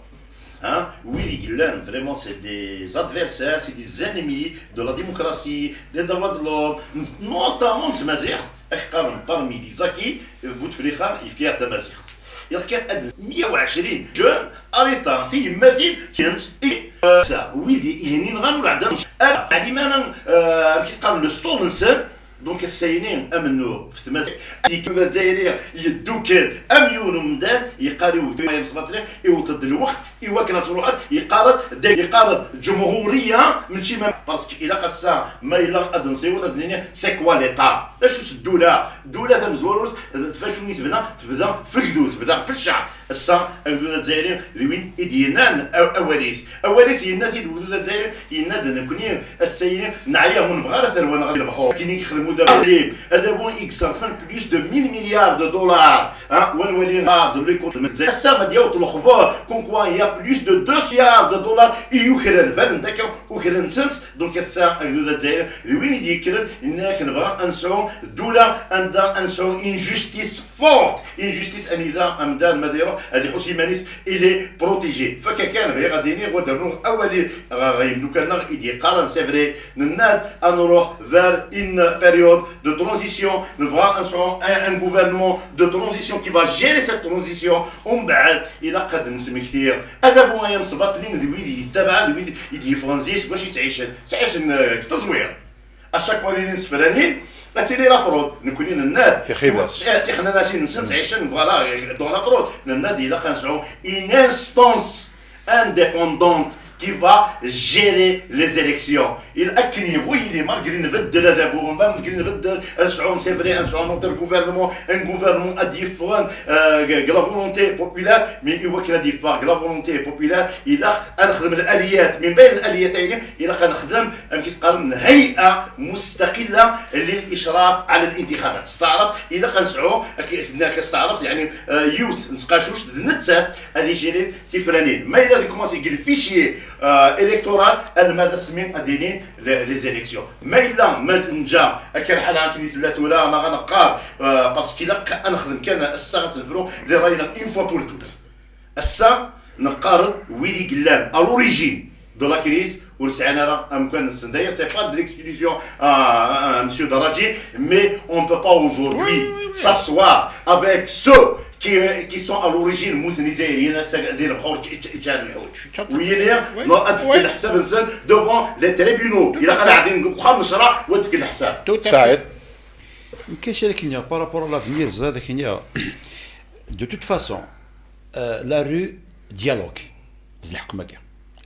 hein, wid i yellan vraiment c'est des adversaires, c'est des ennemis de la démocratie, des droits de l'homme, notamment n tmaziɣt, ad k-qqaren parmi les acquis, euh, Bouteflika yefka-yaɣ tamaziɣt. Ilaq kan ad meyya u ɛecrin jeunes arrêter tiyemmatin, ttint, i, euh, sa, wid i, i yenɣan ur ɛeddan ara, ɛni mana, euh, amek i s-qqaren, le sol-nsen, Donc ass-ayni amennuɣ f tmaziɣt, yekki d azzayri yeddukel am yiwen umdan, yeqqar i wegdud ma yemsbaṭli, iwet-d lweqt i wakken ad truḥeḍ, yeqqar-d yeqqar-d ǧemhuriya, mačči ma, parce que ilaq ass-a ma yella ad nsiweḍ ad nini c'est quoi l'État? D acu-tt ddula? Ddula tamezwarut, d acu i tebda? Tebda f ugdud, tebda f cceɛb. Ass-a, agdud azzayri d win i d-yennan awal-is. Awal-is yenna-t-id ugdud azzayri, yenna-d nekkni ass-ayni neɛya, ur nebɣi ara tarwa-nneɣ di lebḥur. Akken i yexdem udabu, adabu i yeṣerfen plus de mille milliards de dollars. Wa nwali de l'économie. Ass-a ad d-yaweḍ lexber comme quoi il y a plus de deux milliards de dollars i yukren. Banen-d akka ukren-tent. Donc ass-a agdud azzayri d win i d-yekkren, yenna-ak nebɣa ad nesɛu ddula anda ad nesɛu une justice forte. Une justice anida amdan ma ad iruḥ ad iḥus iman-is il est protégé. Fakka kan bɣiɣ ad iniɣ, ad rnuɣ awal ɣer yimdukal-nneɣ i d-yeqqaren, c'est vrai, nenna-d ad nruḥ vers une période de transition, nebɣa ad nesɛu un gouvernement de transition qui va gérer cette transition. Umbeɛd ilaq ad d-nesmekti adabu ay amesbaṭli d wid yettabaɛen, d wid i d-yeffɣen zik, seg wacu i ttɛicen? Ttɛicen deg teẓwir. À chaque fois d-inin sefranin, ad tili la fraude. Nekkni nenna-d tixnasin-nsen ttɛicen, voilà, dans la fraude. Nenna-d ilaq ad nesɛu une instance indépendante qui va gérer les élections. Il akken yebɣu yili, malgré nbeddel adabu, malgré nbeddel, ad nesɛu, c'est vrai, ad nesɛu un autre gouvernement, un gouvernement ad d-yeffɣen deg la volonté populaire, mais i wakken ad d-yeffeɣ deg la volonté populaire ilaq ad nexdem l'aliyat. Min bayn l'aliyat-ayni ilaq ad nexdem amek i s-qqaren هيئة مستقلة للإشراف على الانتخابات. Testeɛref ilaq ad nesɛu, akken ad testeɛref, yeɛni yiwet n tqacuct d nettat ad ijirin tifranin. Ma yella di commencer deg le fichier électoral, alma d asmi ad d-inin les élections. Ma yella ma nǧa akka lḥal akken i tella tura, neɣ ad neqqar parce que ilaq ad nexdem kan ass-a, ad tt-nefru di ṛṛay-nneɣ une fois pour toutes. Ass-a neqqar-d wid i yellan à l'origine de la crise ur sɛin ara amkan-nsen. D'ailleurs, c'est pas de l'exclusion à, à, à monsieur Daraji, mais on ne peut pas aujourd'hui s'asseoir avec ceux qui, qui sont à l'origine, muten Izzayriyen, ass-a di lebḥur ččan lḥut. Oui, non, ad fken leḥsab-nsen devant les tribunaux. Ilaq ad ɛeddin deg uxxam n ccṛeɛ u ad fken leḥsab. Tout à fait. Saɛid. Nekk acu ara k-iniɣ par rapport à l'avenir, ẓriɣ ad k-iniɣ. De toute façon, euh, la rue dialogue. D leḥkem-agi.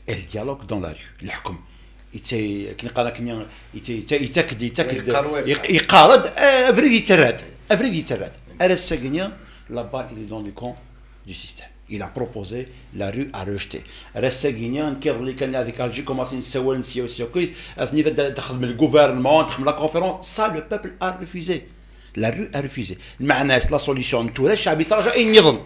El dialogue dans la rue. Leḥkem. Yettaki-, akken yeqqar akken, yettaki-, yettaki-, yettaki-, yeqqar-d, eh, abrid yettarra-d. Abrid yettarra-d. Ar ass-agi-nni, la balle est dans le camp du système. Il a proposé, la rue a rejeté. Ar ass-agi-nni, nekk iḍelli kan avec Alger, commencé nessawal, nessawal, nessawal, atni da, da, daxel le gouvernement, daxel la conférence, ça, le peuple a refusé. La rue a refusé. Lmeɛna-s, la solution n tura, ccɛeb yettraǧu ayen nniḍen.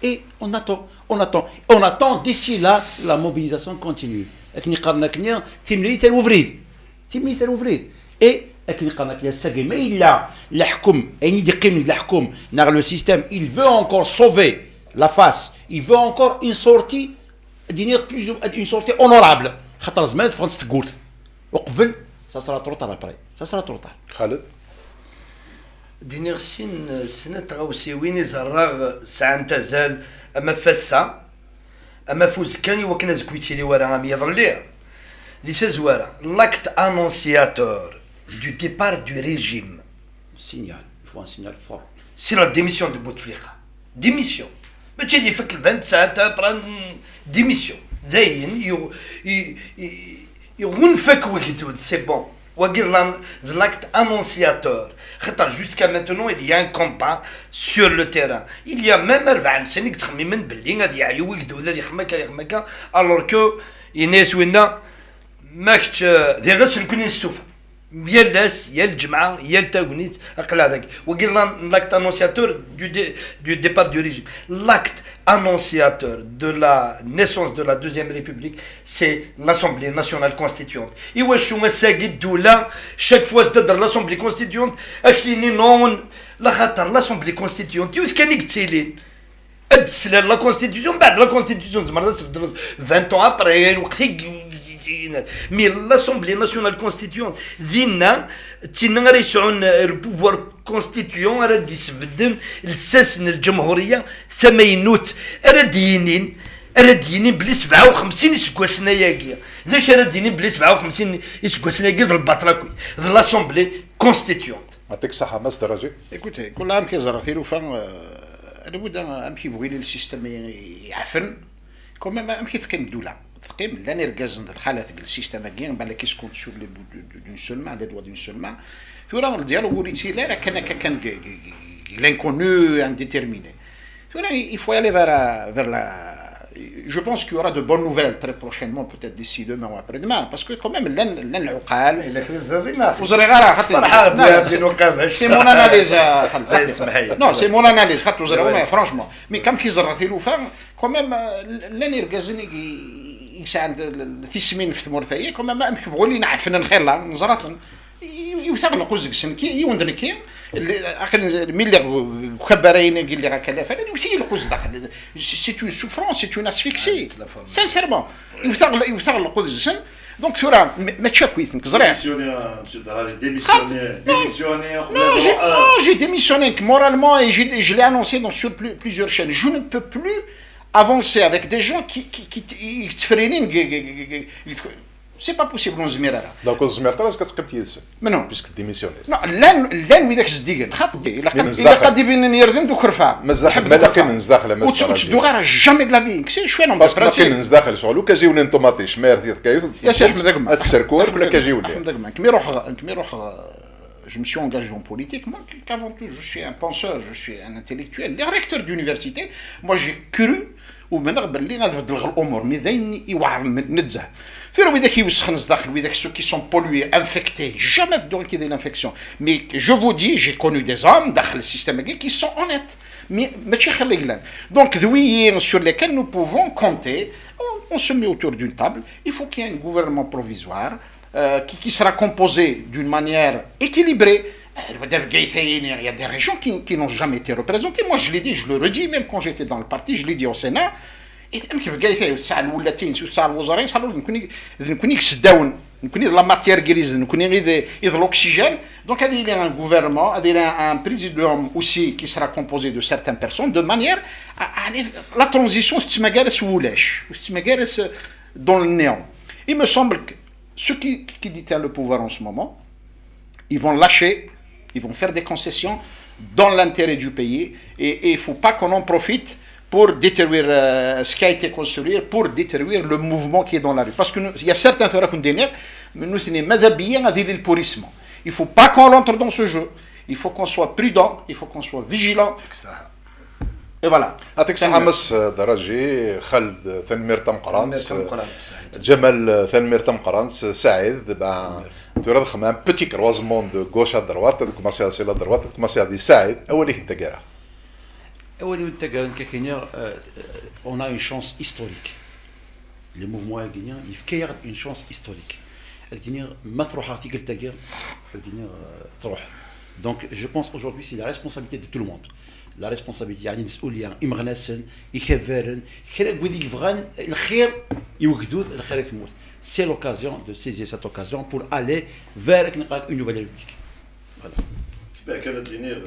Et on attend, on attend, on attend. D'ici là, la mobilisation continue. Akken i qqaren akkenni, timlilit ar ubrid. Timlilit ar ubrid. Et akken i qqaren akkenni, ass-agi ma yella leḥkem, ayen i d-iqqimen d leḥkem, neɣ le système, il veut encore sauver la face, il veut encore une sortie, ad iniɣ plus ou-, une sortie honorable. Xaṭer zemren ad ffɣen s tewwurt. Uqbel, ça sera trop tard après. Ça sera trop tard. Xaled. Ad iniɣ sin, snat tɣawsiwin i ẓerreɣ sɛant azal, ama f ass-a, ama f uzekka, i wakken azekka ur yettili wara am yiḍelli. Di tazwara, l'acte annonciateur du départ du régime. Signal, il faut un signal fort. C'est la démission de Bouteflika. Démission. Mačči ad ifek lband ssaɛat, après, démission. Dayen, i, i, i, iɣunfa-k wegdud, c'est bon. Wagi d la, d l'acte annonciateur. Xaṭer jusqu'à maintenant, il y a un combat sur le terrain. Il y a même arbaɛ-nsen i yettxemmimen belli ad yeɛyu wegdud, ad yexdem akka, yexdem akka, alors que yenna-yas winna, ma kečč, eh, d iɣes nekkni nestufa. Yal ass, yal lǧemɛa, yal tagnit, aql-aɣ dagi. Wagi d la, l'acte annonciateur du dé-, du départ du régime. L'acte annonciateur de la naissance de la Deuxième République, c'est l'Assemblée nationale constituante. Iwacu ass-agi ddula, chaque fois s-d-tedder l'Assemblée constituante, ad k-yini non, laxaṭer l'Assemblée constituante, yiwet kan i yettilin. Ad d-tesliḍ la constitution, mbeɛd la constitution tzemreḍ ad tbeddleḍ vingt ans après, lweqt i, mais l'Assemblée nationale constituante, dinna, d tinna ara yesɛun, euh, le pouvoir constituant, ara d-isbedden lsas n lǧemhuriya tamaynut, ara d-yinin, ara d-yinin belli sebɛa u xemsin iseggasen ayagi. D acu ara d-yinin belli sebɛa u xemsin iseggasen ayagi d lbaṭel akk? D l'Assemblée constituante. Aṭik ṣaḥa, Mass Daraji. Écoutez, kul amek i ẓriɣ tilufa, lbuda amek i bɣin le système iɛfen, quand même amek i teqqim ddula. Teqqim, llan irgazen d lxalat deg le système-agi, balak ils comptent sur les bouts d'une seule main, les doigts d'une seule main. Tura le dialogue ur yettili ara kan akka kan l'inconnu indéterminé. Tura il faut aller vers, vers la... Je pense qu'il y aura de bonnes nouvelles très prochainement, peut-être d'ici demain ou après-demain, parce que quand même, llan llan lɛuqal. Ur ẓriɣ ara, c'est mon analyse, non, c'est mon analyse, xaṭi ur ẓriɣ, mais franchement, mais comme ki ẓerra tilufa, quand même, llan irgazen i yesɛan tismin f tmurt-agi, quand même, amek bɣu li nɛefnen xilla, neẓra-ten. Iwet-aɣ lquz deg-sen, yiwen d nekki, aql mi lliɣ deg ukabar-ayi-nni i lliɣ akka d afran, iwet-iyi lquz daxel. C'est une souffrance, c'est une asphyxie. Sincèrement. Iwet-aɣ lquz deg-sen. Donc tura, mačči akkit, nekk ẓriɣ. Non, j'ai démissionné moralement et je l'ai annoncé dans, sur plusieurs chaînes. Je ne peux plus avancer avec des gens qui, qui, qui, qui, qui C'est pas possible, ur nezmir ara. Donc ur tezmireḍ ara ad teqqimeḍ yid-sen. Mais non. Puisque démissionné. Non, llan llan widak zeddigen. Xaṭi, ilaq ad d-ibinen yirden d ukerfa. Mazal ḥemmel akken nezdaxel, ma ur ttedduɣ ara jamais de la vie. Kse cwi non. Parce que akken nezdaxel, شغل وكاجيوني نطوماطيش ما يرثي تكايوت. يا سي احمد اكمل. تسركور ولا كاجيوني. احمد اكمل. كمي روح كمي روح je me suis engagé en politique, moi, qu'avant tout, je suis un penseur, je suis un intellectuel, directeur d'université. Moi, j'ai cru ومنغ باللي غتبدل الامور، mais داين يوعر نتزه. في ويدك يوسخن داخل ويدك ceux qui sont pollués, infectés, jamais de qui l'infection. Mais je vous dis, j'ai connu des hommes داخل le système qui sont honnêtes. Mais ماشي خلي قلان. Donc, oui, sur lesquels nous pouvons compter, on, on se met autour d'une table, il faut qu'il y ait un gouvernement provisoire, euh, qui, qui sera composé d'une manière équilibrée. Il y a des régions qui, qui n'ont jamais été représentées. Moi, je l'ai dit, je le redis, même quand j'étais dans le parti, je l'ai dit au Sénat. Amek bgayet ay tesɛa lwullatin, tesɛa lwezra, tesɛa lwezra, nekni d nekni i yesdawen, nekni d la matière grise, nekni i d l'oxygène. Donc ad yili un gouvernement, ad yili un président aussi qui sera composé de certaines personnes, de manière à, à la transition tettmagar-as wulac, tettmagar-as dans le néant. Il me semble que ceux qui, qui détiennent le pouvoir en ce moment, ils vont lâcher, ils vont faire des concessions dans l'intérêt du pays. Et il ne faut pas qu'on en profite pour détruire euh, ce qui a été construit, pour détruire le mouvement qui est dans la rue. Parce qu'il y a certains ثورة كون دينير، mais nous, c'est ماذا بيا هذه للبوريسمو. Il ne faut pas qu'on rentre dans ce jeu. Il faut qu'on soit prudent, il faut qu'on soit vigilant. Et voilà. Atik saḥa Mass Daraji, Xald, tanemmirt tameqqrant. Jamal, tanemmirt tameqqrant. Saɛid, ben, tura ad xedmeɣ un petit croisement de gauche à droite, ad commencer à la droite, ad commencer à di Saɛid, awal-ik n taggara. Awal-iw n taggara nekk ad k-iniɣ, on a une chance historique. Le mouvement-agi yefka-yaɣ-d une chance historique. Ad k-d-iniɣ ma truḥ ɣer tikkelt-agi, ad k-d-iniɣ truḥ. Donc je pense aujourd'hui c'est la responsabilité de tout le monde. La responsabilité, يعني مسؤولية, imeɣnasen, ikabaren, kra n wid i yebɣan lxir i wegdud, lxir i tmurt. C'est l'occasion de saisir cette occasion pour aller vers une nouvelle république. Voilà. Kma kan ad d-iniɣ,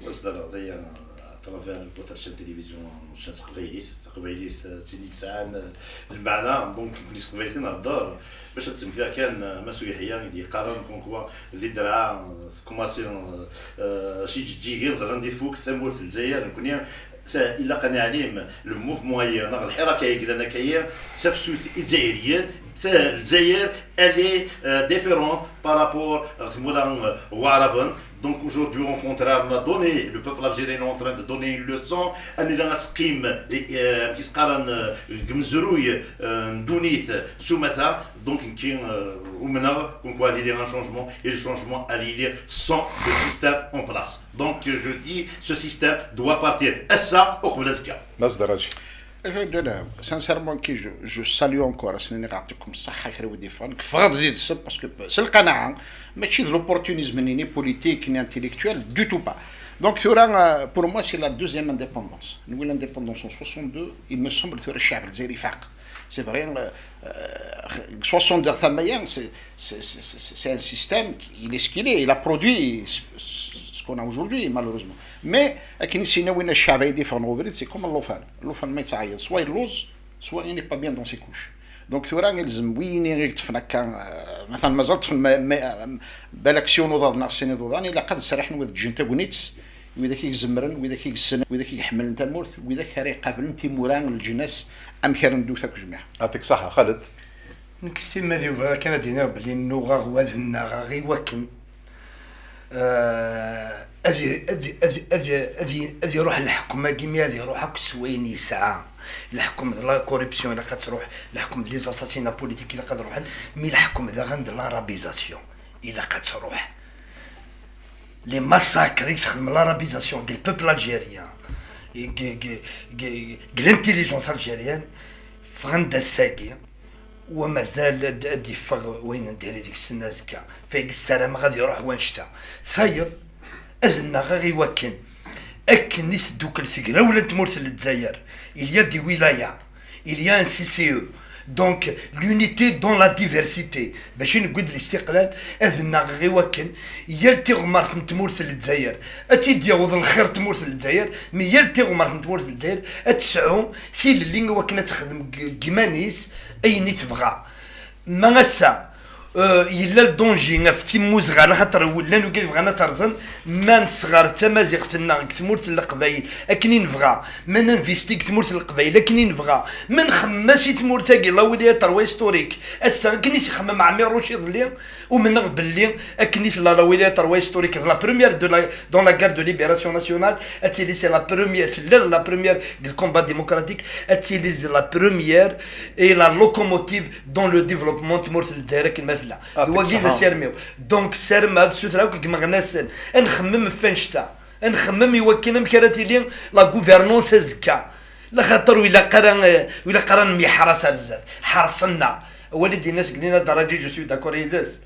wa zdareɣ daya à travers votre chaîne télévision, chaîne s teqbaylit, taqbaylit d tin i yesɛan lmeɛna, donc nekni s teqbaylit i nhedder, bac ad d-smektiɣ kan Mass Uyeḥya i d-yeqqaren comme quoi di ddreɛ tkumaṣi s yiǧeǧǧigen ẓran di tfukt tamurt n Lezzayer, nekni ilaq ad neɛlim le mouvement-agi neɣ lḥirak-agi yellan akka-yi d tafsut izzayriyen, Lezzayer elle est différente par rapport ɣer tmura n Waɛraben. Donc aujourd'hui, au contraire, on a donné, le peuple algérien est en train de donner une leçon. Anida ad teqqim, amek i s-qqaren, deg umezruy n ddunit s umata. Donc nekki umneɣ comme quoi ad yili un changement, et le changement ad yili sans le système en place. Donc je dis, ce système doit partir ass-a uqbel azekka. Mass Daraji. Sincèrement, qui je, je salue encore, ass-nni ɣer tikum ṣṣaḥa kra wid yeffɣen, keffɣeɣ-d did-sen, parce que s lqanaɛa, mačči d l'opportunisme-nni, ni politique, ni intellectuel, du tout pas. Donc, tura, euh, pour moi, c'est la deuxième indépendance. Nous, l'indépendance en soixante-deux, il me semble, tura, ccɛeb lezzayer ifaq. C'est vrai, euh, euh, soixante-deux, tama-ya, c'est, c'est, c'est, c'est un système, il est ce qu'il est, il a produit ce, ce, ce qu'on a aujourd'hui, malheureusement. Mais, akken i s-yenna winna ccɛeb ay d-iffɣen ɣer ubrid, c'est comme llufan. Llufan ma yettɛeyyiḍ, soit yelluẓ, soit il n'est pas bien dans ses couches. Donc tura ilzem wiyini i yeṭṭfen akka, eh, matan mazal ṭṭfen ma, ma, balak s yiwen uḍad neɣ sin iḍudan, ilaq ad sriḥen wid ǧǧin tagnit, widak i izemren, widak i yessnen, widak i iḥemmlen tamurt, widak ara iqablen timura n leǧnas, amek ara neddu akk jmiɛ. Atik saḥa, Xaled. Nekk s timmad-iw bɣiɣ kan ad d-iniɣ belli nnuɣ aɣwad-nneɣ i wakken, eh, ad i-, ad i-, ad i-, ad i-, ad i-, ad iruḥ leḥkem-agi, mi ad iruḥ akk s wayen yesɛa. Leḥkem d la corruption, ilaq ad truḥ, leḥkem d les assassinats politiques ilaq ad ruḥen, mi leḥkem daɣen d l'arabisation ilaq ad truḥ. Les massacres i texdem l'arabisation deg le peuple algérien, deg, deg, deg, deg l'intelligence algérienne, ffɣen-d ass-agi, wa mazal ad, ad d-iffeɣ wayen n diri deg-sen azekka. Fayeg ssarameɣ ad iruḥ wanect-a. Tayeḍ, ad nnaɣeɣ i wakken, akken i teddukel tegrawla n tmurt n Lezzayer, il y a des wilayas, il y a un C C E. Donc, l'unité dans la diversité. Bac i newwi-d listiqlal, ad nnaɣeɣ i wakken, yal tiɣmert n tmurt n Lezzayer, ad tt-id-yaweḍ lxir n tmurt n Lezzayer, mi yal tiɣmert n tmurt n Lezzayer ad tesɛu tilelli i wakken ad texdem deg, deg iman-is ayen i tebɣa. Ma ass-a, euh, yella le danger ɣef timmuzɣa, laxaṭer llan wigad bɣan ad terẓen, ma nesɣer tamaziɣt-nneɣ deg tmurt n Leqbayel akken i nebɣa, ma ninvesti deg tmurt n Leqbayel akken i nebɣa, ma nxemmem-as i tmurt-agi la wilaya terwa historique, ass-a akken i s-ixemmem Ɛmiruc iḍelli, umneɣ belli akken i tella la wilaya terwa historique d la première de la, dans la guerre de libération nationale, ad tili c'est la première, tella d la première deg le combat démocratique, ad tili d la première et la locomotive dans le développement n tmurt n Lezzayer akken ma tella. D wagi d asirem-iw. Donc ssarameɣ ad sutreɣ akk deg imeɣnasen, ad nxemmem ɣef wannect-a, ad nxemmem i wakken amek ara tili la gouvernance azekka. Laxaṭer ur ilaq ara, eh, ur ilaq ara nemyeḥras ar zdat. Ḥerṣen-aɣ. Awal i d-yenna seg Lina Daraǧi, je suis d'accord yid-s.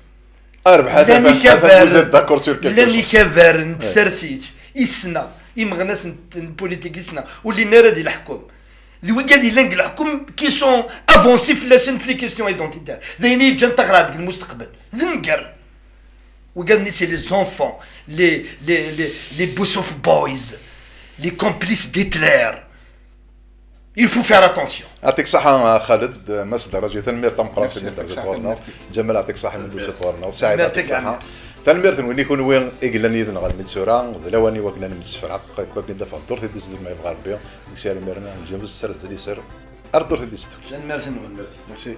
Llan ikabar, llan ikabar n tsertit i ssneɣ, imeɣnasen n, n politique i ssneɣ, ur llin ara di leḥkem. D wigad yellan deg leḥkem qui sont avancés fell-asen fi les questions identitaires. D ayen i yeǧǧan taɣraɛt deg lmusteqbel. D nnger. Wigad-nni, c'est les enfants, les, les, les, les Boussouf boys, les complices d'Hitler. Il faut faire attention. Atik saḥa a Xaled, Mass Daraǧi, tanemmirt tameqqrant imi d-terziḍ ɣur-neɣ. Ǧamal, atik saḥa imi d-tusiḍ ɣur-neɣ. Saɛid, atik saḥa. Tanemmirt-nwen i kunwi i yellan yid-neɣ almi d tura, d lawan i wakken ad nemsefraq, i wakken ad d-afeɣ ddurt i d-isdul ma yebɣa Rebbi, deg sir imiren, nǧem s sser d liser, ar ddurt i d-isdul. Tanemmirt-nwen. Merci.